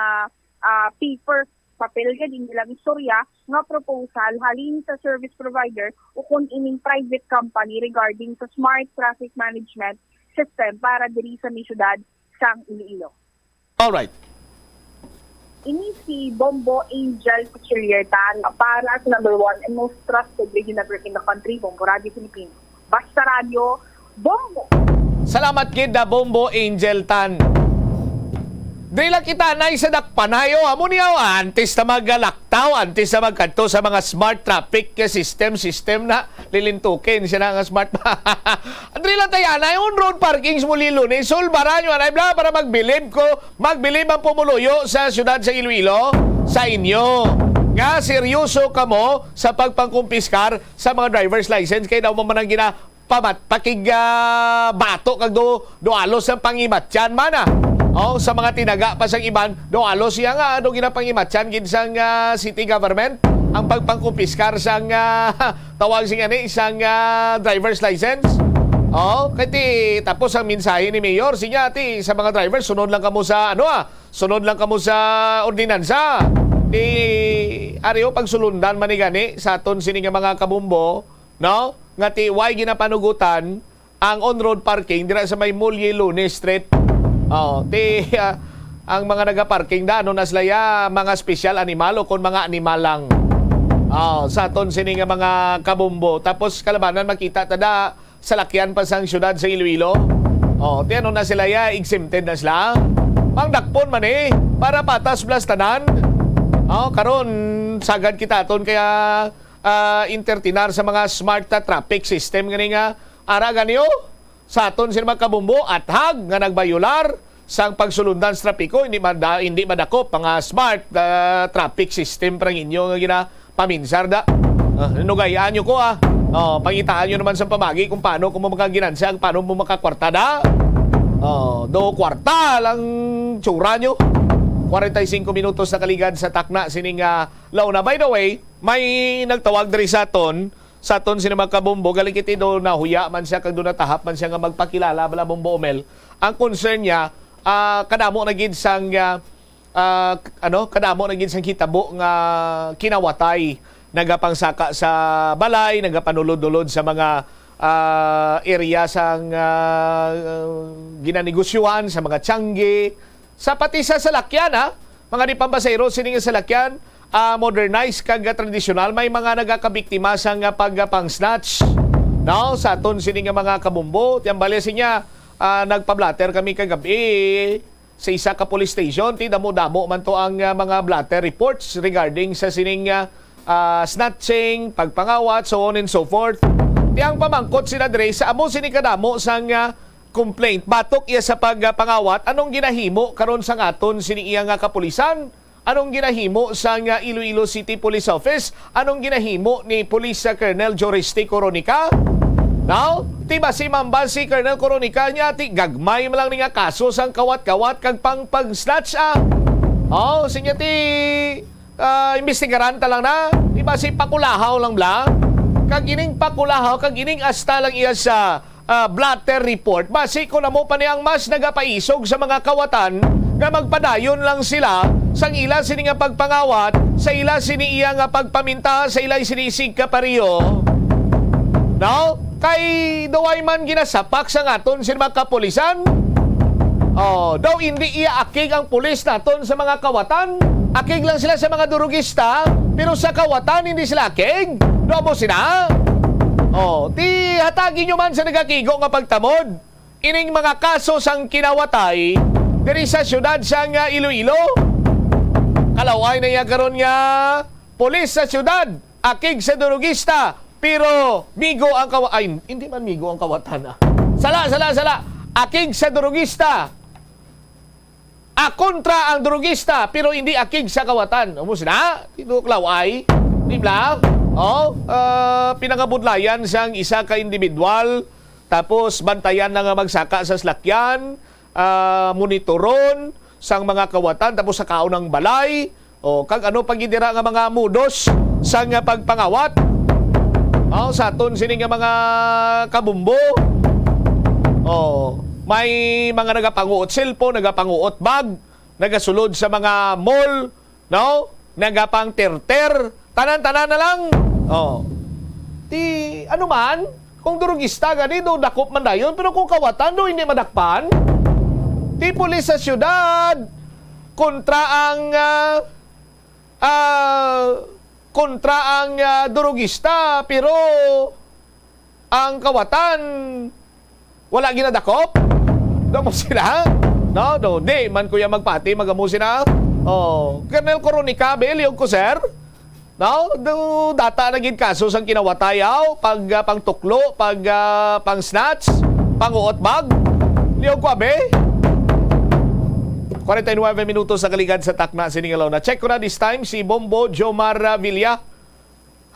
ah, paper, papel gid, hindi lang istorya, nga proposal halin sa service provider o kung ining private company regarding sa smart traffic management system para diri sa may syudad sang Iloilo. Alright. Ini si Bombo Angel Cuchillier Tan para sa number one and most trusted radio network in the country, Bombo Radio Filipino. Basta Radio, Bombo! Salamat gid na Bombo Angel Tan. Diri lang kita anay sa dakpanayo. Amo niya, oh, antes na magalaktaw, antes na magkadto sa mga smart traffic system, system na, lilintukin siya na nga smart. Diri lang tayo anay, on-road parking sa Mulilo ni Sulbaran nyo anay bla para magbilib ko, magbilib ang pumuluyo sa siyudad sa Iloilo sa inyo nga seryoso kamo sa pagpangkumpiskar sa mga driver's license kay daw mo man ang gina pamat pakig ah, bato kag do doalos ang pangimatyan man ah. Oh, sa mga tinaga pa sang iban, doalos siya nga ano ginapangimatyan gid sang ah, city government ang pagpangkumpiskar sang ah, tawag sing ani sang ah, driver's license. Oh, kay ti tapos ang mensahe ni Mayor sinya ti sa mga driver sunod lang kamo sa ano ah, sunod lang kamo sa ordinansa. Di ari o pagsulundan man ni gani sa aton sini nga mga kabumbo, no? Nga ti way ginapanugutan ang on-road parking dira sa may Mulye Lunes Street. Oh, ti ah, ang mga nagaparking da ano na sila ya, mga special animal o kon mga animal lang. Oh, sa aton sini nga mga kabumbo. Tapos kalabanan makita ta da salakyan pa sang syudad sa Iloilo. Oh, ti ano na sila ya, exempted na sila. Pangdakpon man eh, para patas plus tanan. Oh, karon sagad kita aton kaya ah, entertainar sa mga smart na traffic system gani nga ara gani oh, sa aton sila mga kabumbo athag nga nagbayular sang pagsulundan sa trapiko, hindi mada, hindi madakop ang ah, smart ah, traffic system parang inyo nga ginapaminsar da. Ah, nugayaan nyo ko ah. Oh, pangitaan nyo naman sa pamagi kung paano kung mo makaginansa, paano mo makakwarta da. Oh, do kwarta lang tsura nyo. Kwarenta y singko minutos na kaligad sa takna sining ah, launa. By the way, may nagtawag diri sa aton, sa aton sini mga kabumbo, galing kiti do nahuya man siya kag do natahap man siya nga magpakilala bala Bombo Omel. Ang concern niya, ah, kadamo na gid sang ah, ah, ano, kadamo na gid sang hitabo nga kinawatay nagapangsaka sa balay, nagapanulod-ulod sa mga ah, area sang ah, ginanegosyohan, sa mga tiyangge, sa pati sa salakyan ha. Mga di pambasero sini nga salakyan, ah, modernized kag tradisyonal, may mga nagakabiktima sang ah, pagpang-snatch. No, sa aton sini nga mga kabumbo, tiyambali sinya, ah, nagpa-blotter kami kagabi sa isa ka police station, ti damo-damo man to ang ah, mga blotter reports regarding sa sining ah, ah, snatching, pagpangawat, so on and so forth. Ti ang pamangkot sila diri sa amo sini kadamo sang ah, complaint batok iya sa pagpangawat, anong ginahimo karon sa ngaton sini iya nga kapulisan? Anong ginahimo sang ah, Iloilo City Police Office? Anong ginahimo ni Police ah, Colonel Joristi Coronica? Now, ti ba si Mamba si Colonel Coronica niya ti gagmay man lang ni nga kaso sang kawat-kawat kag pang pag-snatch ah? Oh, sinya ti ah, imbestigaran ta lang na. Di ba si pakulahaw lang bla? Kag ining pakulahaw, kag ining asta lang iya sa ah, blotter report. Basi ko namo pa ni ang mas nagapaisog sa mga kawatan nga magpadayon lang sila sang ila sini nga pagpangawat, sa ila sini iya nga pagpaminta, sa ila sini sigkapareho. No? Kay duway man ginasapak sa ngaton sin mga kapulisan. Oh, daw hindi iya akig ang pulis naton sa mga kawatan. Akig lang sila sa mga durugista, pero sa kawatan hindi sila akig. Duha mo sina? Oh, ti hatagi nyo man sa nagakigo nga pagtamod ining mga kaso sang kinawatay diri sa siyudad sang ah, Iloilo. Kalaway na iya karon nga pulis sa siyudad, akig sa durugista, pero migo ang kawa ay hindi man migo ang kawatan ah. Sala, sala, sala. Akig sa durugista, ah, kontra ang durugista, pero hindi akig sa kawatan. Umus na? Tinuklaw ay, di ba? Oh, ah, pinangabudlayan sang isa ka individual, tapos bantayan na nga magsaka sa slakyan, ah, monitoron sang mga kawatan, tapos sa kaon ng balay, o kag ano pa gid dira nga mga mudos sang pagpangawat. Oh, sa aton sini nga mga kabumbo. Oh, may mga nagapanguot cellphone, nagapanguot bag, nagasulod sa mga mall, no? Nagapang terter, tanan-tanan na lang. Oh. Ti ano man, kung durugista gani do dakop man dayon, pero kung kawatan do hindi madakpan, ti pulis sa syudad kontra ang ah, ah, kontra ang ah, durugista, pero ang kawatan wala ginadakop. Damo sila. No, no, di man kuya magpati magamo sila. Oh, Colonel Coronica, be, liyog ko, sir. No, do data na gid kaso sang kinawatayaw, pag ah, pangtuklo, pag ah, pang snatch, panguot bag. Liyog ko, be. Forty-nine minutos sa kaligad sa takna sining adlaw. Na check ko na this time si Bombo Jomar ah, Villa,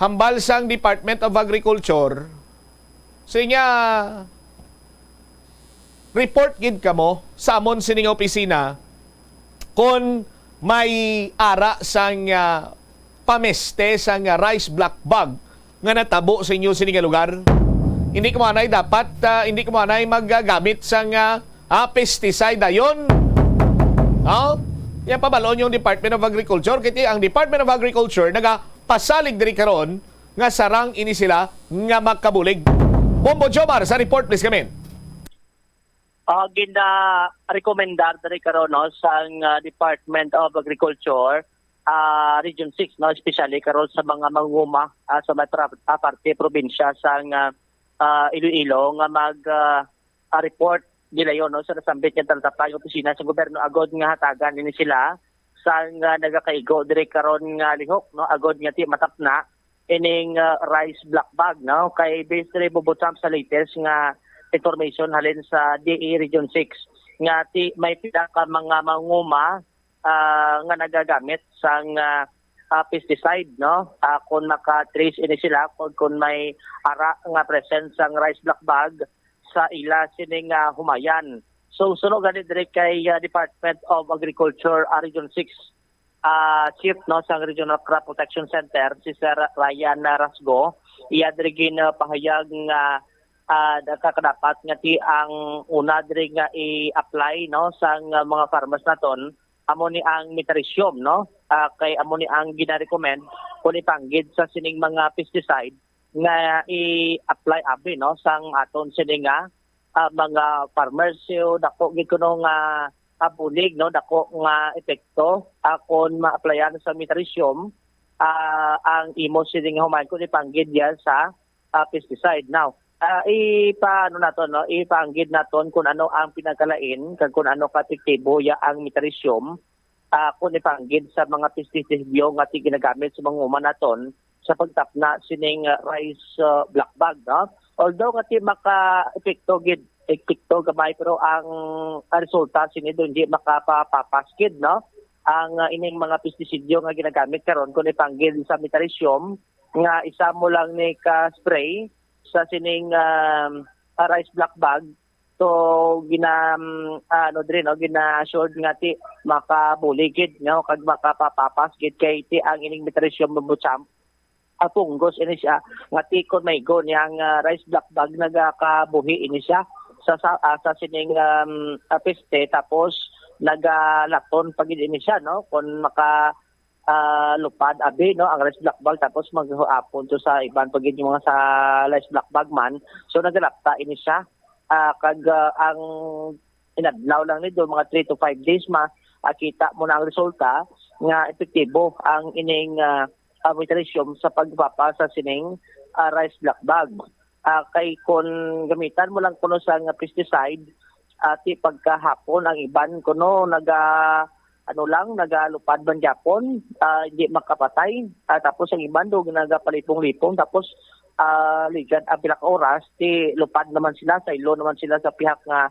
hambal sang Department of Agriculture. Siya, report gid kamo sa amon sining opisina kon may ara sang ah, pameste sang ah, rice black bug nga natabo sa inyo sini nga lugar. Hindi kamo anay dapat, ah, hindi kamo anay maggamit sang ah, ah, pesticide dayon. Oh? Yan pabal-on yung Department of Agriculture. Kaya ang Department of Agriculture nagapasalig diri karon nga sarang ini sila nga makabulig. Bombo Jomar sa report, please come in. Ah, gina-rekomendar diri karon, no, sang ah, Department of Agriculture, ah, Region six, no, especially karon sa mga manguma ah, sa may pra- ah, parte probinsya sang ah, ah, Iloilo nga mag ah, ah, report nila yon, no, sa nasambit nga talatapan nga opisina sa gobyerno agod nga hatagan ini sila sang ah, nagakaigo diri karon nga lihok, no, agod nga ti matapna ining ah, rice black bug, no? Kay based diri, Bobo Champ, sa latest nga information halin sa D A Region six nga ti may pila ka mga manguma ah, nga nagagamit sang ah, ah, pesticide, no? Ah, kung maka-trace ini sila kung, kung may ara nga presence sang rice black bug sa ila sini nga humayan. So suno gani diri kay ah, Department of Agriculture ah, Region six ah, Chief, no, sang Regional Crop Protection Center, si Sir Ryan Rasgo, iya diri ginapahayag nga ah, nakakadapat nga ti ang una diri nga i-apply, no, sang ah, mga farmers naton amo ni ang metarisium, no? Ah, kay amo ni ang ginarecommend kung ipanggid sa sining mga pesticide nga i-apply abi, no, sang aton sini nga ah, mga farmers, so dako gid kuno nga ah, bulig, no, dako nga epekto ah, kung ma-applyan sa metarisium ah, ang imo sini nga human kung ipanggid diya sa ah, pesticide. Now, ah, ipa ano naton, no, ipaanggid naton kung ano ang pinagkalain kag kung ano ka epektibo ya ang metarisium ah, kung ipaanggid sa mga pestisidyo nga ti ginagamit sa mga uma naton sa pagtapna sining ah, rice ah, black bug, no? Although nga ti maka-epekto gid, epekto gamay, pero ang ah, resulta sini do hindi makapapapas gid, no? Ang ah, ining mga pestisidyo nga ginagamit karon kung ipanggil sa metarisium nga isa mo lang ni ka spray sa sining um, ah, rice black bug, so gina um, ano diri, no, gina-assured nga ti makabuligid, no, kag makapapapas gid kay ti ang ining metarisium, Bombo Champ, ah, fungus ini siya nga ti kon maigo niya ang ah, rice black bug nagakabuhi ini siya sa sa, ah, sa sining um, ah, peste, tapos nagalaton pa gid ini siya, no, kon maka ah, lupad abi, no, ang rice black bug, tapos maghuapon to sa iban pa gid yung mga sa rice black bug man. So nagalapta ini siya. Ah, kag ah, ang inadlaw lang ni do mga three to five days ma ah, kita mo na ang resulta nga epektibo ang ining ah, ah, metarisium sa pagpapa sa sining ah, rice black bug. Ah, kay kon gamitan mo lang kuno sa nga pesticide, ah, ti pagkahapon ang iban kuno naga ano lang, nagalupad man gyapon, ah, hindi makapatay. Ah, tapos ang iban do nagapalipong-lipong, tapos ah, ligad ang pila ka oras ti lupad naman sila, saylo naman sila sa pihak nga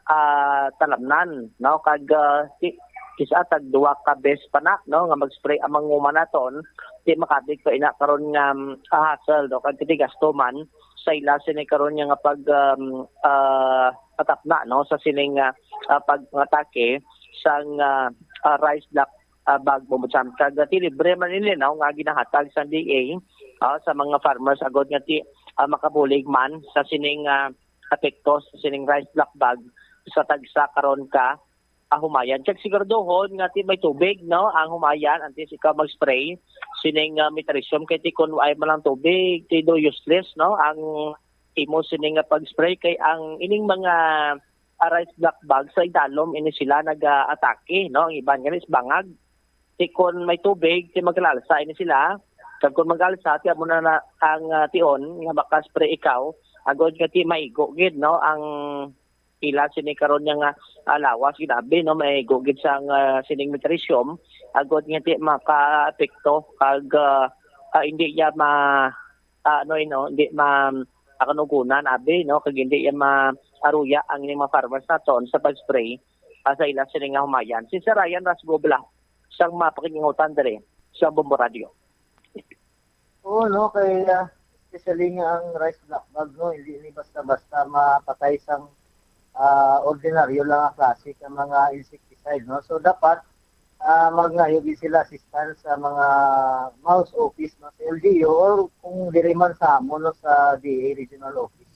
ah, talamnan, no? Kag ah, ti, kisa tag duwa ka bes pa na, no, nga mag-spray ang mga uma naton, ti makabig pa ina karon nga um, ah, hassle, no, kag ti gasto man sa ila sini karon nga pag um, ah, patapna, no, sa sining ah, ah, pag-atake sang ah, ah, rice black ah, bug, Bombo Champ. Kag ah, ti libre man ini, no, nga ginahatag sa D A ah, sa mga farmers agod nga ti, ah, makabulig man sa sining, ah, epekto sa sining rice black bug sa tagsa karon ka, ah, humayan. Check siguraduhon nga ti may tubig, no, ang humayan antes ikaw mag-spray sining, ah, metarhizium, kay ti kun ay man lang tubig, ti do useless, no, ang imo sining nga pag-spray, kay ang ining mga, ah, rice black bug sa idalom ini sila nag-atake, no, ang iban gani is bangag. Ti kon may tubig, ti magalalsa ini sila. Kag kon magalsa, ti amo na, na ang, ah, tion nga maka-spray ikaw, agod nga ti maigo gid, no, ang ila sini karon nga, ah, lawas gid abi, no, maigo gid sang, ah, sining metarhizium, agod nga ti makaapekto kag, ah, ah, hindi iya ma, ah, ano, eh, no, hindi ma, makanugunan abi, no, kag hindi iya maaruya ang ining mga farmers naton sa pag-spray, ah, sa ila sini nga humayan. Si Sir Ryan Rasgobla, sang mapakingutan diri sa Bombo Radio. Oo, no, kay, ah, especially nga ang rice black bug, no, hindi ni basta-basta mapatay sang, ah, ordinaryo lang nga klase ka mga insecticide, no. So dapat, ah, magngayog gid sila assistance sa mga MAOs office, no, sa L G U, or kung diri man sa amo, no, sa D A regional office.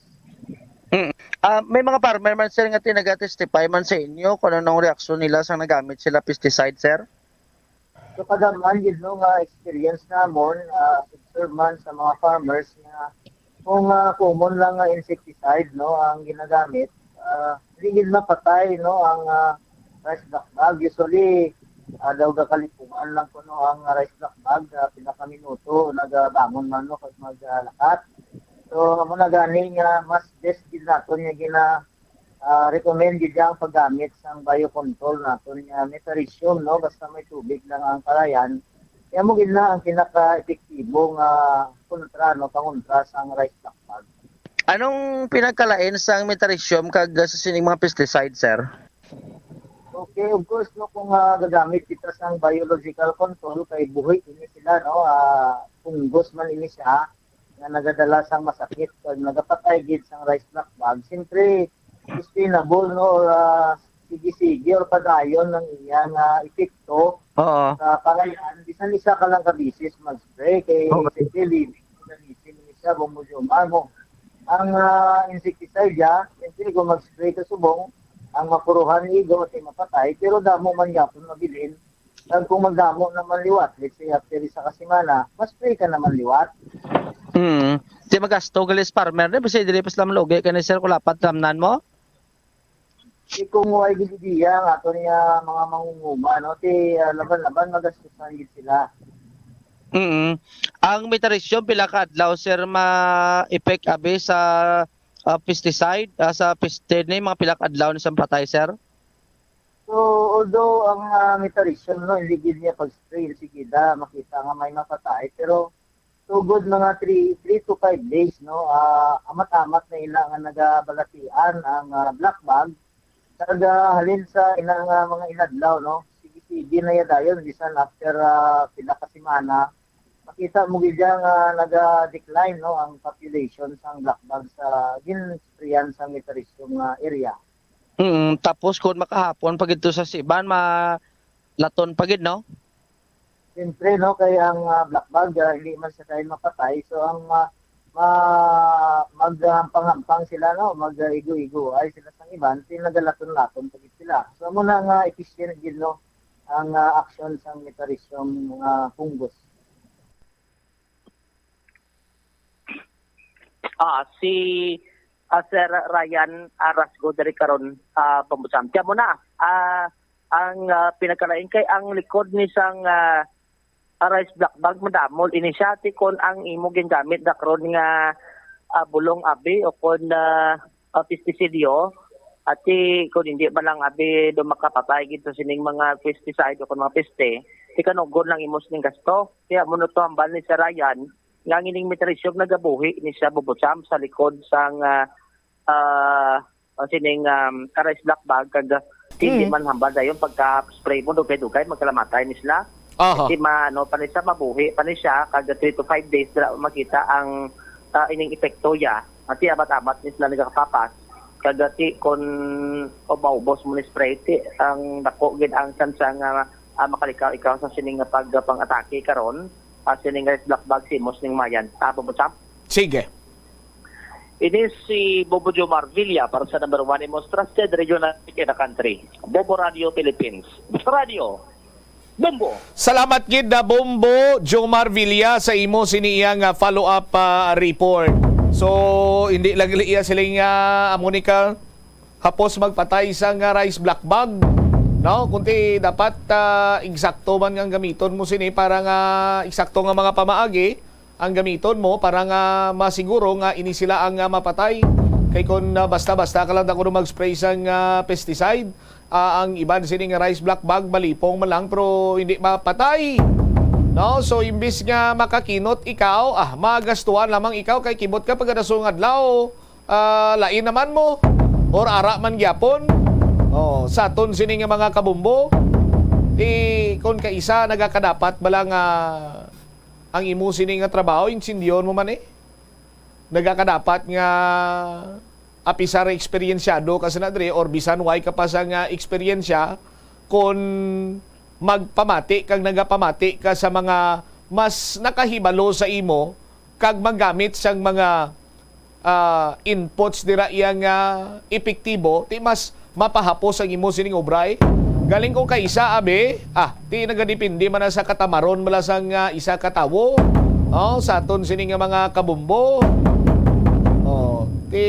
Mm. Ah, may mga farmer man, sir, nga ti naga-testify man sa inyo kung anong reaksyon nila sa nagamit sila pesticide, sir? So, kadam-an gid, no, nga experience namon, ah, observe man sa mga farmers nga kung, ah, common lang nga insecticide, no, ang ginagamit, ah, hindi gid mapatay, no, ang, ah, rice black bug. Usually, ah, daw gakalipuan lang kuno ang rice black bug, ah, pila ka minuto nagabangon man, no, kag maglakat. So, amo na gani nga mas best gid naton nga gina, ah, recommend gid ang paggamit sang biocontrol naton nga metarhizium, no, basta may tubig lang ang kalayan. Kaya mo gid na ang pinaka-epektibo nga kontra, no, pangontra sang rice black bug. Anong pinagkalain sang metarhizium kag sa sining mga pesticide, sir? Okay, of course, no, kung, ah, gagamit kita sang biological control, kay buhi ini sila, no, ah, fungus man ini siya nga nagadala sang masakit kag nagapatay gid sang rice black bug. Siyempre, sustainable, no, or, ah, sige-sige or padayon ang iya nga epekto Oo. Sa kalayan, bisan isa ka lang ka beses mag-spray kay Okay. siyempre living organism ni siya, bumudyuma mo. Ang, ah, insecticide, ya, siyempre kung mag-spray ka subong, ang mapuruhan igo ti mapatay, pero damo man gyapon mabilin. Kag kung magdamo naman liwat, let's say after isa ka semana, ma-spray ka naman liwat. Hmm. Ti magasto gali sa farmer ni, basi dili pa sila malugi kani, sir, kung lapat tamnan mo? Di kung way gid idea ang aton nga mga mangunguma, no? Ti, ah, laban-laban magastusan gid sila. Mm. Ang metarhizium, pila ka adlaw, sir, ma-effect abi sa, ah, pesticide, ah, sa peste ni, mga pila ka adlaw ni sang patay, sir? So, although ang, ah, metarhizium, no, hindi gid niya pag-spray, sige da, makita nga may mapatay, pero tugod mga three, three to five days, no, ah, amat-amat na ila nga nagabalatian ang, ah, black bug. Kag, ah, halin sa ila nga mga inadlaw, no, sige-sige na ya dayon, bisan after, ah, pila ka semana, makita mo gid ya nga naga-decline, no, ang population sang black bug sa gin-sprayan sang metarhizium nga area. Mm, tapos kung makahapon pa gid to sa siban, ma laton pa gid, no? Siyempre, no, kay ang, ah, black bug, ah, hindi man siya kayo mapatay. So, ang, ah, ma maghampang-hampang sila, no, mag-igo-igo ay sila sang iban, ti nagalaton-laton pa gid sila. So, amo na nga efficient gid, no, ang, ah, action sang metarhizium nga fungus. Ah, si, ah, Sir Ryan, ah, Rasgo diri karon, ah, Pambusan. Kaya mo na, ah, ang, ah, pinagkalain kay ang likod ni sang, ah, ah, rice black bug, madamol ini siya. Ti kon ang imo gingamit dakron nga, ah, bulong abi o kon, ah, ah, pestisidyo, ati kon hindi man lang abi do makapatay gid sa sining mga pesticide o kon mga peste, ti kanugon lang imo sining gasto. Kaya mo to hambal ni Sir Ryan, nga ang ining metarhizium nagabuhi ni siya bubusam sa likod sang, ah, ah, ah, sining, um, rice black bug, kag, ah, hindi Mm. man hambal dayon pagka-spray mo, dugay-dugay, magkalamatay ni sila. Aha. Kasi ma-, ano, pa ni siya, mabuhi pa ni siya, kag three to five days, dira makita ang, ah, ining epekto ya. Ati abat-abat ni sila nagakapapas. Kag ati, kon o maubos mo ni spray, ti, ang dako gid ang tsansa nga, ah, makalikaw ikaw sa sining nga pag-, pang-atake karon. Sining rice black bag sa imo sining Mayan. Ah, Bombo Sam? Sige. Ini si Bobo Jomar Villa para sa number one, the most trusted regional in the country. Bombo Radio Philippines. Basta Radio. Bombo. Salamat gid na Bombo Jomar Villa sa imo sini iya nga follow-up, ah, report. So, hindi lang iya siling, ah, amo ni ka hapos magpatay sa nga rice black bag, no? Kundi dapat, ah, eksakto man nga gamiton mo sini para nga eksakto nga mga pamaagi ang gamiton mo para nga masiguro nga ini sila ang, ah, mapatay. Kay kun, ah, basta-basta ka lang daw kuno mag-spray sang, ah, pesticide, ah, ang iban sini nga rice black bag malipong man lang pero hindi mapatay. No? So imbis nga makakinot ikaw, ah, magastuhan lamang ikaw kay kibot ka pagkadasong adlaw, ah, lain naman mo or ara man gyapon. Oh, sa aton sini nga mga kabumbo, di kon kaisa nagakadapat bala nga ang imo sini nga trabaho, insindyon mo man eh. Nagakadapat nga apisar eksperyensyado ka sa nadre or bisan way ka pa sa nga eksperyensya, kon magpamati kag nagapamati ka sa mga mas nakahibalo sa imo kag maggamit sang mga, ah, inputs dira iya nga epektibo, ti mas mapahapos ang imo sining obra, eh. Galing ko kay isa, abi, ah, ti nagadepende man na sa katamaron bala sang, ah, isa ka tawo. Oh, sa aton sini nga mga kabumbo. Oh, ti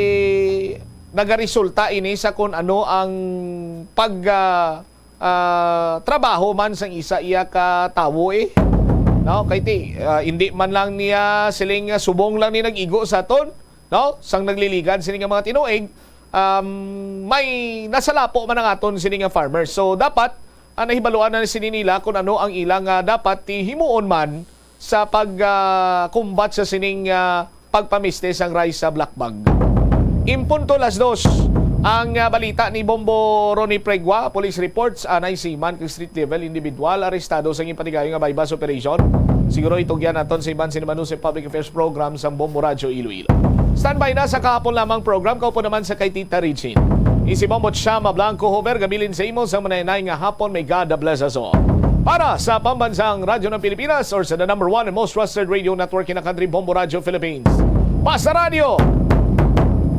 nagaresulta ini sa kun ano ang pag, ah, ah, trabaho man sang isa iya ka tawo, eh. No, kay ti, ah, hindi man lang niya siling, ah, subong lang ni nag-igo sa aton, no? Sang nagliligad sini nga mga tinuig, um, may nasalapo man ang aton sini nga farmers. So dapat, ah, nahibaluan na sini nila kung ano ang ilang, ah, dapat ti himuon man sa pag, ah, kumbat sa sining, ah, pagpamiste sang rice sa black bag. Impunto las dos ang, ah, balita ni Bombo Ronnie Pregua. Police reports, anay seaman kag street level individual arestado sa ginpatigayon nga buy-bust operation. Siguro itugyan naton sa iban sini Manuse Public Affairs Program sang Bombo Radyo Iloilo. Standby na sa kahapon lamang program, kaupo naman sa kay Tita Regine. Isi Bombo Chama Blanco Hover, gabilin sa imo sa manay-anay nga hapon. May God bless us all. Para sa Pambansang Radyo ng Pilipinas or sa the number one and most trusted radio network in the country, Bombo Radyo Philippines. Basta Radyo,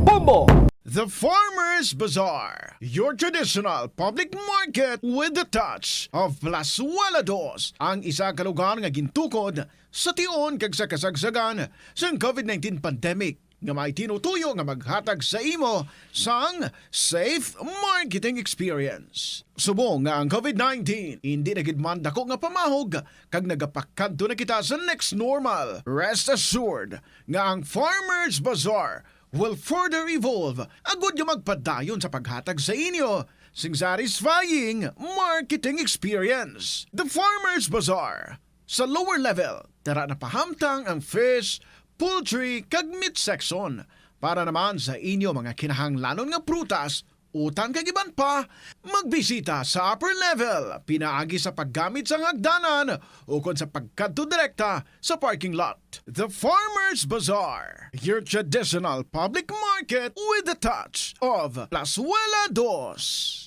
Bombo! The Farmers Bazaar, your traditional public market with the touch of Plazuela Dos, ang isa ka lugar nga gintukod sa tion kag sa kasagsagan sang covid nineteen pandemic nga may tinutuyo nga maghatag sa imo sang safe marketing experience. Subong nga ang covid nineteen indi na gid man dako nga pamahog kag nagapakadto na kita sa next normal, rest assured nga ang Farmers Bazaar will further evolve agud nga magpadayon sa paghatag sa inyo sing satisfying marketing experience. The Farmers Bazaar, sa lower level, tara na pahamtang ang fish, poultry, kag meat section. Para naman sa inyo mga kinahanglanon nga prutas, utan kag iban pa, magbisita sa upper level pinaagi sa paggamit sang hagdanan ukon sa pagkadto direkta sa parking lot. The Farmers Bazaar, your traditional public market with the touch of Plazuela Dos.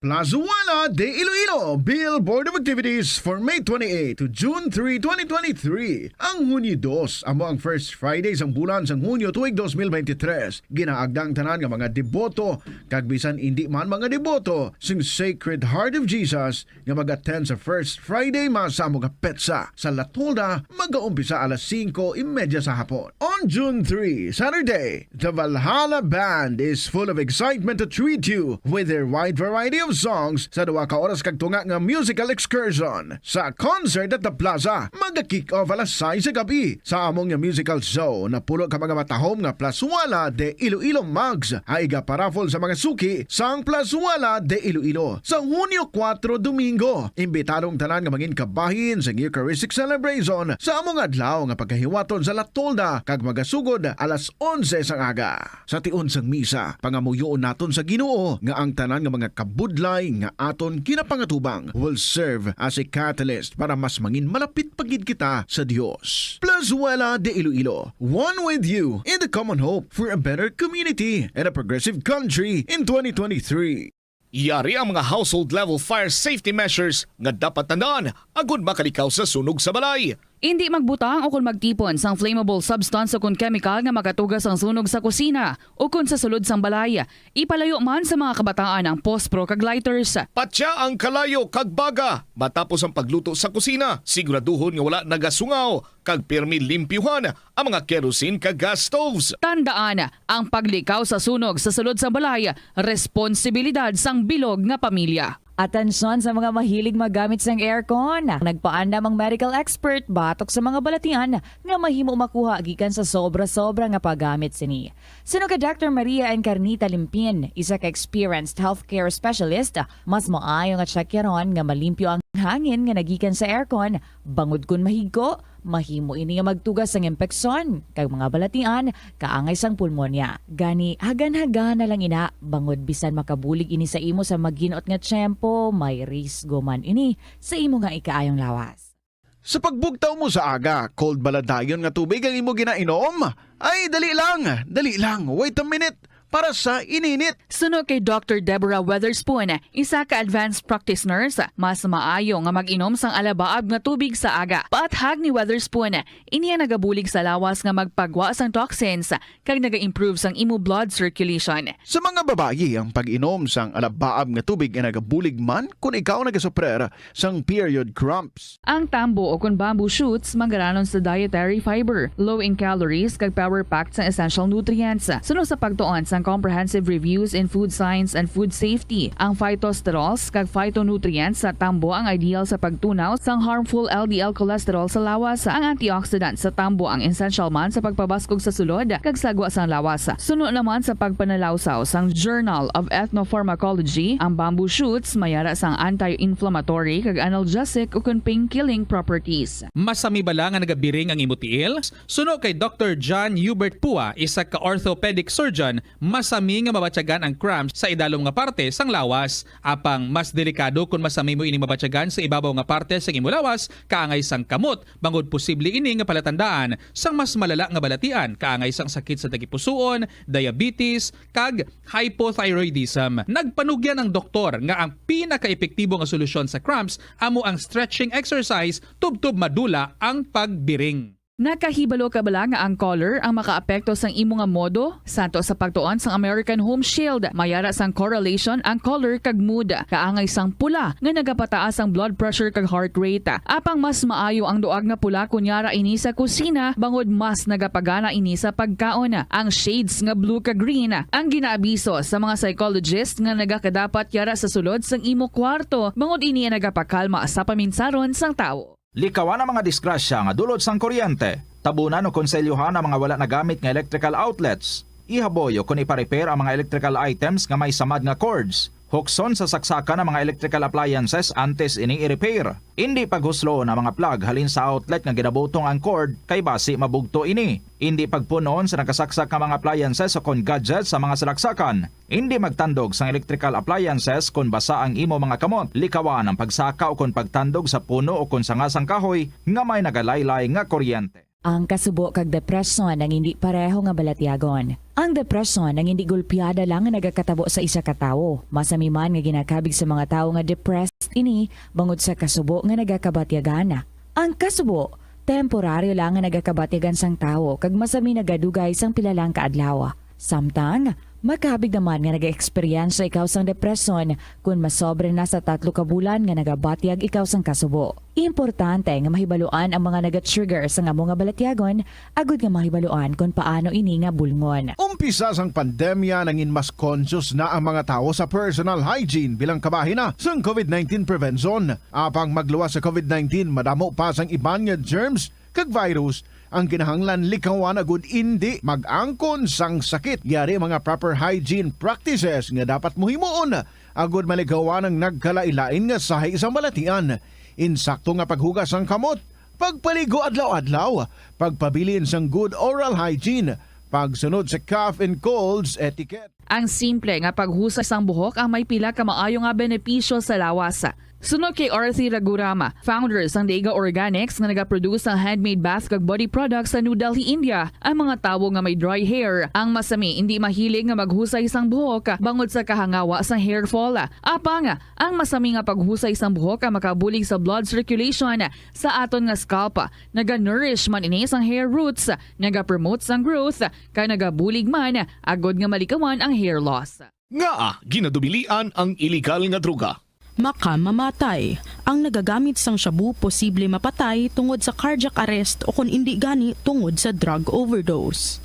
Plazuela de Iloilo, Billboard of Activities for May twenty-eight to June three, twenty twenty-three. Ang Hunyo dos amo ang first Friday sang bulan sang Hunyo tuig dos mil twenty-three. Ginaagda ang tanan nga mga deboto kag bisan indi man mga deboto sing Sacred Heart of Jesus nga mag-attend sa First Friday Mass sa amo nga petsa. Sa La Tolda, magaumpisa alas singko y media sa hapon. On June three, Saturday, the Valhalla Band is full of excitement to treat you with their wide variety of songs sa duha ka oras kag tunga nga musical excursion. Sa concert at the plaza, maga-kick off alas sais sa gabi. Sa among nga musical show, napulo ka mga matahom nga Plazuela de Iloilo mugs ang iga-paraffle sa mga suki sang Plazuela de Iloilo sa Hunyo kuwatro, Domingo. Imbitado ang tanan nga mangin kabahin sa Eucharistic Celebration sa among adlaw nga pagkahiwaton sa La Tolda kag magasugod alas onse sang aga. Sa tion sang misa, pangamuyoon naton sa Ginoo nga ang tanan nga mga kabudlay nga aton ginapangatubang will serve as a catalyst para mas mangin malapit pa gid kita sa Dios. Plazuela de Iloilo, one with you in the common hope for a better community and a progressive country in twenty twenty-three. Yari ang mga household level fire safety measures nga dapat tandaan agud makalikaw sa sunog sa balay. Indi magbutang o kon magtipon sang flammable substance o kon chemical nga makatuga sang sunog sa kusina o kon sa sulod sang balay. Ipalayo man sa mga kabataan ang pospro kag lighters. Patya ang kalayo kag baga matapos ang pagluto sa kusina. Siguraduhon nga wala nagasungaw kag pirmi limpyuhan ang mga kerosene kag gas stoves. Tandaan, ang paglikaw sa sunog sa sulod sang balay, responsibilidad sang bilog nga pamilya. Atensyon sa mga mahilig maggamit sang aircon. Nagpaandam ang medical expert batok sa mga balatian nga mahimo makuha gikan sa sobra-sobra nga paggamit sini. Suno kay Doctor Maria Encarnita Limpin, isa ka experienced healthcare specialist, mas maayo nga tsakyaron nga malimpyo ang hangin nga nagikan sa aircon, bangod kon mahigko, mahimo ini nga magtuga sang impeksyon kag mga balatian kaangay sang pulmonya. Gani, hagan-hagana lang ina, bangod bisan makabulig ini sa imo sa maghinot nga tiyempo, may risgo man ini sa imo nga ikaayong lawas. Sa pagbugtaw mo sa aga, cold bala dayon nga tubig ang imo ginainom? Ay, dali lang, dali lang, wait a minute, para sa ininit. Suno kay Doctor Deborah Weatherspoon, isa ka advanced practice nurse, mas maayo nga mag-inom sang alabaab nga tubig sa aga. Paathag ni Weatherspoon, ini ang nagabulig sa lawas nga magpagwa sang toxins kag naga-improve sang imo blood circulation. Sa mga babayi, ang pag-inom sang alabaab nga tubig ay nagabulig man kon ikaw nagasuprer sang period cramps. Ang tambo o kon bamboo shoots manggaranon sa dietary fiber, low in calories, kag power-packed sang essential nutrients. Suno sa pagtuon sang Comprehensive Reviews in Food Science and Food Safety, ang phytosterols kag phytonutrients sa tambo ang ideal sa pagtunaw sang harmful L D L cholesterol sa lawas. Ang antioxidant sa tambo ang essential man sa pagpabaskog sa sulod kag sagwa sang lawas. Suno naman sa pagpanalawsaw sang Journal of Ethnopharmacology, ang bamboo shoots may ara sang anti-inflammatory kag analgesic ukon pain-killing properties. Masami bala nga nagabiring ang imo tiil? Suno kay Doctor John Hubert Pua, isa ka orthopedic surgeon, masami nga mabatyagan ang cramps sa idalom nga parte sang lawas. Apang mas delikado kon masami mo ining mabatyagan sa ibabaw nga parte sang imo lawas, kaangay sang kamot, bangod posible ini nga palatandaan sang mas malala nga balatian, kaangay sang sakit sa tagipusoon, diabetes, kag hypothyroidism. Nagpanugyan ang doktor nga ang pinakaepektibo nga solusyon sa cramps amo ang stretching exercise tubtob madula ang pagbiring. Nakahibalo ka bala nga ang color ang makaapekto sang imo nga modo? Santo sa pagtuon sang American Home Shield, may ara sang correlation ang color kag mood. Kaangay sang pula nga nagapataas ang blood pressure kag heart rate. Apang mas maayo ang duag nga pula kon yara ini sa kusina, bangod mas nagapagana ini sa pagkaon. Ang shades nga blue kag green ang ginaabiso sa mga psychologist nga nagakadapat yara sa sulod sang imo kwarto, bangod ini ang nagapakalma sa paminsaron sang tawo. Likawan ang mga disgrasya nga dulot sang kuryente. Tabunan o konselyohan ang mga wala nagamit nga electrical outlets. Ihaboy o kon ipa-repair ang mga electrical items nga may samad nga cords. Hukson sa saksakan ang mga electrical appliances antes ini i-repair. Indi paghusloon ang mga plug halin sa outlet nga ginabutong ang cord, kay basi mabugto ini. Indi pagpun-on sa nakasaksak nga mga appliances o kon gadgets sa mga salaksakan. Indi magtandog sang electrical appliances kon basa ang imo mga kamot. Likawan ang pagsaka o kon pagtandog sa puno o kon sanga sang kahoy nga may nagalaylay nga kuryente. Ang kasubo kag depresyon ang indi pareho nga balatyagon. Ang depresyon ang indi gulpiada lang nga nagakatabo sa isa ka tawo. Masami man nga ginakabig sa mga tawo nga depressed ini bangod sa kasubo nga nagakabatyagan. Ang kasubo, temporaryo lang nga nagakabatyagan sang tawo kag masami nagadugay sang pila lang ka adlaw. Samtang, makabig naman nga nag-eksperyensya ikaw sang depresyon kon masobra na sa tatlo ka bulan nga nagabatyag ikaw sang kasubo. Importante nga mahibaluan ang mga naga-trigger sang amo nga balatyagon agud nga mahibaluan kon paano ini nga bulngon. Umpisa sang pandemya, nangin mas conscious na ang mga tawo sa personal hygiene bilang kabahin na sang covid nineteen prevention. Apang magluwas sa covid nineteen, madamo pa sang iban nga germs kag virus ang kinahanglan likawan agud indi mag-angkon sang sakit. Yari ang mga proper hygiene practices nga dapat mo himuon agud malikawan ang nagkalain-lain nga sahi sang balatian. Insakto nga paghugas sang kamot, pagpaligo adlaw-adlaw, pagpabilin sang good oral hygiene, pagsunod sa cough and colds etiquette. Ang simple nga paghusay sang buhok ang may pila ka maayo nga benepisyo sa lawas. Suno kay Arthi Raghuram, founder sang Dega Organics nga nagaproduce sang handmade bath kag body products sa New Delhi, India, ang mga tawo nga may dry hair ang masami indi mahilig nga maghusay sang buhok bangod sa kahangawa sang hair fall. Apang ang masami nga paghusay sang buhok ang makabulig sa blood circulation sa aton nga scalp. Naga-nourish man ini sang hair roots, nagapromote sang growth, kag nagabulig man agod nga malikawan ang hair loss. Ngaa ginadubilian ang iligal nga droga? Makamamatay. Ang nagagamit sang shabu posible mapatay tungod sa cardiac arrest o kon indi gani tungod sa drug overdose.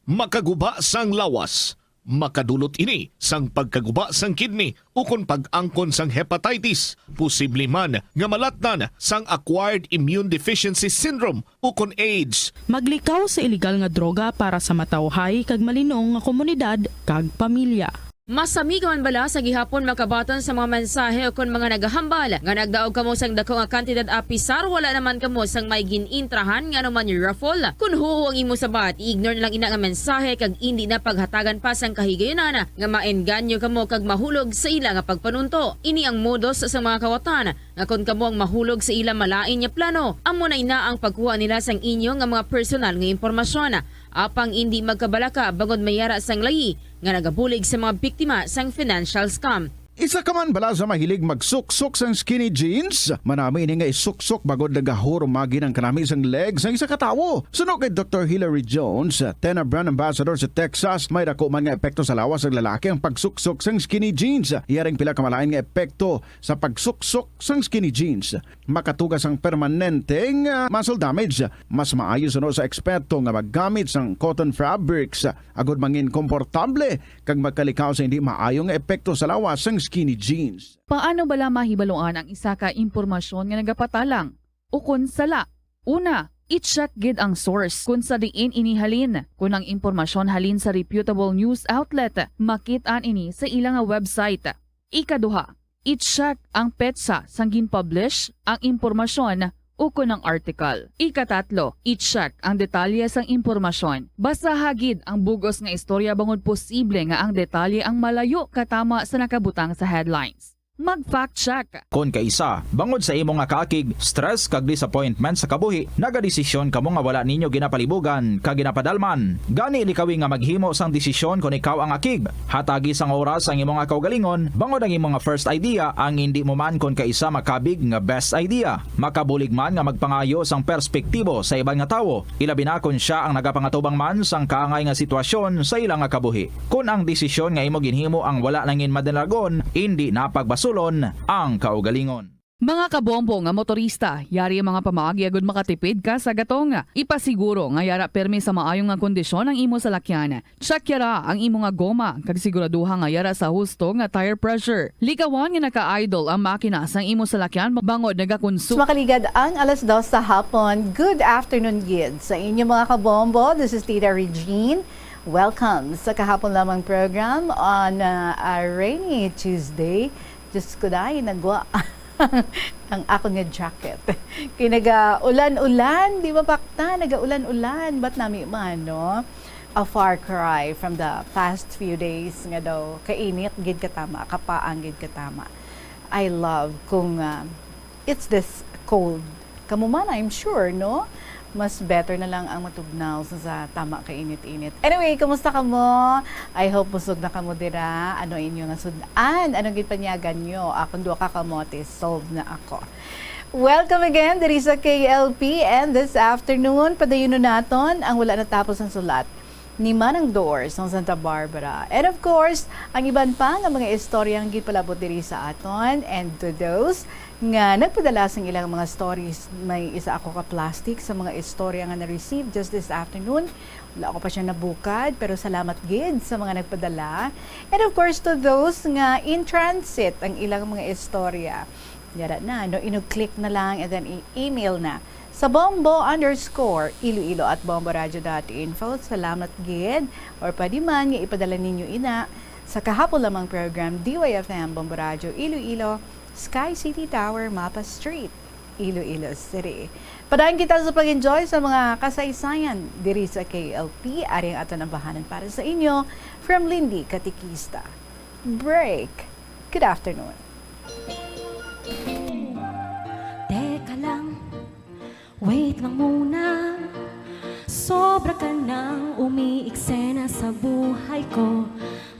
Makaguba sang lawas, makadulot ini sang pagkaguba sang kidney ukon pag-angkon sang hepatitis, posible man nga malatnan sang acquired immune deficiency syndrome ukon AIDS. Maglikaw sa iligal nga droga para sa matawhay kag malinong nga komunidad kag pamilya. Masami ka man bala sa gihapon makabaton sa mga mensahe ukon mga nagahambal nga nagdaog kamo sang dako nga kantidad apisar wala naman kamo sang may gin-intrahan nga anuman raffle? Kon huo ang imo sabat, i-ignore na lang ina nga mensahe kag indi na paghatagan pa sang kahigayunan nga maengganyo kamo kag mahulog sa ila nga pagpanunto. Ini ang modus sa mga kawatan nga kon kamo ang mahulog sa ila malain nga plano, amo na ina ang pagkuha nila sang inyo nga mga personal nga impormasyon. Apang indi magkabalaka bangod may yara sang layi nga nagabulig sa mga biktima sang financial scam. Isa ka man bala sa mahilig magsuksok sang skinny jeans? Manami ini nga isuksok bangod nagahurumagi ang kanami sang leg sang isa ka tawo. Suno kay Doktor Hilary Jones, Tena brand ambassador sa Texas, may dako man nga epekto sa lawas sang lalaki ang pagsuksok sang skinny jeans. Yaring pila ka malain nga epekto sa pagsuksok sang skinny jeans. Makatuga sang permanente nga muscle damage. Mas maayo suno sa eksperto nga maggamit sang cotton fabrics agod mangin komportable kag magkalikaw sa hindi maayo nga epekto sa lawas sang skinny jeans. Paano bala mahibaluan ang isa ka impormasyon nga nagapatalang ukon sala? Una, i-check gid ang source kon sa diin ini halin. Kon ang impormasyon halin sa reputable news outlet, makit-an ini sa ila nga website. Ikaduha, i-check ang petsa sang gin-publish ang impormasyon ukon ang article. Ikatatlo, i-check ang detalye sang impormasyon. Basaha gid ang bug-os nga istorya bangod posible nga ang detalye ang malayo katama sa nakabutang sa headlines. Mag-fact check. Kon kaisa, bangod sa imo nga kaakig, stress kag disappointment sa kabuhi, nagadesisyon kamo nga wala ninyo ginapalibugan kag ginapadalman. Gani likawi nga maghimo sang desisyon kon ikaw ang akig. Hatagi sang oras ang imo nga kaugalingon, bangod ang imo nga first idea ang indi mo man kon kaisa makabig nga best idea. Makabulig man nga magpangayo sang perspektibo sa iban nga tawo, ilabi na kon sia ang nagapangatubang man sang kaangay nga sitwasyon sa ila nga kabuhi. Kon ang desisyon nga imo ginhimo ang wala nangin madalagon, indi na pagbasulon ang kaugalingon. Mga kabombo nga motorista, yari ang mga pamaagi agud makatipid ka sa gatong. Ipasiguro nga yara permi sa maayo nga kondisyon ang imo salakyan. Check yara ang imo nga goma kag siguraduha nga yara sa husto nga tire pressure. Likawan nga naka-idle ang makina sang imo salakyan bangod nagakonsu- Makaligad ang alas dos sa hapon. Good afternoon, gid, sa inyo, mga kabombo. This is Tita Regine. Welcome sa kahapon lamang program on uh, a rainy Tuesday. Diyos ko, dahil nagwa ang akon nga jacket. Kay naga-ulan-ulan, di ba, pakta? Naga-ulan-ulan. Ba't nami man, no? A far cry from the past few days nga daw kainit gid katama, kapaang gid katama. I love kung ah, it's this cold. Kamo man, I'm sure, no? Mas better na lang ang matugnaw sa, sa tama ka init-init. Anyway, kumusta kamo? I hope busog na kamo dira. Ano inyo nga sud-an? Anong ginpanyagan nyo? Akong duha ka kamote, solve na ako. Welcome again diri sa K L P, and this afternoon, padayunon naton ang wala natapos ang sulat ni Manang Dor sang Santa Barbara. And of course, ang iban pa nga mga istorya nga ginpalabot diri sa aton. And to those nga nagpadala sang ilang mga stories, may isa ako ka plastic sa mga istorya nga na-receive just this afternoon. Wala ko pa siya nabukad, pero salamat gid sa mga nagpadala. And of course, to those nga in transit ang ilang mga istorya. Yara na, no? Ino-click na lang and then i-email na sa bombo underscore iloilo at bomboradio dot info. Salamat gid. Or pwede man nga ipadala ninyo ina sa kahapon lamang program, D Y F M Bombo Radio Iloilo, Sky City Tower, Mapa Street, Iloilo City. Padayon kita sa pag-enjoy sa mga kasaysayan diri sa K L P. Ari ang aton ambahanan para sa inyo from Lindy Katikista. Break. Good afternoon. Wait lang muna, sobra ka nang umiiksena sa buhay ko.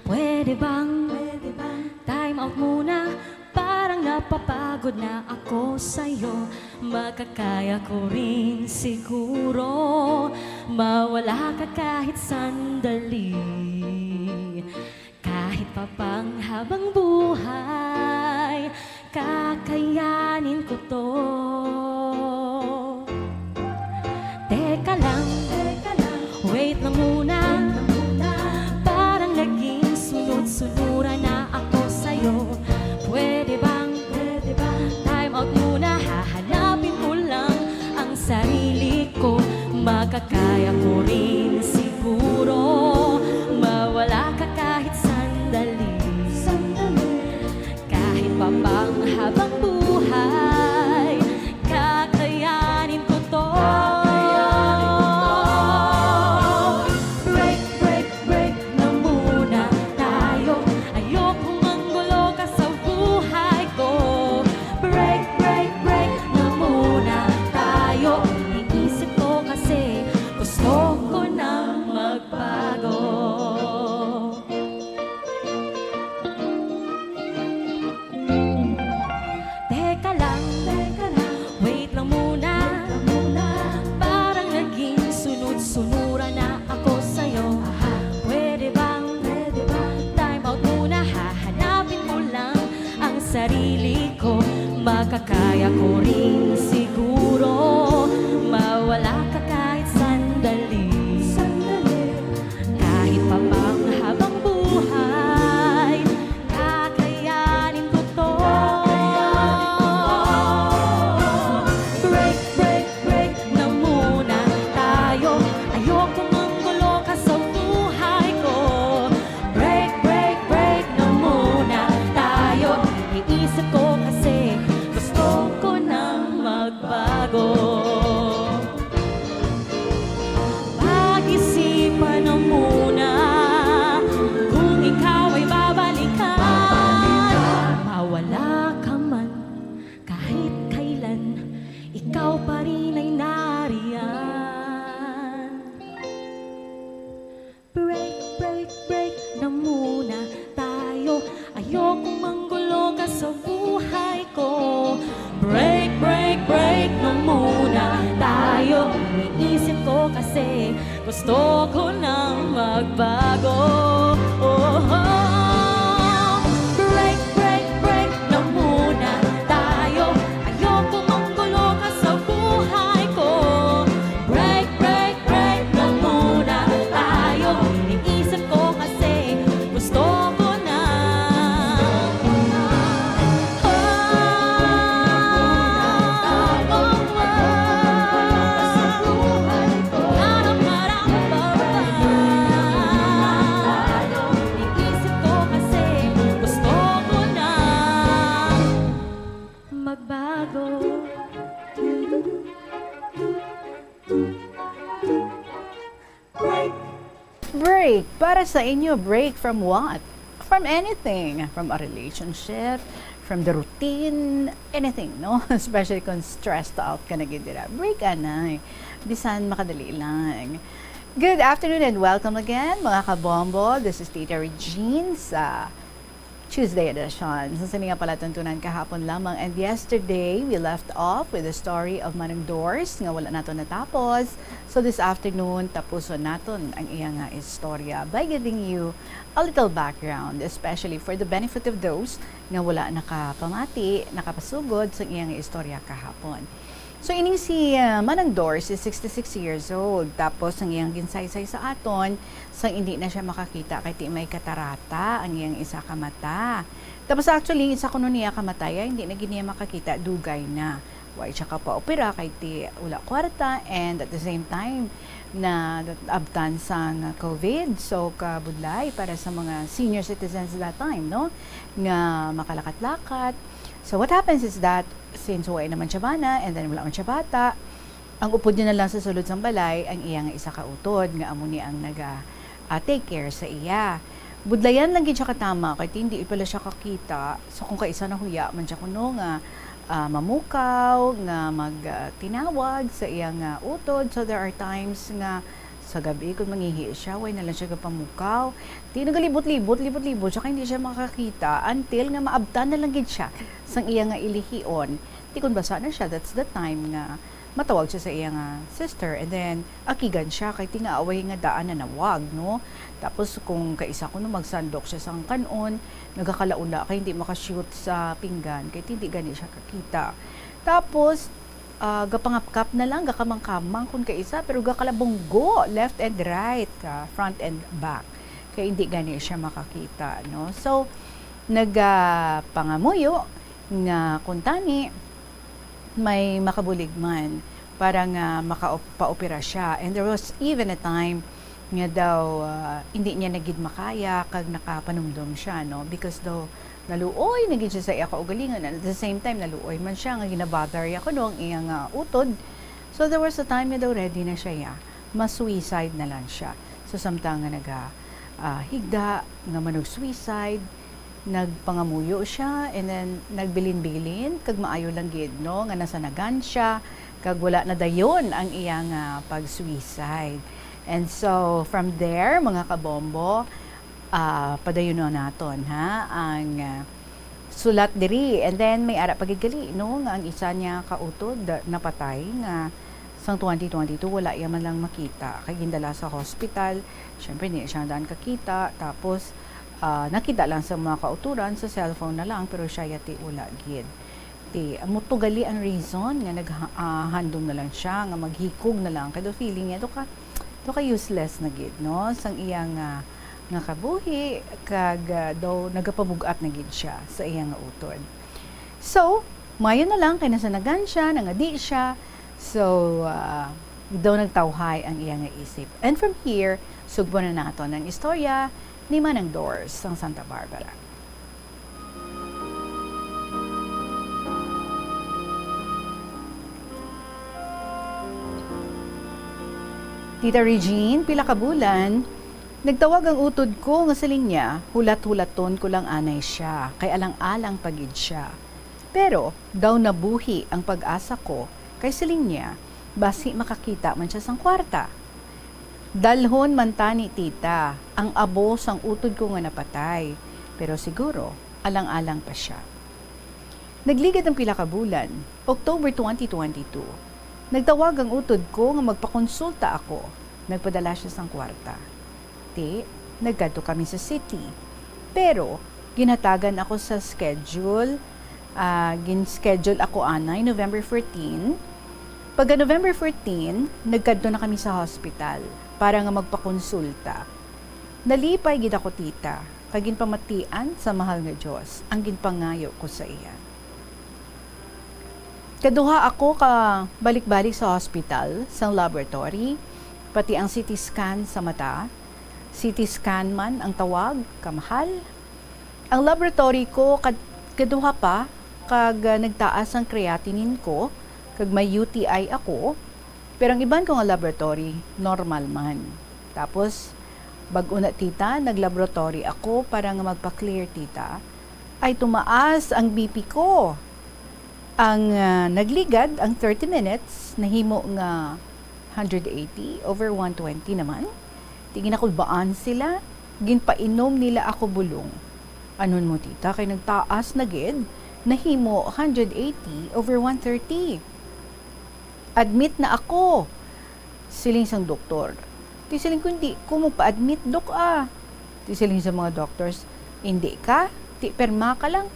Pwede bang, pwede bang time out muna? Parang napapagod na ako sa'yo. Makakaya ko rin siguro mawala ka kahit sandali. Kahit pa bang habang buhay, kakayanin ko to. Teka lang, teka lang, wait lang muna. Parang naging sunod-sunuran na ako sa'yo. Pwede bang, pwede bang time out muna? Hahanapin ko lang ang sarili ko. Makakaya ko rin siguro mawala ka kahit sandali. Sandali. Kahit pa bang habang buhay, kakayanin ko to. Break, break, break na muna tayo. Ayokong manggulo ka sa buhay ko. Break, break, break na muna tayo. Iniisip ko kasi gusto ko nang magbago. Teka lang, teka lang, wait lang muna. Parang naging sunod-sunuran na ako sa'yo. Pwede bang, pwede bang time out muna? Hahanapin ko lang ang sarili ko. Makakaya ko rin siguro mawala ka kahit sandali. Sandali. Kahit pa bang habang buhay, kakayanin ko to. Break, break, break na muna tayo. Ayokong manggulo ka sa buhay ko. Break, break, break na muna tayo. Iniisip ko kasi gusto ko nang magbago. Pag-isipan na muna kung ikaw ay babalikan. Mawala ka man kahit kailan, ikaw pa rin ay nariyan. Break, break, break na muna tayo. Ayokong manggulo ka sa buhay ko. Break, break, break na muna tayo. Iniisip ko kasi gusto ko nang magbago. Oh, break, break, break na muna tayo. Ayokong manggulo ka sa buhay ko. Break, break, break na muna tayo. Iniisip ko kasi gusto ko na. Oh, oh, oh. Harap-harap pa ba? Iniisip ko kasi gusto ko na magbago. Break. Para sa inyo, break from what? From anything. From a relationship, from the routine, anything, no? Especially kung stressed out ka na gid dira. Break anay. Bisan makadali lang. Good afternoon and welcome again, mga kabombo. This is Tita Regine sa Tuesday edition. Sa sini nga palatuntunan kahapon lamang and yesterday, we left off with the story of Manong Dors nga wala nato natapos. So this afternoon, tapuson naton ang iya nga istorya by giving you a little background, especially for the benefit of those nga wala nakapamati, nakapasugod sa iya nga istorya kahapon. So, ining si, ah, Manang Dors is sixty-six years old. Tapos, ang iyang ginsaysay sa aton, sang hindi na siya makakita kay ti may katarata ang iyang isa ka mata. Tapos, actually, isa kuno niya ka mata, ya, hindi na gid niya makakita, dugay na. Wa siya kapaopera kay ti wala kwarta, and at the same time, naabtan sang COVID. So, kabudlay para sa mga senior citizens that time, no? Nga makalakat-lakat. So, what happens is that, since wa naman siya bana, and then wala man siya bata, ang upod niya na lang sa sulod sang balay, ang iya nga isa ka utod, nga amo ni ang naga, ah, take care sa iya. Budlayan lang gid siya katama, kay hindi pala siya kakita. So, kung kaisa nahuya man siya kuno nga, ah, mamukaw, nga mag, ah, tinawag sa iyang, ah, utod. So, there are times nga sa gabi, kung mangihi siya, way na lang siya gapamukaw. Di nagalibot-libot, libot-libot siya, kay hindi siya makakita until nga maabtan na lang gid siya sang iya nga ilihion. Di kung basa na siya, that's the time nga matawag siya sa iya nga sister. And then, akigan siya, kay tingaaway nga daan na nawag, no? Tapos, kung kaisa kuno magsandok siya sang kan-on, nagakalaula kay hindi makashoot sa pinggan, kay hindi gani siya kakita. Tapos, ah, gapangapkap na lang, gakamangkamang kun kaisa, pero gakalabunggo left and right, ah, front and back. Kay hindi gani siya makakita, no? So, nagapangamuyo nga kuntani may makabulig man para nga makapaopera siya. And there was even a time nga daw, ah, hindi niya na gid makaya kag nakapanumdom siya, no? Because daw naluoy na gid siya sa iya kaugalingon, and at the same time naluoy man siya nga ginabother ya kuno ang iya nga utod. So there was a time nga daw ready na siya, ya, ma-suicide na lang siya. So samtang nga naga, ah, higda nga manug-suicide, nagpangamuyo siya, and then nagbilin-bilin, kag maayo lang gid, no, nga nasanagan siya, kag wala na dayon ang iya nga pag-suicide. And so, from there, mga kabombo, ah, padayunon naton, ha, ang, ah, sulat diri. And then, may ara pa gid gali, no, nga ang isa niya kautod napatay, nga sang twenty twenty-two, wala iya man lang makita. Kay gindala sa hospital, syempre, di na siya daan kakita. Tapos, ah, nakita lang sa mga kauturan, sa cellphone na lang, pero siya yati wala gid. Ti, amo to gali ang reason nga nag, ah, handom na lang siya, nga maghikog na lang. Kay daw feeling niya, daw ka, daw ka useless na gid, no? Sang iya nga, nga kabuhi, kag, ah, daw nagapabug-at na gid siya sa iya nga utod. So, mayo na lang kay nasanagan siya, nangadi siya. So, ah, daw nagtawhay ang iya nga isip. And from here, sugbo na naton ang istorya ni Manang Dors sang Santa Barbara. Tita Regine, pila ka bulan, nagtawag ang utod ko nga siling niya, hulat-hulaton ko lang anay siya, kay alang-alang pa gid siya. Pero daw nabuhi ang pag-asa ko, kay siling niya, basi makakita man siya sang kwarta. Dalhon man tani, tita, ang abo sang utod ko nga napatay, pero siguro alang-alang pa sia. Nagligad ang pila ka bulan, October twenty twenty-two, nagtawag ang utod ko nga magpakonsulta ako. Nagpadala sia sang kwarta. Ti, nagkadto kami sa city. Pero, ginhatagan ako sa schedule. Ah, gin-schedule ako anay November fourteen. Pagka November fourteen, nagkadto na kami sa hospital para nga magpakonsulta. Nalipay gid ako, tita, kag ginpamatian sa mahal nga Dios ang ginpangayo ko sa iya. Kaduha ako ka balik-balik sa hospital, sang laboratory, pati ang C T scan sa mata. C T scan man ang tawag, kamahal. Ang laboratory ko kad-, kaduha pa, kag, ah, nagtaas ang creatinine ko, kag may U T I ako. Pero ang iban ko nga laboratory, normal man. Tapos, bag-o na, tita, nag-laboratory ako para nga magpa-clear, tita, ay tumaas ang B P ko. Ang, ah, nagligad, ang thirty minutes, nahimo nga hundred eighty over one twenty naman. Ti ginakulbaan sila, ginpainom nila ako bulong. Anon mo, tita, kay nagtaas na gid, nahimo hundred eighty over one thirty. Admit na ako, siling sang doktor. Ti siling ko, "Hindi ko magpa-admit, Dok, ah." Ti siling sa mga doctors, "Hindi ka, ti pirma ka lang."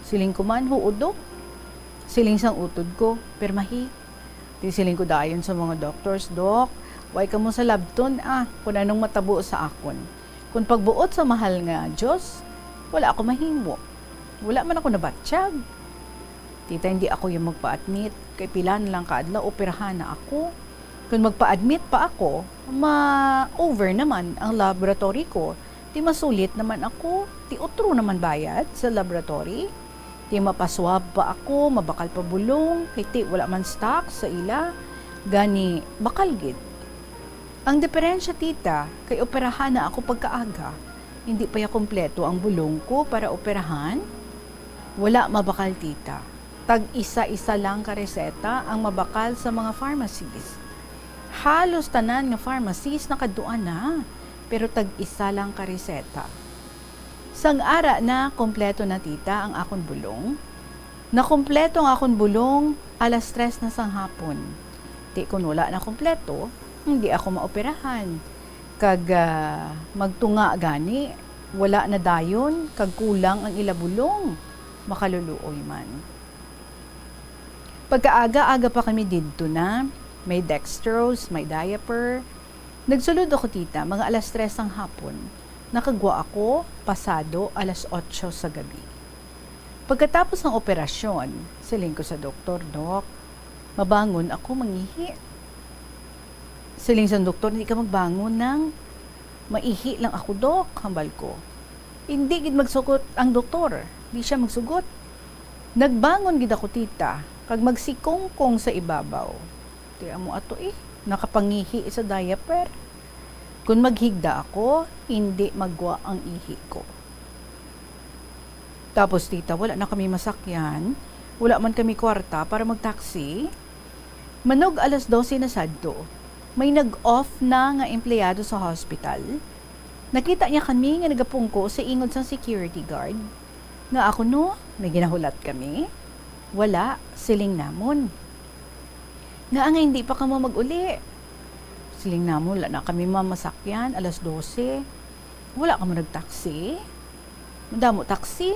Siling ko man, "Huo, Dok." Siling sang utod ko, "Pirmahi." Ti siling ko dayon sa mga doctors, "Dok, way kamo salabton, ah, kung anong matabo sa akon. Kung pagbuot sa mahal nga Dios, wala ako mahimo. Wala man ako nabatyag." Tita, hindi ako yung magpa-admit. Kay pila na lang ka adlaw, operahan na ako. Kung magpa-admit pa ako, ma-over naman ang laboratory ko. Ti masulit naman ako. Ti utro naman bayad sa laboratory. Ti mapaswab pa ako, mabakal pa bulong. Kay ti wala man stock sa ila. Gani, bakal gid. Ang diferensya, tita, kay operahan na ako pagkaaga. Hindi pa ya kompleto ang bulong ko para operahan. Wala mabakal, tita. Tag-isa-isa lang ka reseta ang mabakal sa mga pharmacies. Halos tanan nga pharmacies nakadtuan na, pero tag-isa lang ka reseta. Sang ara na kompleto na, tita, ang akon bulong. Nakompleto ang akon bulong alas tres na sang hapon. Ti kon wala na kompleto, hindi ako maoperahan. Kag, ah, magtunga gani, wala na dayon, kag kulang ang ila bulong. Makaluluoy man. Pagkaaga-aga pa kami didto na, may dextrose, may diaper. Nagsulod ako, tita, mga alas tres sang hapon. Nakagwa ako pasado alas otso sa gabi. Pagkatapos ng operasyon, siling ko sa doktor, "Dok, mabangon ako mangihi." Siling sang doktor, "Hindi ka magbangon nang maihi lang ako, Dok," hambal ko. Hindi gid magsugot ang doktor. Di siya magsugot. Nagbangon gid ako, tita, kag magsikongkong sa ibabaw. Ti amo ato, eh, nakapangihi sa diaper. Kung maghigda ako, hindi magwa ang ihi ko. Tapos, tita, wala na kami masakyan. Wala man kami kwarta para magtaksi. Manog alas dose na sadto, may nag-off na nga empleyado sa hospital. Nakita niya kami nga nagapungko sa ingod sang security guard. Nga ako, no, may ginahulat kami? Wala, siling namon. Nga nga hindi pa kamo mag-uli? Siling namon, wala na kami mamasakyan, alas dose. Wala kamo nagtaksi? Madamo taksi?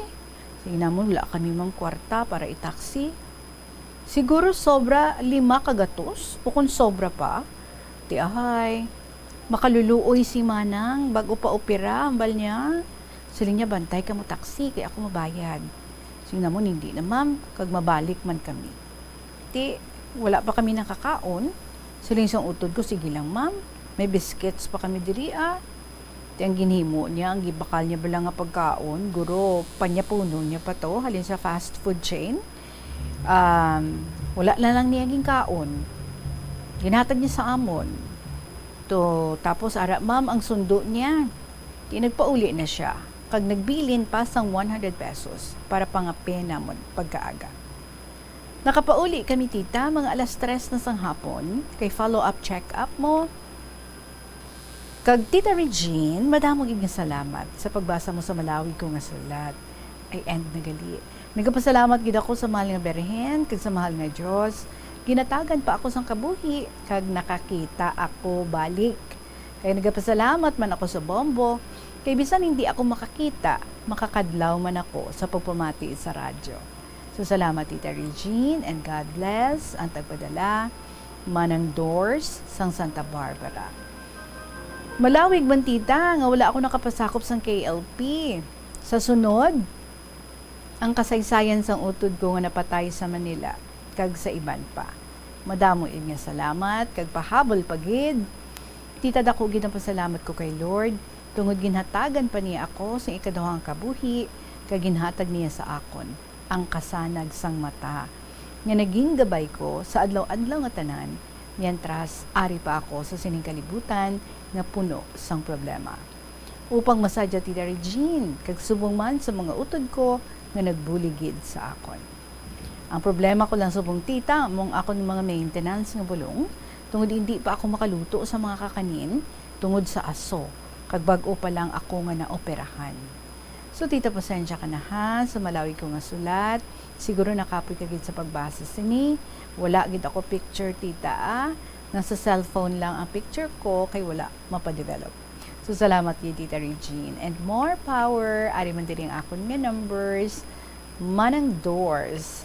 Siling namon, wala kami mang kwarta para itaksi. Siguro sobra lima ka gatos, o kung sobra pa. Ti ahay, makaluluoy si Manang bago pa opera, hambal niya. Siling niya, "Bantay ka mo taksi, kay ako mabayad." Siling namon, "Hindi na, ma'am, kag mabalik man kami." Ti, wala pa kami nakakaon. Siling sang utod ko, "Sige lang, ma'am, may biscuits pa kami diri, ah." Ti ang ginhimo niya, ang gibakal niya bala nga pagkaon, guro, panyapunon niya pa to, halin sa fast food chain. Um, wala na lang niya ginkaon. Ginhatag niya sa amon. To, tapos ara, ma'am, ang sundo niya. Ti nagpauli na siya, kag nagbilin pa sang one hundred pesos para pangape namon pagkaaga. Nakapauli kami, tita, mga alas tres na sang hapon, kay follow-up check-up mo. Kag, Tita Regine, madamo gid nga salamat sa pagbasa mo sa malawig ko nga sulat. I end na gali. Nagapasalamat gid ako sa mahal nga Birhen kag sa mahal nga Dios. Ginatagan pa ako sang kabuhi, kag nakakita ako balik. Kay nagapasalamat man ako sa Bombo, kay bisan hindi ako makakita, makakadlaw man ako sa pagpamati sa radyo. So, salamat, Tita Regine, and God bless ang tagpadala, Manang Dors, sang Santa Barbara. Malawig man, tita, nga wala ako nakapasakop sang K L P. Sa sunod, ang kasaysayan sang utod ko nga napatay sa Manila, kag sa iban pa. Madamo gid nga salamat, kag pahabol pa gid. Tita, dako gid ang pasalamat ko kay Lord, tungod ginhatagan pa niya ako sing ikaduhang kabuhi, kag ginhatag niya sa akon ang kasanag sang mata, nga naging gabay ko sa adlaw-adlaw nga tanan, mientras ari pa ako sa sining kalibutan nga puno sang problema. Upang masadya, Tita Regine, kag subong man sa mga utod ko nga nagbulig gid sa akon. Ang problema ko lang subong, tita, amo ang akon mga maintenance nga bulong, tungod indi pa ako makaluto sa mga kakanin tungod sa aso, kag bag-o pa lang ako nga naoperahan. So, tita, pasensya ka na, ha, sa malawig ko nga sulat. Siguro nakapoy ka gid sa pagbasa sini. Wala gid ako picture, tita, ah. Nasa cellphone lang ang picture ko, kay wala mapadevelop. So, salamat gid, Tita Regine. And more power, ari man diri ang akon nga numbers, Manang Dors.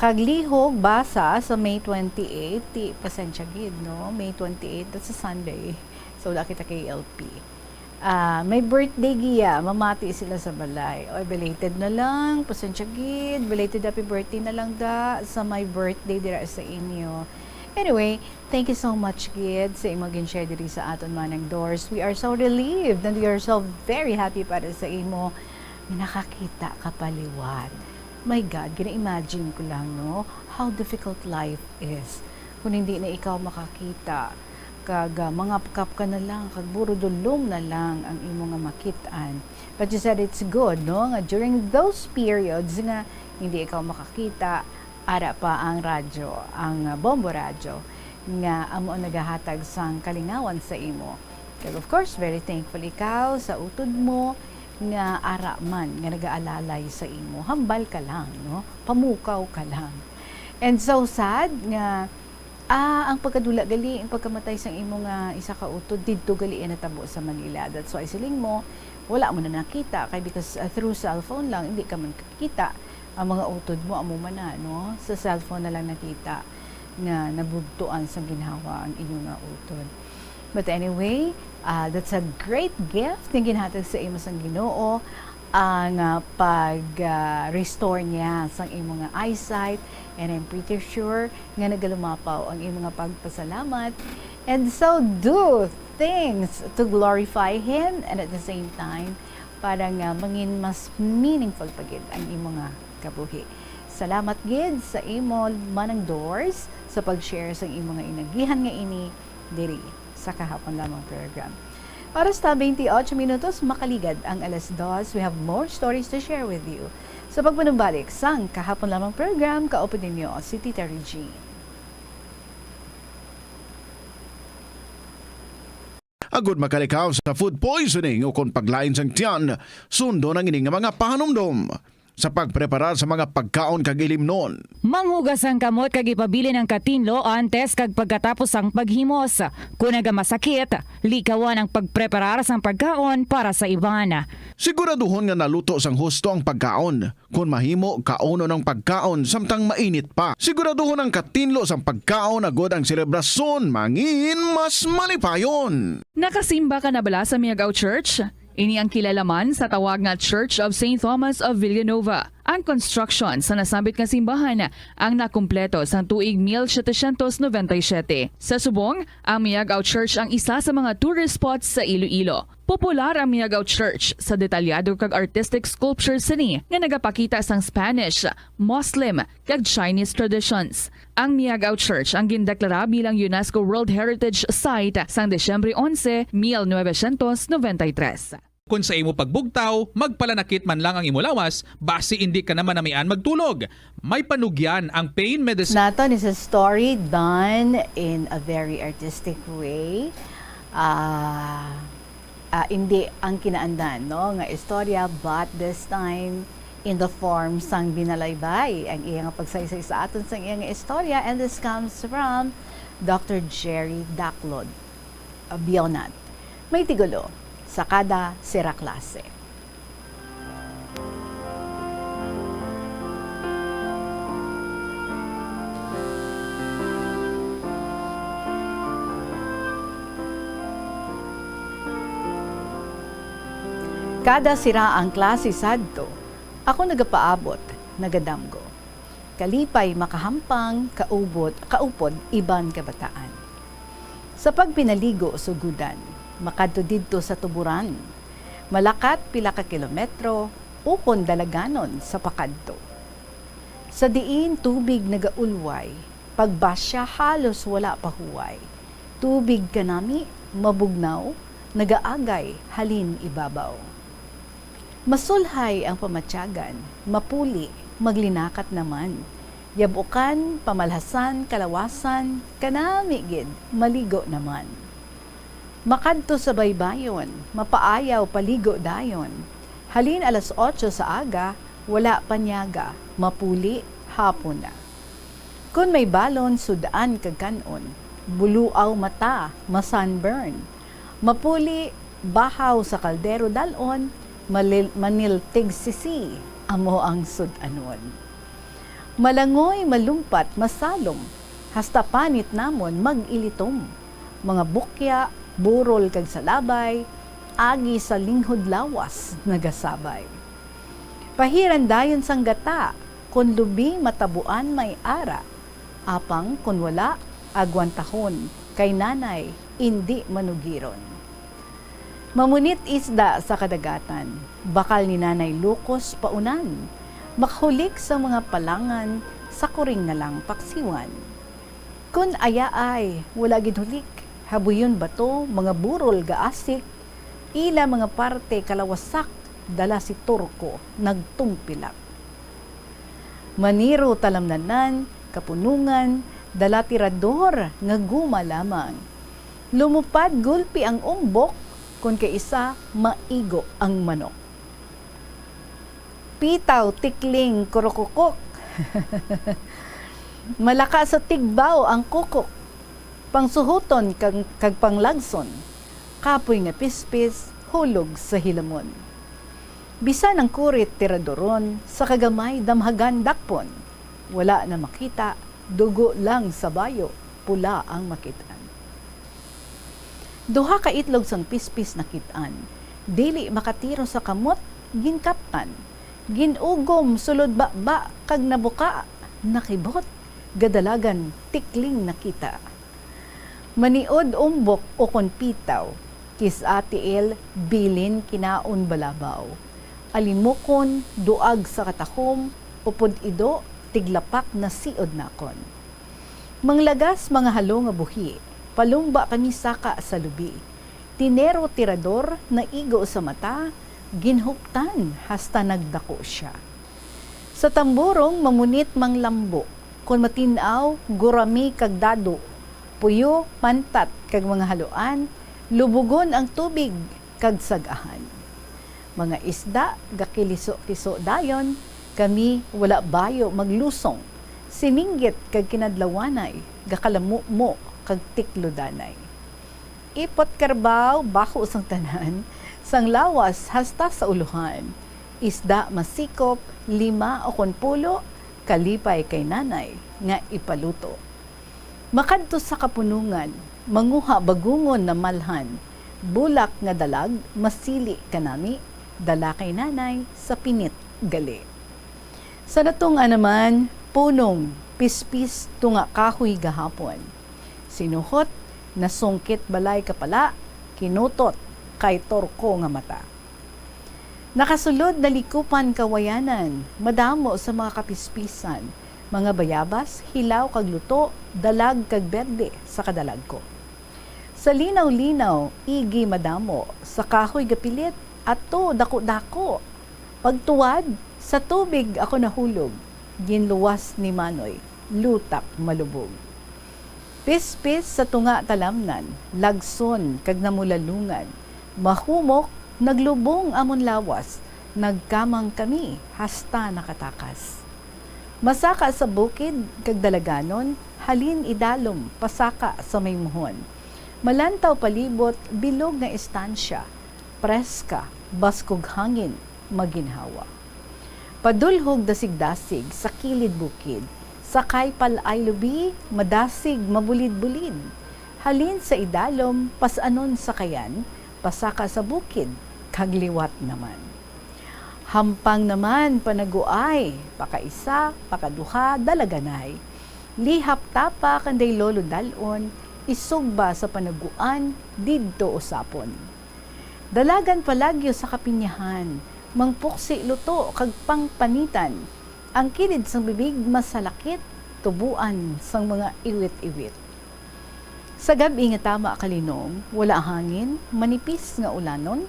Kag lihog basa sa May twenty-eight, ti, pasensya gid, no? May twenty-eight, that's a Sunday. So, wala kita K L P. Ah, may birthday giya, mamati sila sa balay. Oy, belated na lang, pasensya gid. Belated happy birthday na lang da sa may birthday dira sa inyo. Anyway, thank you so much gid sa imong gin-share diri sa aton, Manang Dors. We are so relieved and we are so very happy para sa imo. Nakakita ka pa liwat. My God, gina-imagine ko lang, no? How difficult life is. Kung hindi na ikaw makakita, kag, ah, mangapkap ka na lang, kag burudulong na lang ang imo nga makit-an. But you said it's good, no? Nga during those periods nga Hindi ikaw makakita, ara pa ang radyo, ang Bombo Radyo, nga amo ang nagahatag sang kalingawan sa imo. Kag of course, very thankful ikaw sa utod mo nga ara man nga nagaalalay sa imo. Hambal ka lang, no? Pamukaw ka lang. And so sad nga, ah, ang pagkadula gali, ang pagkamatay sang imo nga isa ka utod, didto gali ang natabo sa Manila. That's why siling mo, wala mo na nakita. Kay because, ah, through cellphone lang, hindi ka man kakita ang mga utod mo, amo man na, no? Sa cellphone na lang nakita nga nabugtuan sang ginhawa ang inyo nga utod. But anyway, ah, that's a great gift nga ginhatag sa imo sang Ginoo, ang, ah, pag, ah, restore niya sang imo nga eyesight, and I'm pretty sure nga nagalumapaw ang imo nga pagpasalamat. And so do things to glorify Him, and at the same time, para nga mangin mas meaningful pa gid ang imo nga kabuhi. Salamat gid sa imo, Manang Dors, sa pag-share sa imo nga inagihan nga ini diri sa Kahapon Lamang program. Oras ta, twenty-eight minutos, makaligad ang alas dos. We have more stories to share with you. Sa pagpanumbalik sang Kahapon Lamang program, kaupod ninyo si Tita Regine. Agud makalikaw sa food poisoning o kon paglain sang tiyan, sundon ang ini nga mga pahanumdom. Sa pagpreparar sa mga pagkaon kag ilimnon. Manghugas ang kamot kag ipabilin ang katinlo antes kag pagkatapos sang paghimos. Kon nagamasakit, likawan ang pagpreparar sang pagkaon para sa iban. Siguraduhon nga naluto sang husto ang pagkaon. Kon mahimo, kaunon ang pagkaon samtang mainit pa. Siguraduhon ang katinlo sang pagkaon agud ang selebrasyon mangin mas malipayon. Nakasimba ka na bala sa Miagao Church? Ini ang kilala man sa tawag nga Church of Saint Thomas of Villanova. Ang construction sa nasambit nga simbahan ang nakumpleto sang tuig mil setecientos noventa y siete. Sa subong, ang Miagao Church ang isa sa mga tourist spots sa Iloilo. Popular ang Miagao Church sa detalyado kag artistic sculptures sini nga nagapakita sang Spanish, Muslim, kag Chinese traditions. Ang Miagao Church ang gindeklara bilang UNESCO World Heritage Site sang Disyembre onse, mil novecientos noventa y tres. Kon sa imo pagbugtaw, magpalanakit man lang ang imo lawas, basi indi ka na manamian magtulog. May panugyan ang pain medicine. Naton is a story done in a very artistic way. Ah, ah, indi ang kinaandan, no, nga istorya, but this time in the form sang binalaybay ang iya nga pagsaysay sa aton sang iya nga istorya, and this comes from Doctor Jerry Daclod, uh, Bionat. May tigulo, sa kada sira klase. Kada sira ang klase sadto, ako nagapaabot, nagadamgo. Kalipay makahampang, kaubot, kaupod, iban kabataan. Sa pagpinaligo sugudan, makadto didto sa tuburan. Malakat pila ka kilometro, ukon dalaganon sa pakadto. Sa diin tubig nagaulway, pagbasya halos wala pahuway. Tubig kanami, mabugnaw, nagaagay halin ibabaw. Masulhay ang pamatyagan, mapuli, maglinakat naman. Yabukan, pamalhasan, kalawasan, kanami gid, maligo naman. Makadto sa baybayon, mapaayaw paligo dayon. Halin alas otso sa aga, wala pa nyaga, mapuli, hapon na. Kon may balon, sud-an kag kan-on, buluaw mata, ma-sunburn. Mapuli, bahaw sa kaldero dal-on, malil-, maniltig sisi, amo ang sud-anon. Malangoy, malumpat, masalom, hasta panit namon mag-ilitom. Mga bukya, burol kag salabay, agi sa linghod lawas nagasabay. Pahiran dayon sang gata, kon lubi matabuan may ara. Apang kon wala, agwantahon, kay nanay indi manugiron. Mamunit isda sa kadagatan, bakal ni Nanay Lukos paunan, makahulik sa mga palangan, sa kuring na lang paksiwan. Kon ayaay, wala gid hulik, habuyon bato, mga burol gaasik, ila mga parte kalawasak, dala si Turko nagtumpilak. Maniro talamnanan, kapunongan, dala tirador nga guma lamang. Lumupad gulpi ang umbok, kon kaisa maigo ang manok. Pitaw, tikling, kurukukok. Malaka sa tigbaw ang kukok. Pangsuhoton kag, kag panglagson. Kapoy nga pispis, hulog sa hilamon. Bisan ang kurit tiradoron, sa kagamay damhagan dakpon. Wala na makita, dugo lang sa bayo, pula ang makit-an. Duha ka itlog sang pispis nakit-an, dili makatiro sa kamot, ginkaptan. Gin-ugom sulod baba kag nabuka, nakibot, gadalagan tikling nakita. Maniod umbok ukon pitaw, kis-a tiil bilin kinaon balabaw. Alimokon, duag sa katahom, upod ido, tiglapak na siod nakon. Manglagas mga halo nga buhi, palumba kami saka sa lubi. Tinero tirador, naigo sa mata, ginhuptan hasta nagdako sia. Sa tamborong mamunit manglambo, kon matin-aw, gurami kag dado, puyo, pantat kag mga haluan, lubugon ang tubig kag sag-ahan. Mga isda, gakiliso-kiso dayon, kami wala bayo maglusong, sininggit kag kinadlawanay, gakalamumo kag tiklodanay. Ipot karbaw, baho sang tanan, sang lawas hasta sa ulohan. Isda masikop, lima ukon pulo, kalipay kay nanay nga ipaluto. Makadto sa kapunongan, manguha bagungon na malhan, bulak nga dalag, masili kanami, dala kay nanay sa pinit gali. Sa natunga naman, punong, pispis, tunga kahoy gahapon. Sinuhot, nasungkit balay kapala, kinutot kay turko nga mata. Nakasulod na likupan kawayanan, madamo sa mga kapispisan, mga bayabas, hilaw kag luto, dalag kag berde sa kadalagko. Sa linaw-linaw, igi madamo, sa kahoy gapilit, ato dako-dako. Pagtuwad, sa tubig ako nahulog, ginluwas ni Manoy, lutak malubog. Pispis sa tunga talamnan, lagson kag namulalungan, mahumok, naglubong amon lawas, nagkamang kami hasta nakatakas. Masaka sa bukid kag dalaganon, halin idalom, pasaka sa maymuhon. Malantaw palibot, bilog nga estansya, preska, baskog hangin, maginhawa. Padulhog dasigdasig sa kilid bukid, sakay pal-ay lubi, madasig mabulidbulid. Halin sa idalom, pas-anon sakayan, pasaka sa bukid, kag liwat naman. Hampang naman panaguay, pakaisa, pakaduha, dalaganay. Lihap tapa kanday lolo dal-on, isugba sa panaguan, didto usapon. Dalagan palagyo sa kapinyahan, mangpuksi luto kag pangpanitan. Ang kilid sang bibig masalakit, tubuan sang mga iwit-iwit. Sa gab-i nga tama kalinong, wala hangin, manipis nga ulanon,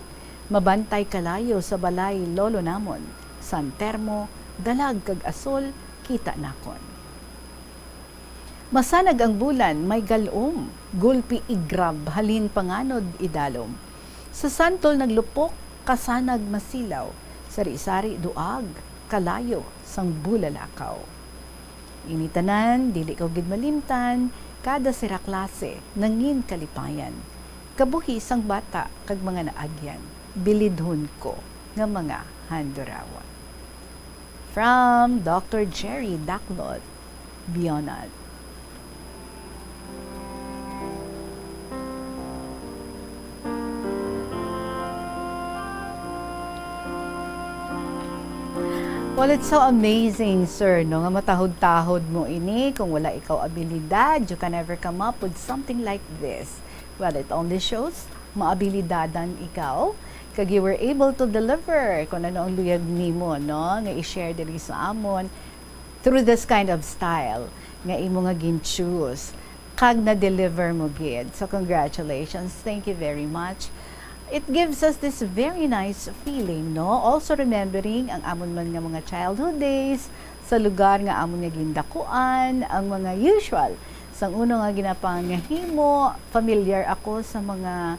mabantay kalayo sa balay lolo namon, San Telmo, dalag kag asol, kita nakon. Masanag ang bulan, may galom, gulpi igrab, halin panganod idalom. Sa santol naglupok, kasanag masilaw, sari-sari duag, kalayo sang bulalakaw. Ini tanan, dili ko gid malimtan, kada sira klase, nangin kalipayan. Kabuhi sang bata kag mga naagyan, bilidhon ko nga mga handurawan. From Doctor Jerry Daclot, Bionad. Well, it's so amazing, sir, no, nga matahod-tahod mo ini. Kung wala ikaw abilidad, you can never come up with something like this. Well, it only shows maabilidadan ikaw, kag you were able to deliver kung ano ang luyag nimo, no, nga i-share diri sa amon through this kind of style nga imo nga gin-choose, kag na-deliver mo gid. So, congratulations. Thank you very much. It gives us this very nice feeling, no? Also remembering ang amon man nga mga childhood days, sa lugar nga amon nga gindakuan, ang mga usual sang uno nga ginapangahimo. Familiar ako sa mga,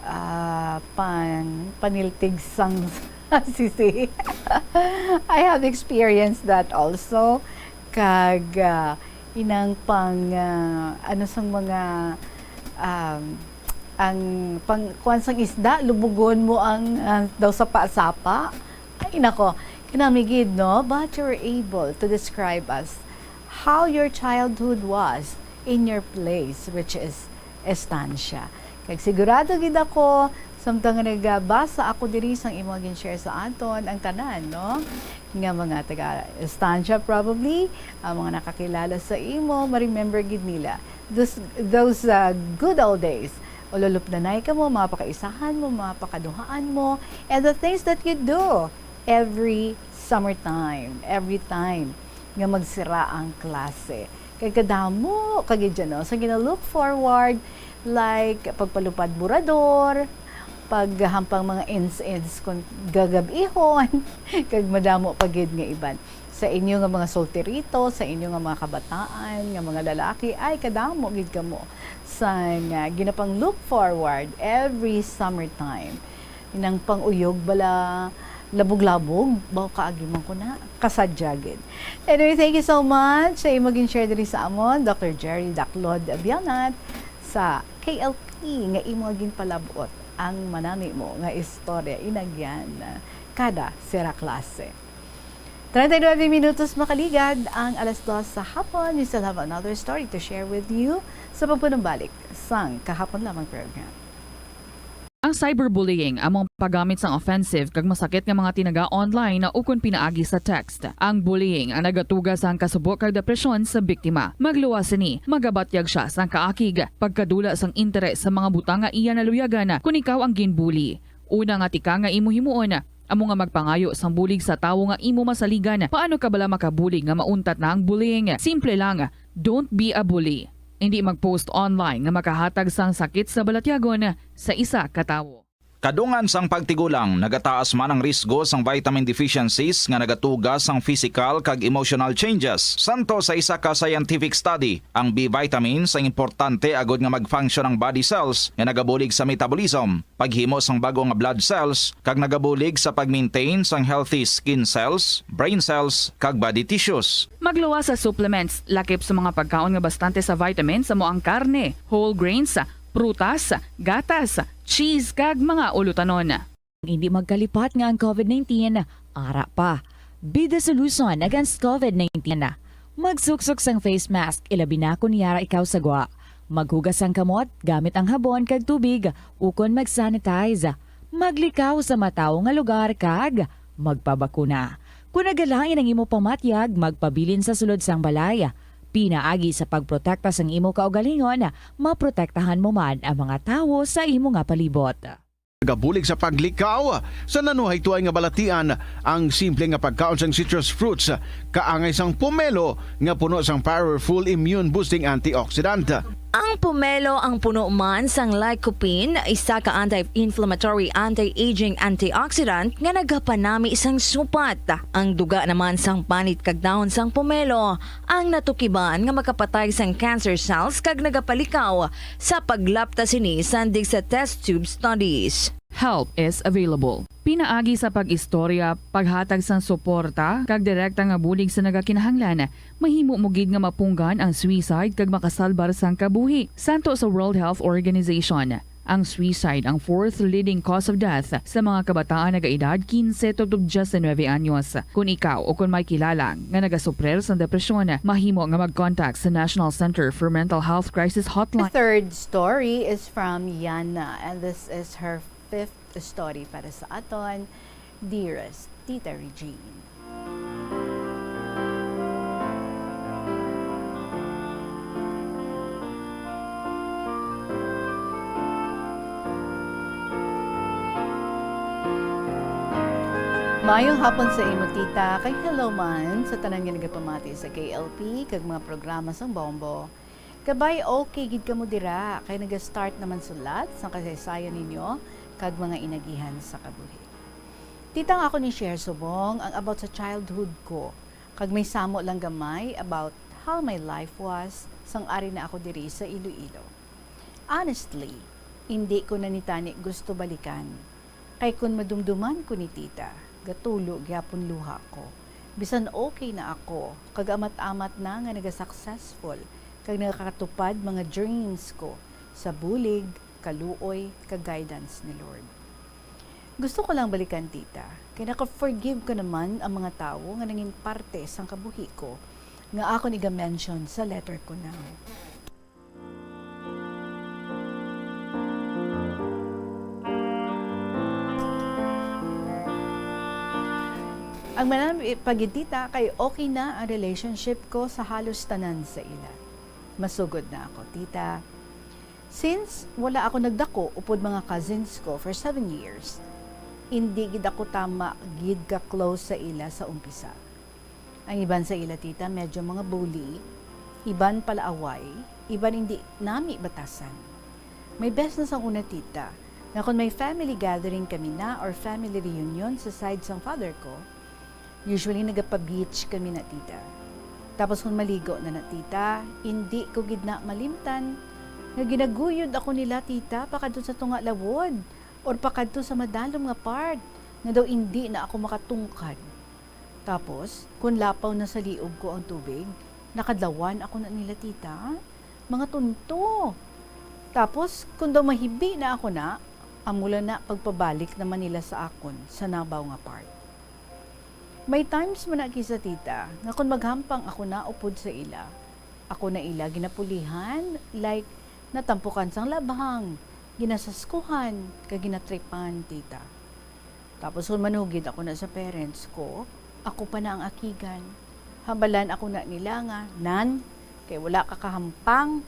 ah, pan-, paniltig sang sisi. I have experienced that also. Kag, ah, inang pang, ah, ano sang mga, um, ang pang-, kuwan sang isda, lubugon mo ang, ah, daw sapa-sapa. Ay, nako, kanami gid, no? But you're able to describe us how your childhood was in your place, which is estancia. Kag sigurado gid ako, samtang nga nagabasa ako diri sang imo gin-share sa aton, ang tanan, no, nga mga taga-estancia probably, ang mga nakakilala sa imo, ma-remember gid nila those, those, uh, good old days. Ululupdanay kamo, mga pakaisahan mo, mga pakaduhaan mo, and the things that you do every summertime, every time nga magsira ang klase. Kay kadamo ka gid dyan, no? So, gina-look forward, like, pagpalupad burador, paghampang mga ins-ins kung gagab-ihon, kag madamo pa gid nga iban. Sa inyo nga mga solterito, sa inyo nga mga kabataan, nga mga lalaki, ay kadamo gid kamo sang, ah, ginapang-look forward every summertime. Inang pang-uyog bala, labog-labog, baw kaagi man ko na, kasadya gid. Anyway, thank you so much sa imo gin-share diri sa amon, Doctor Jerry Daclod Bianat, sa K L P nga imo ginpalab-ot ang manami mo nga istorya inagyan, ah, kada sira klase. Treinta y nueve minutos makaligad ang alas dos sa hapon. We still have another story to share with you sa pagpanumbalik sang kahapon lamang program. Ang cyberbullying amo ang paggamit sang offensive kag masakit nga mga tinaga online ukon pinaagi sa text. Ang bullying ang nagatuga sang kasubo kag depresyon sa biktima. Magluwas sini, magabatyag sia sang kaakig, pagkadula sang interes sa mga butang nga iya naluyagan kon ikaw ang ginbully. Una nga tikang nga imo himuon, amo nga magpangayo sang bulig sa tawo nga imo masaligan. Paano ka bala makabulig nga mauntat na ang bullying? Simple lang, don't be a bully. Indi mag-post online nga makahatag sang sakit sa balatyagon sa isa ka tawo. Kadungan sang pagtigulang, nagataas man ang risgo sang vitamin deficiencies nga nagatuga sang physical kag emotional changes. Santo sa isa ka scientific study, ang B vitamins ang importante agod nga mag-function ang body cells nga nagabulig sa metabolism, paghimo sang bag-o nga blood cells, kag nagabulig sa pag-maintain sang healthy skin cells, brain cells, kag body tissues. Magluwas sa supplements, lakip sa mga pagkaon nga bastante sa vitamins, amo ang karne, whole grains, prutas, gatas, cheese, kag mga ulutanon. Hindi magkalipat nga ang covid nineteen ara pa. Be the solution against covid nineteen. Magsuksok sang face mask, ilabi na kon yara ikaw sa gwa. Maghugas sang kamot gamit ang habon kag tubig, ukon mag-sanitize. Maglikaw sa matawo nga lugar kag magpabakuna. Kon nagalain ang imo pamatyag, magpabilin sa sulod sang balay. Pinaagi sa pagprotekta sang imo kaugalingon, maprotektahan mo man ang mga tawo sa imo nga palibot. Nagabulig sa paglikaw sa nanuhay tuay nga balatian ang simple nga pagkaon sang citrus fruits, kaangay sang pomelo nga puno sang powerful immune boosting antioxidant. Ang pomelo ang puno man sang lycopene, isa ka anti-inflammatory, anti-aging antioxidant nga nagapanami sang supat. Ang duga naman sang panit kag dahon sang pomelo ang natukiban nga makapatay sang cancer cells kag nagapalikaw sa paglapta sini sandig sa test tube studies. Help is available. Pinaagi sa pag-istorya, paghatag sang suporta, kag direkta nga bulig sa nagakinahanglan, mahimo mo gid nga mapunggan ang suicide kag makasalbar sang kabuhi. Santo sa World Health Organization, ang suicide ang fourth leading cause of death sa mga kabataan nagaedad quince tubtob diecinueve anyos. Kon ikaw o kon may kilala nga nagasuprir sang depresyon, mahimo nga mag-contact sa National Center for Mental Health Crisis Hotline. The third story is from Yana, and this is her fifth story para sa aton, Dearest Tita Regine. Maayong hapon sa imo, tita, kag hello man sa tanan nga nagapamati sa K L P kag mga programa sang Bombo. Kabay, okay gid kamo dira, kay naga-start naman sulat sang kasaysayan ninyo kag mga inagihan sa kabuhi. Tita, ang akon i-share subong ang about sa childhood ko, kag may samo lang gamay about how my life was sang ari na ako diri sa Iloilo. Honestly, indi ko na ni tani gusto balikan. Kay kon madumduman ko ni tita, gatulo gyapon luha ko. Bisan okay na ako, kag amat-amat na nga naga-successful, kag nakatupad mga dreams ko sa bulig, kaluoy, kag guidance ni Lord. Gusto ko lang balikan, tita, kay naka-forgive ko naman ang mga tawo nga nangin parte sang kabuhi ko nga akon iga-mention sa letter ko now. Ang manami pa gid, tita, kay okay na ang relationship ko sa halos tanan sa ila. Masugod na ako, tita. Since wala ako nagdako upod mga cousins ko for seven years, indi gid ako tama gid ka close sa ila sa umpisa. Ang iban sa ila, tita, medyo mga bully, iban palaaway, iban indi nami batasan. May best na sang una, tita, nga kon may family gathering kami na or family reunion sa side sang father ko, usually nagapa-beach kami na, tita. Tapos kon maligo na na, tita, indi ko gid na malimtan nga ginaguyod ako nila, tita, pakadto sa tunga lawod or pakadto sa madalom nga part nga daw indi na ako makatungkad. Tapos, kon lapaw na sa liog ko ang tubig, nakadlawan ako na nila, tita. Mga tunto. Tapos, kon daw mahibi na ako na, amo lang na pagpabalik naman nila sa akon sa nabaw nga part. May times man na kisa, tita, nga kon maghampang ako na upod sa ila, ako na ila ginapulihan, like, natampukan sang labhang, ginasaskuhan, kag ginatripan, tita. Tapos kon manugid ako na sa parents ko, ako pa na ang akigan. Hambalan ako na nila nga, "Nan, kay wala ka kahampang,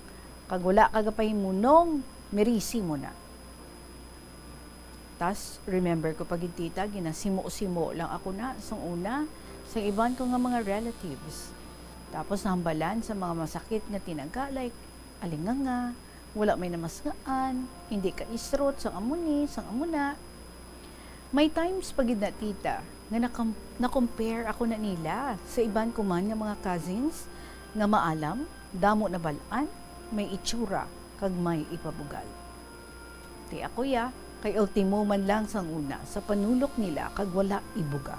kag wala ka gapahimunong, merisi mo na." Tas, remember ko pa gid, tita, ginasimo-simo lang ako na sang una, sang iban ko nga mga relatives. Tapos, nahambalan sa mga masakit nga tinaga, like, alinganga, wala may namasngaan, hindi ka isrot, sang amo ni, sang amo na. May times pa gid na, tita, nga nakam-, na-compare ako na nila sa iban ko man nga mga cousins nga maalam, damo nabal-an, may itsura, kag may ipabugal. Ti ako ya, kay ultimo man lang sang una sa panulok nila kag wala ibuga.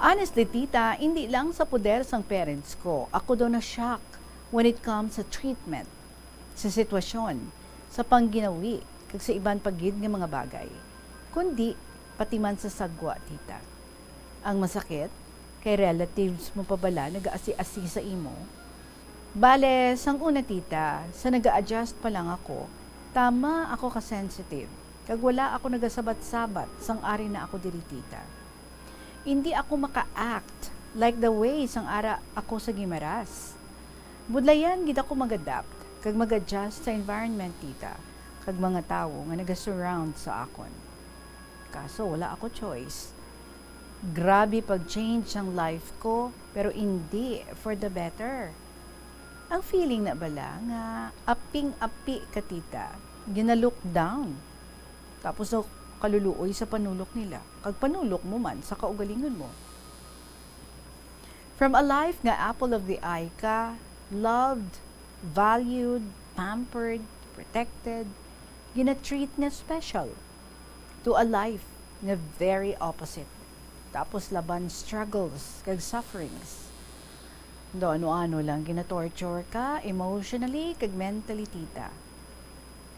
Honestly, tita, indi lang sa poder sang parents ko ako daw na-shock when it comes sa treatment, sa sitwasyon, sa pangginawi, kag sa iban pa gid nga mga bagay, kundi pati man sa sagwa, tita. Ang masakit, kay relatives mo pa bala nagaasi-asi sa imo? Bale, sang una, tita, sa naga-adjust pa lang ako, tama ako ka-sensitive, kag wala ako nagasabat-sabat sang ari na ako diri, tita. Indi ako maka-act like the way sang ara ako sa Guimaras. Budlayan gid ako mag-adapt kag mag-adjust sa environment, tita, kag mga tawo nga naga-surround sa akon. Kaso wala ako choice. Grabe pag-change ang life ko, pero indi for the better. Ang feeling na bala nga aping-api ka, tita, gina-look down. Tapos daw kaluluoy sa panulok nila, kag panulok mo man sa kaugalingon mo. From a life nga apple of the eye ka, loved, valued, pampered, protected, gina-treat nga special, to a life nga very opposite. Tapos laban struggles kag sufferings. Daw ano-ano lang gina-torture ka emotionally kag mentally, tita.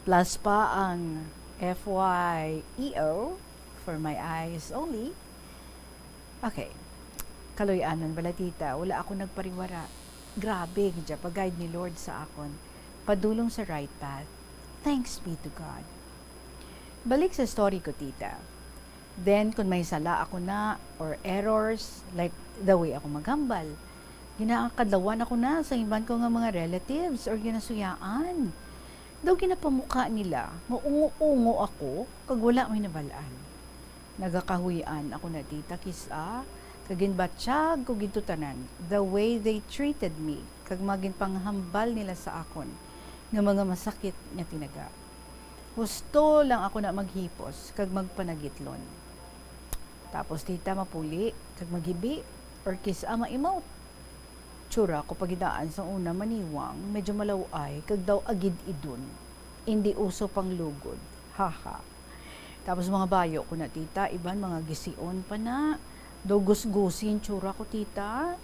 Plus pa ang F Y E O, for my eyes only. Okay. Kaluy-anon bala, tita, wala ako nagpariwara. Grabe gid siya pag-guide ni Lord sa akon padulong sa right path. Thanks be to God. Balik sa story ko, tita. Then, kung may sala ako na or errors, like the way ako maghambal, ginakadlawan ako na sa iban ko nga mga relatives or ginasuyaan. Daw ginapamuka nila nga ungo-ungo ako kag wala may nabal-an. Nagakahuy-an ako na, tita, kis-a, Kag ginbatyag ko gid to tanan, the way they treated me, kag mga ginpanghambal nila sa akon nga mga masakit nga tinaga. Husto lang ako na maghipos kag magpanagitlon. Tapos, tita, mapuli kag maghibi, or kis-a maimot. Tsura ko pagidaan sang una maniwang, medyo malaw-ay, kag daw agid-idon. Indi uso pang lugod. Haha. Tapos mga bayo ko na, tita, iban mga gision pa na. Daw gusgusin tsura ko, tita.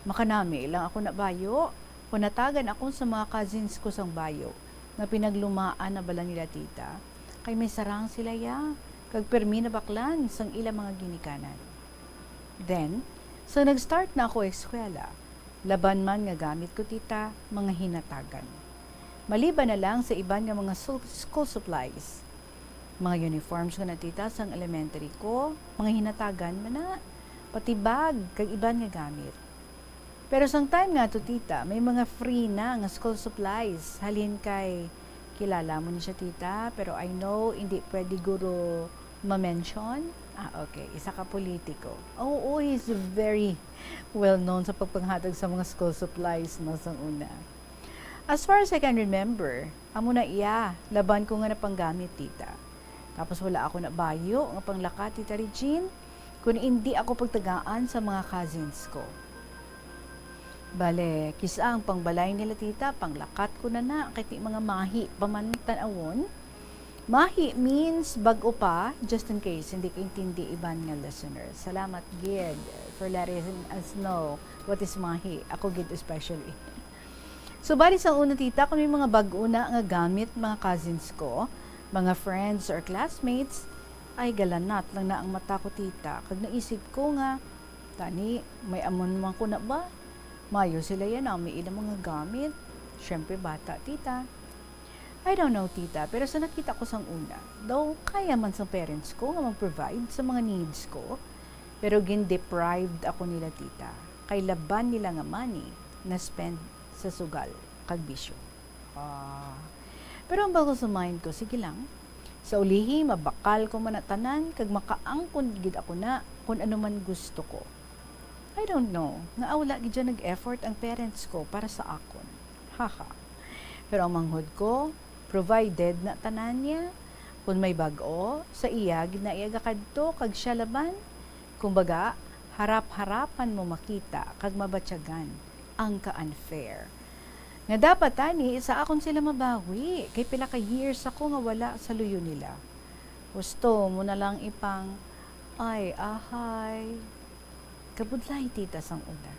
Makanami lang ako na bayo. Kung natagan ako sa mga cousins ko sang bayo, nga pinaglumaan na bala nila, tita, kay may sarang sila ya, kag permi na baklan sang ila mga ginikanan. Then, so nag-start na ako eskwela, laban man nga gamit ko, tita, mga hinatagan. Maliban na lang sa iban nga mga sul-, school supplies. Mga uniforms ko na, tita, sang elementary ko, mga hinatagan man na, pati bag, kag iban nga gamit. Pero sang time nga to, tita, may mga free na nga school supplies. Halin kay, kilala mo ni siya, tita, pero I know, hindi pwede guro ma-mention. Ah, okay. Isa ka politiko. Oo, he's very well known sa pagpanghatag sa mga school supplies, no, sang una. As far as I can remember, amo na iya, laban ko nga napanggamit, tita. Tapos wala ako na bayo nga panglakat, tita Regine, kun indi ako pagtagaan sa mga cousins ko. Bale, kis-a ang pangbalay nila, tita, panglakat ko na na, kay ti mga mahi pa man tan-awon. Mahi means bag-o pa, just in case hindi kaintindi iban nga listener. Salamat gid for letting us know what is mahi. Ako gid especially. So, bali sang una, tita, kung may mga bag-o na nga gamit, mga cousins ko, mga friends or classmates, ay galanat lang na ang mata ko, tita. Kag naisip ko nga, tani, may amon man ko na ba? Mayo sila yan, ah, may ilang mga gamit. Siyempre, bata, tita. I don't know, tita, pero sa nakita ko sang una, daw kaya man sang parents ko nga mag-provide sa mga needs ko, pero gin-deprived ako nila, tita, kay laban nila nga money na-spend sa sugal kag bisyo. Ah. Pero ang bago sa mind ko, sige lang. Sa ulihi, mabakal ko man na tanan, kag makaangkon gid ako na kung ano man gusto ko. I don't know, nga wala gid dyan nag-effort ang parents ko para sa akon. Haha. Pero ang manghod ko, provided na tanan niya. Kung may bag-o, sa iya gid na iya gakadto, kag siya laban. Kumbaga, harap-harapan mo makita kag mabatyagan ang ka-unfair. Nga dapat tani sa akon sila mabawi, kay pila ka years ako nga wala sa luyo nila. Husto mo na lang ipang, ay, ahay. Kabudlay, tita, sang una.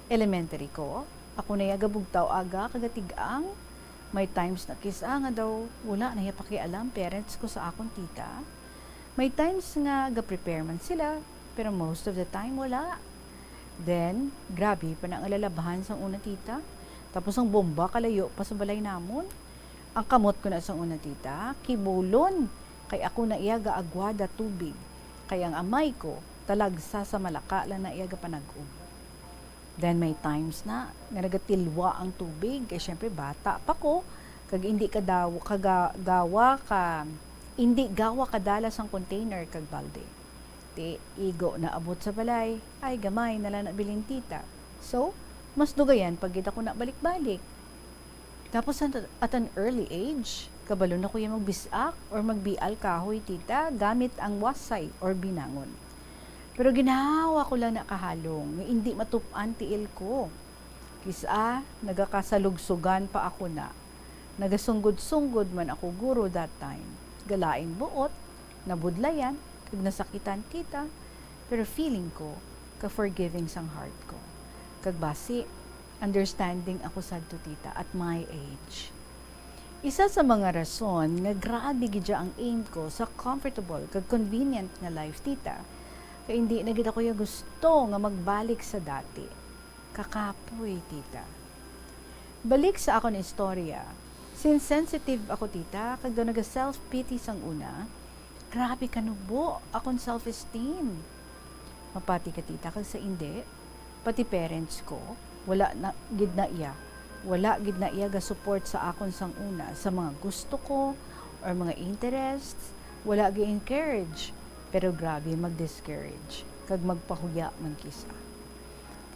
Elementary ko, ako na iya gabugtaw aga kag atig-ang. May times na kis-a nga daw wala na iya pakialam parents ko sa akon, tita. May times nga ga-prepare man sila, pero most of the time wala. Then, grabe pa na ang lalabhan sang una, tita. Tapos ang bomba kalayo pa sa balay namon. Ang kamot ko na sang una, tita, kibulon, kay ako na iya gaagwada tubig, kay ang amay ko talagsa sa malaka lang na iya gapanag-ob. Then may times na nga nagatilwa ang tubig, kay syempre bata pa ko, kag indi ka daw-, kaga-, gawa ka, indi gawa kadala sang container kag balde. Ti igo na abot sa balay, ay gamay na lang nabilin, tita. So, mas dugayan pa gid ako na balik-balik. Tapos at, at an early age, kabalo na ko iya magbis-ak or magbial kahoy, tita, gamit ang wasay or binangon. Pero ginhawa ko lang na kahalong nga indi matup-an tiil ko. Kis-a, nagakasalugsugan pa ako na. Nagasunggod-sunggod man ako guro that time. Galain buot, nabudlayan, kag nasakitan, tita, pero feeling ko, ka-forgiving sang heart ko. Kag basi, understanding ako sadto, tita, at my age. Isa sa mga rason nga grabe gid ang aim ko sa comfortable kag convenient nga life, tita, kay hindi na gid ako ya gusto nga magbalik sa dati. Kakapoy, tita. Balik sa akon istorya, since sensitive ako, tita, kag daw naga-self-pity sang una, grabe kanubo akon self-esteem. Mapati ka, tita, kag sa indi, pati parents ko, wala na gid na iya. Wala gid na iya ga-support sa akon sang una, sa mga gusto ko or mga interests, wala gi-encourage, pero grabe mag-discourage. kag magpahuya man kisa.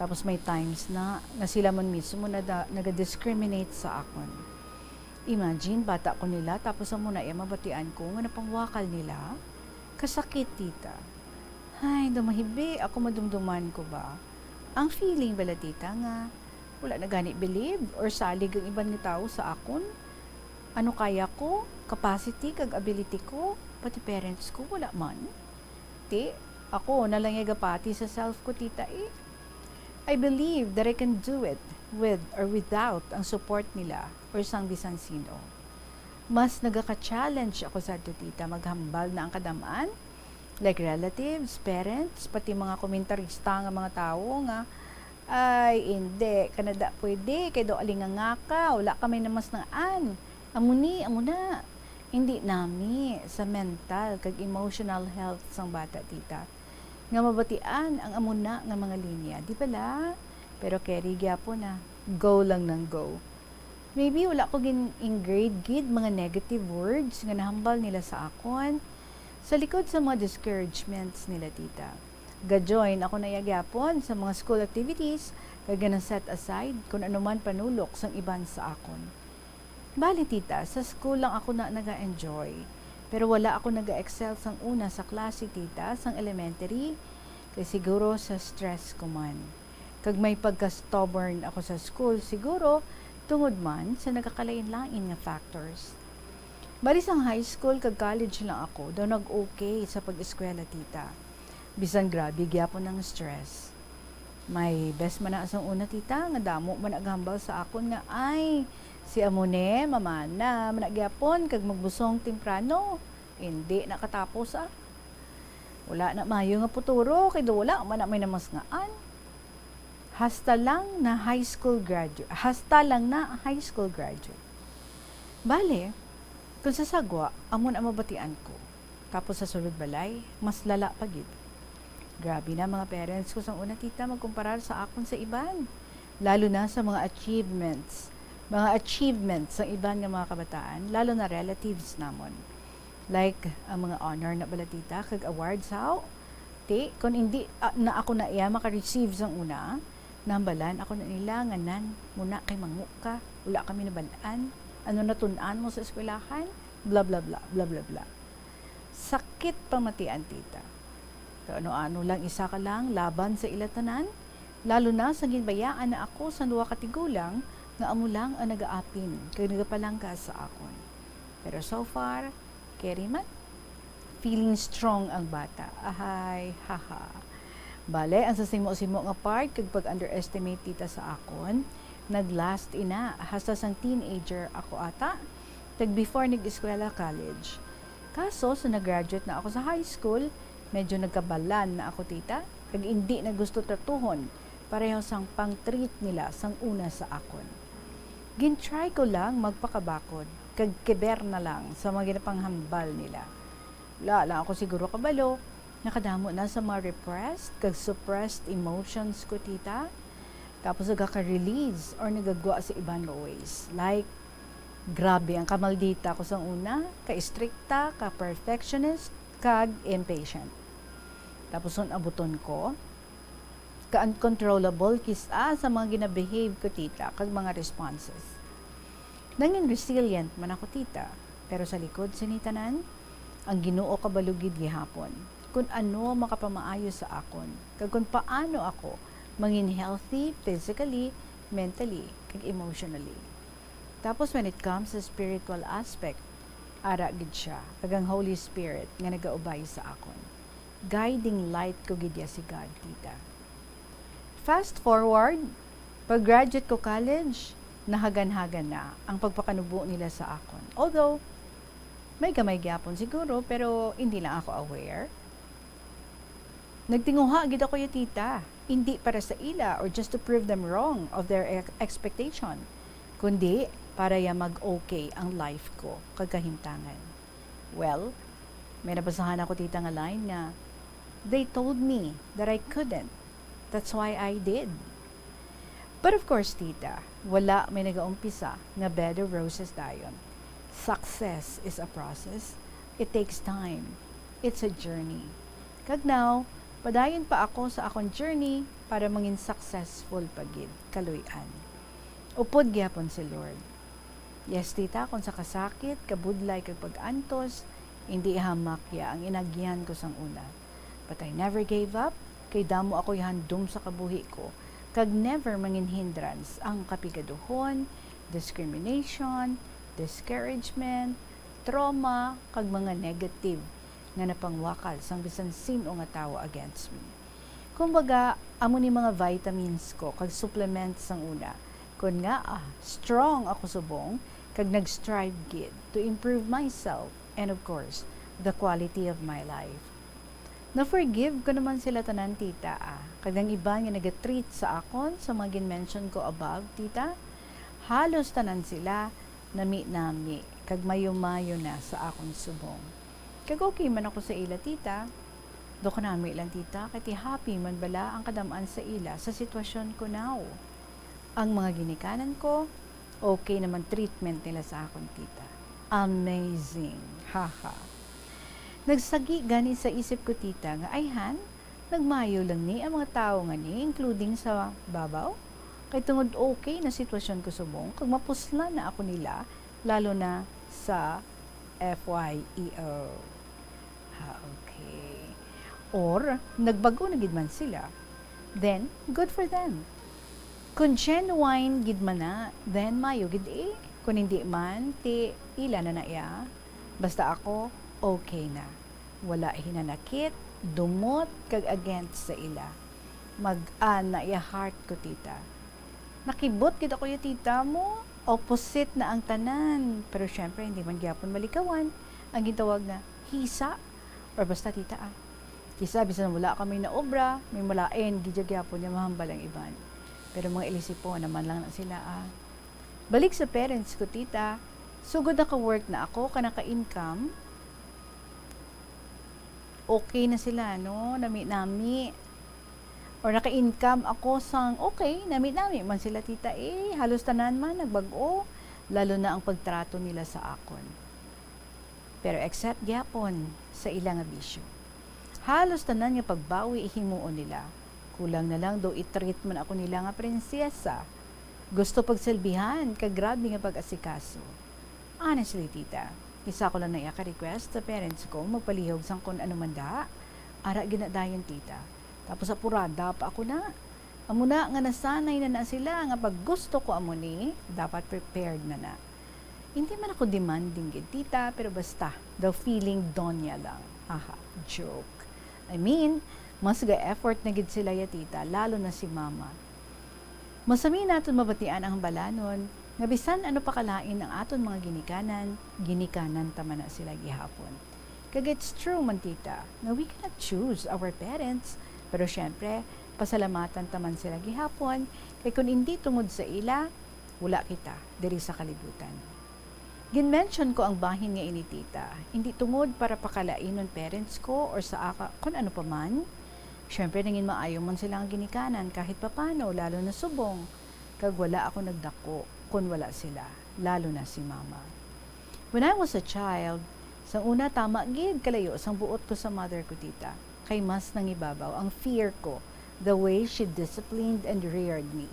Tapos may times na nga sila man mismo nada-, naga-discriminate sa akon. Imagine, bata ko nila, tapos amo na iya mabatian ko nga napangwakal nila. Kasakit, tita. Ay, dumahibi ako, madumduman ko ba? Ang feeling bala, tita, nga wala na gani believe or salig ang iban nga tawo sa akon. Ano kaya ko, capacity kag ability ko, pati parents ko, wala man. Ti, ako na lang iya gapati sa self ko, tita, eh. I believe that I can do it with or without ang support nila or sang bisan sino. Mas nagaka-challenge ako sa ato, tita, maghambal na ang kadam-an, like relatives, parents, pati mga komentarista nga mga tawo nga, "Ay, indi, kanada pwede, kay daw alinganga ka, wala ka may namasnaan. Amo ni, amo na." Hindi nami sa mental kag emotional health sang bata, tita, nga mabatian ang amo na nga mga linya, di bala? Pero carry gyapon na, go lang ng go. Maybe wala ko gin-ingrate gid mga negative words nga nahambal nila sa akon sa likod sa mga discouragements nila, tita. Ga-join ako na iya gyapon sa mga school activities kag gina-set aside kun ano man panulok sang iban sa akon. Bali, tita, sa school lang ako na naga-enjoy. Pero wala ako naga-excel sang una sa klase, tita, sang elementary, kay siguro sa stress ko man. Kag may pagka-stubborn ako sa school, siguro tungod man sa nagakalain-lain nga factors. Bali, sang high school kag college lang ako daw nag-okay sa pag-eskwela, tita. Bisan grabe gyapon ang stress. May best man na sang una, tita, nga damo man naghambal sa akon nga, "Ay, si amo ni, mamana man na gyapon kag magbusong temprano. Indi na katapos, ah. Wala na mayo nga puturo, kay daw wala man na may namasngaan. Hasta lang na high school gradu-, hasta lang na high school graduate." Bale, kung sa sagwa, amo na mabatian ko. Tapos sa sulod balay, mas lala pa gid. Grabe na mga parents ko sang una, tita, magkumparar sa akon sa iban, lalo na sa mga achievements. Mga achievements sang iban nga mga kabataan, lalo na relatives namon. Like, ang mga honor na bala, tita, kag awards, haw? Ti, kung indi, ah, na ako na iya maka-receive sang una, nahambalan ako na nila nga, "Nan, muna kay mangu ka, wala kami nabal-an. Ano natun-an mo sa eskwelahan?" Bla, bla, bla, bla, bla, bla. Sakit pamatian, tita. Kay ano-ano lang isa ka lang laban sa ila tanan, lalo na sa ginbayaan na ako sang duha ka tigulang nga amo lang ang nagaapin kag nagapalangga sa akon. Pero so far, carry man. Feeling strong ang bata. Ahay, haha. Bale, ang sa simo-simo nga part kag pag-underestimate, tita, sa akon, nag-last ina hasta sang teenager ako ata, kag before nag-eskwela, college. Kaso, sa nag-graduate na ako sa high school, medyo nagkabalan na ako, tita, kag indi na gusto tratuhon pareho sang pang-treat nila sang una sa akon. Gin-try ko lang magpakabakod kag kiber na lang sa mga ginapangambal nila. Wala lang ako siguro kabalo, nakadamo na sa mga repressed kag suppressed emotions ko, tita. Tapos nagaka-release or nagagwa sa iban nga ways. Like, grabe ang kamaldita ko sang una, ka-istrikta, ka-perfectionist, kag impatient. Tapos, kung abuton ko, ka-uncontrollable kis-a sa mga ginabehave ko, tita, kag mga responses. Nangin resilient man ako, tita, pero sa likod sini tanan, ang Ginoo kabalo gid gihapon kun ano makapamaayo sa akon, kag kun paano ako mangin healthy physically, mentally, kag emotionally. Tapos, when it comes sa spiritual aspect, ara gid sia, kag ang Holy Spirit nga nagaubay sa akon. Guiding light ko gid iya si God, tita. Fast forward, pag-graduate ko college, nahagan-hagan na ang pagpakanubo nila sa akon. Although, may gamay gyapon siguro, pero hindi lang ako aware. Nagtinguha gid ako ya, tita, hindi para sa ila or just to prove them wrong of their ex-, expectation, kundi para ya mag-okay ang life ko kag kahimtangan. Well, may nabasahan ako, tita, nga line nga, "They told me that I couldn't. That's why I did." But of course, tita, wala may nagaumpisa nga bed of roses dayon. Success is a process. It takes time. It's a journey. Kag now, Padayon pa ako sa akon journey para mangin successful pa gid, kaluy-an. Upod gyapon si Lord. Yes, tita, kon sa kasakit, kabudlay, kag pag-antos, indi hamak ya ang inagyan ko sang una. But I never gave up, kay damo ako ihandom sa kabuhi ko, kag never mangin hindrance ang kapigaduhon, discrimination, discouragement, trauma, kag mga negative nga napangwakal sang bisan sin-o nga tawo against me. Kumbaga, amo ni mga vitamins ko kag supplements sang una. Kon ngaa, strong ako subong, kag nag-strive gid to improve myself and, of course, the quality of my life. Na-forgive ko naman sila tanan, tita, ah. Kag ang iban nga naga-treat sa akon sa mga gin-mention ko above, tita, halos tanan sila nami-nami kag mayo-mayo na sa akon subong. Kag okay man ako sa ila, tita. Do kanami lang, tita, kay ti happy man bala ang kadam-an sa ila sa sitwasyon ko now. Ang mga ginikanan ko, okay naman treatment nila sa akon, tita. Amazing. Haha. Nagsagi gani sa isip ko, tita, nga ayhan, nagmayo lang ni ang mga tawo nga ni, including sa babaw. Kay tungod okay na sitwasyon ko subong, kag mapuslan na ako nila, lalo na sa F Y E O. Ha, okay. Or, nagbag-o na gid man sila, then, good for them. Kung genuine gid man na, then mayo gid eh. Kung hindi man, ti ila na na iya. Basta ako, okay na. Wala hinanakit, dumot, kag against sa ila. Mag-an na iya heart ko, tita. Nakibot gid ako ya, tita, mo. Opposite na ang tanan. Pero syempre, hindi man gyapon malikawan ang gintawag nga hisa. Or basta, tita, ah. Kisa bisan wala kami na obra, may malain gid ya gyapon ya mahambal ang iban. Pero mga ilisipon naman lang na sila, ah. Balik sa parents ko, tita, sugod naka-work na ako, ka naka-income, okay na sila, no? Nami-nami. Or naka-income ako sang okay, nami-nami man sila, tita, eh. Halos tanan man nagbag-o, lalo na ang pagtrato nila sa akon. Pero except gyapon sa ila nga bisyo. Halos tanan nga pagbawi himuon nila. Kulang na lang daw i-treat man ako nila nga prinsesa. Gusto pagsilbihan kag grabe nga pag-asikaso. Honestly, tita, isa ko lang na iya ka-request sa parents ko magpalihog sang kun ano man da. Ara gid na dayon, tita. Tapos apurada pa ako na. Amo na nga nasanay na na sila nga pag gusto ko amo ni, dapat prepared na na. Hindi man ako demanding gid, tita, pero basta, the feeling donya lang. Aha, joke. I mean, mas ga-effort na gid sila ya, tita, lalo na si mama. Masami naton mabatian ang hambalanon nga bisan ano pa kalain ang aton mga ginikanan, ginikanan ta man na sila gihapon. Kag it's true man, tita, nga we cannot choose our parents, pero syempre, pasalamatan ta man sila gihapon, kay kun indi tungod sa ila, wala kita diri sa kalibutan. Gin-mention ko ang bahin nga ini, tita, indi tungod para pakalainon parents ko or sa aka kun ano pa man. Syempre, nangin maayo man sila nga ginikanan kahit papano, lalo na subong, kag wala ako nagdako kun wala sila, lalo na si mama. When I was a child, sa una, tama gid kalayo sang buot ko sa mother ko, tita, kay mas nangibabaw ang fear ko the way she disciplined and reared me.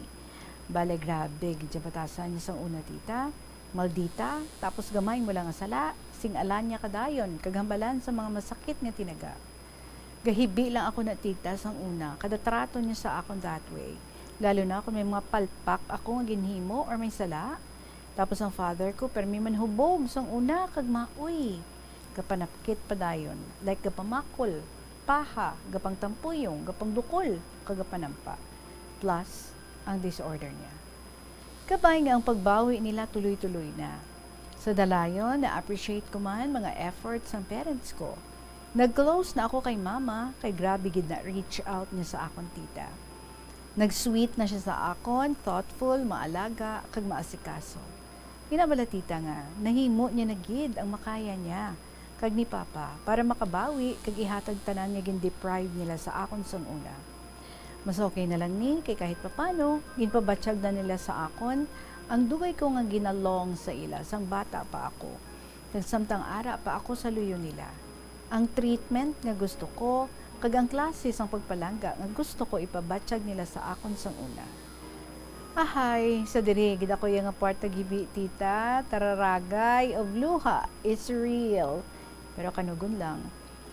Bale, grabe gid ya batasan niya sang una, tita. Maldita, tapos gamay mo lang nga sala, sing-alan niya kadayon kag hambalan sa mga masakit nga tinaga. Gahibi lang ako na, tita, sang una, kada trato niya sa akon that way. Lalo na kung may mga palpak ako nga ginhimo or may sala. Tapos ang father ko, permi man hubog sang una kag maoy. Gapanapkit pa dayon, like gapamakol, paha, gapangtampuyong, gapangdukol, kag gapanampa. Plus, ang disorder niya. Kabay nga ang pagbawi nila tuloy-tuloy na. Sa dalayon, na-appreciate ko man mga efforts sang parents ko. Nag-close na ako kay mama, kay grabe gid na reach out niya sa akon, tita. Nag-sweet na siya sa akon, thoughtful, maalaga, kag maasikaso. Ginabala, tita, nga nahimo niya na gid ang makaya niya kag ni papa para makabawi kag ihatag tanan nga gin-deprive nila sa akon sang una. Mas okay na lang ni, kay kahit papano, ginpabatyag na nila sa akon ang dugay ko nga ginalong sa ila sang bata pa ako, kag samtang ara pa ako sa luyo nila. Ang treatment nga gusto ko, kag ang klase sang pagpalangga nga gusto ko ipabatyag nila sa akon sang una. Ahay, sa diri gid ako iya nga part naghibi, tita, tararagay og luha, it's real. Pero kanugon lang,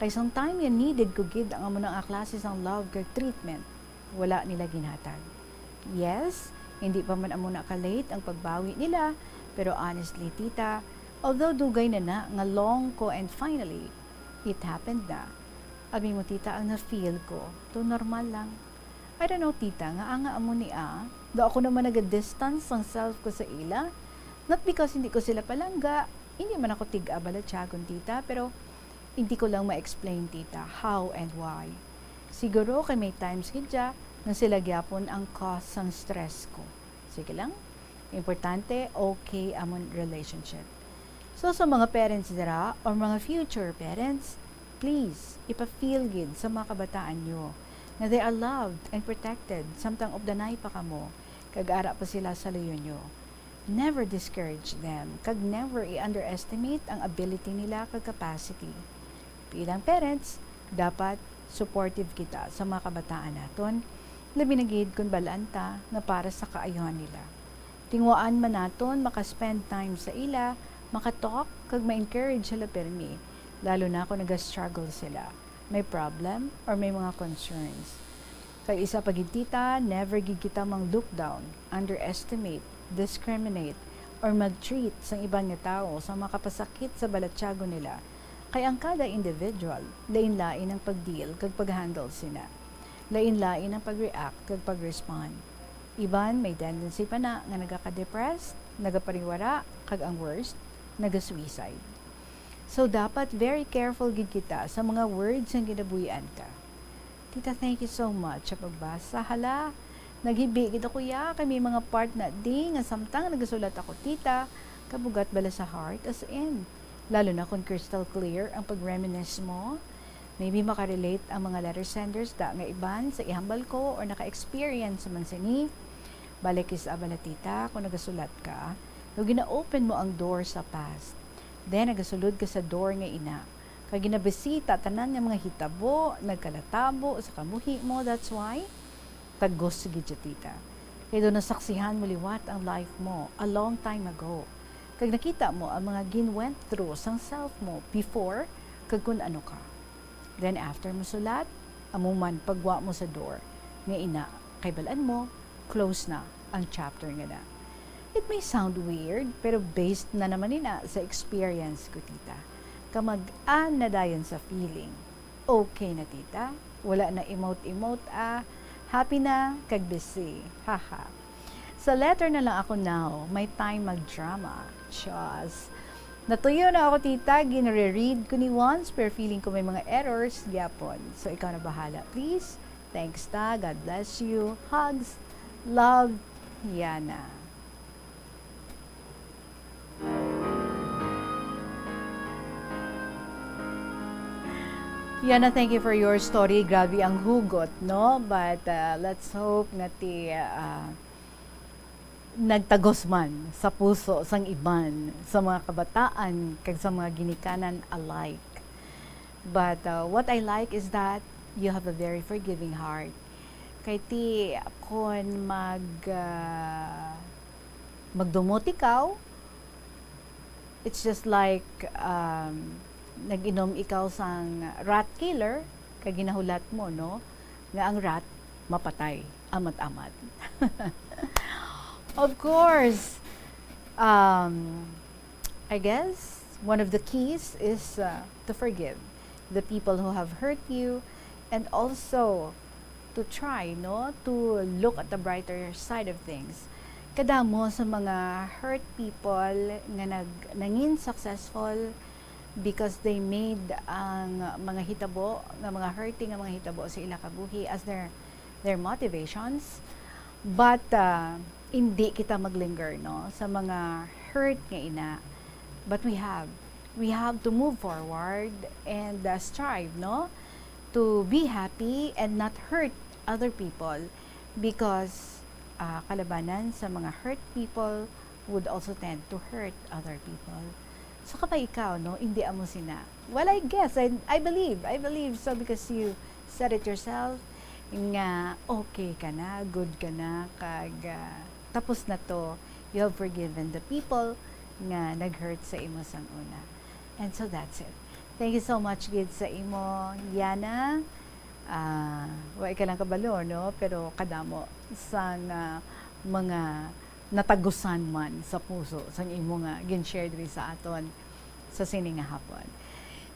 kay sang time nga needed ko gid ang amo na nga klase sang love kag treatment, wala nila ginhatag. Yes, hindi pa man amo na ka-late ang pagbawi nila, pero honestly, tita, although dugay na na nga long ko and finally, it happened na. Abi mo, tita, ang na-feel ko, to normal lang. I don't know, tita, nga anga amo ni a, daw ako naman naga-distance ang self ko sa ila. Not because hindi ko sila palangga, hindi man ako tig-a balatyagon, tita, pero hindi ko lang ma-explain, tita, how and why. Siguro kay may times gid dya nga sila gyapon ang cause sang stress ko. Sige lang. Importante, okay amon relationship. So, sa mga parents dira or mga future parents, please, ipa-feel gid sa mga kabataan nyo nga they are loved and protected samtang updanay pa kamo kag ara pa sila sa luyo nyo. Never discourage them, kag never i-underestimate ang ability nila kag capacity. Bilang parents, dapat supportive kita sa mga kabataan naton, labi na gid kon bal-an ta nga para sa kaayuhan nila. Tinguhaan man naton maka-spend time sa ila, maka-talk, kag ma-encourage sila pirmi, lalo na kon naga-struggle sila, may problem, or may mga concerns. Kag isa pa gid, tita, never gid kita mang-look down, underestimate, discriminate, or mag-treat sang iban nga tawo sa makapasakit sa balatyagon nila. Kay ang kada individual, lain-lain ang pag-deal kag pag-handle sina. Lain-lain ang pag-react kag pag-respond. Iban may tendency pa na nga nagaka-depressed, nagapariwara, kag ang worst, naga-suicide. So, dapat very careful gid kita sa mga words nga ginabuhian ta. Tita, thank you so much sa pagbasa. Hala, naghibi gid ako, ya, kay may mga part na di nga samtang nagasulat ako, tita, kabugat bala sa heart, as in. Lalo na kung crystal clear ang pag-reminisce mo. Maybe makarelate ang mga letter senders da nga iban sa ihambal ko or naka-experience man sini. Balik is abala, tita, kung nagasulat ka, no, gina-open mo ang door sa past. Then, nagasulod ka sa door nga ina. Kag ginabisita tanan nga mga hitabo, nagkalatabo sa kabuhi mo. That's why, tagos gid siya, tita. Kay daw nasaksihan mo liwat ang life mo a long time ago. Kag nakita mo ang mga gin-went through sang self mo before kag kun ano ka. Then after mo sulat, amo man pagwa mo sa door nga ina, kay bal-an mo, close na ang chapter nga na. It may sound weird, pero based na naman ina sa experience ko, tita. Kamag-an na dayon sa feeling. Okay na, tita. Wala na emote-emote, ah. Happy na, kag busy. Haha. Sa letter na lang ako now. May time mag-drama. Chos. Natuyo na ako, tita. Ginre-read ko ni once, pero feeling ko may mga errors gyapon. So, ikaw na bahala, please. Thanks, ta. God bless you. Hugs. Love, Yana. Yana, thank you for your story. Grabe ang hugot, no? But, uh, let's hope nga ti, uh, nagtagos man sa puso sang iban, sa mga kabataan, kag sa mga ginikanan alike. But, uh, what I like is that you have a very forgiving heart. Kay ti, kon mag, uh, magdumot ikaw, it's just like, um, nag-inom ikaw sang rat killer, kag ginahulat mo, no, nga ang rat mapatay, amat-amat. Of course, um, I guess one of the keys is, uh, to forgive the people who have hurt you, and also to try, no, to look at the brighter side of things. Kadamo sa mga hurt people nga nag-, nangin successful because they made ang mga hitabo, nga mga hurting nga mga hitabo sa ila kabuhi as their, their motivations. But, uh, hindi kita maglinger, no, sa mga hurt nga ina. But we have, we have to move forward and, uh, strive, no, to be happy and not hurt other people because, uh, kalabanan sa mga hurt people would also tend to hurt other people. So, kabay ikaw, no, hindi amo sina. Well, I guess, I, I believe, I believe so because you Said it yourself nga okay ka na, good ka na, kag, ah, tapos na to. You have forgiven the people nga nag-hurt sa imo sang una. And so that's it. Thank you so much gid sa imo, Yana. Ah, wa ka lang kabalo, no? Pero kadamo sang, ah, mga natagusan man sa puso sang imo nga gin-share diri sa aton sa sini nga hapon.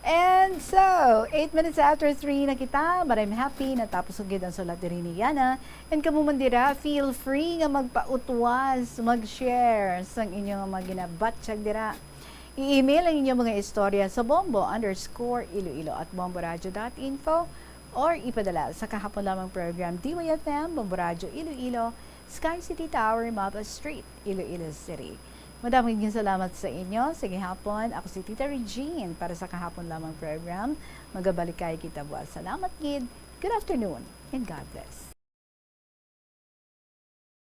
And so, eight minutes after three na kita, but I'm happy natapos na gid ang sulat diri ni Yana. And kamo man dira, feel free nga magpautwas, mag-share sang inyo nga mga ginabatyag dira. I-email ang inyo mga istorya sa bombo underscore iloilo at bomboradio dot info or ipadala sa kahapon lamang program, D Y F M, Bombo Radio Iloilo, Sky City Tower, Mapa Street, Iloilo City. Madamo gid nga salamat sa inyo. Sa gihapon, ako si Tita Regine para sa kahapon lamang program. Magabalik kay kita buwas. Salamat gid. Good afternoon and God bless.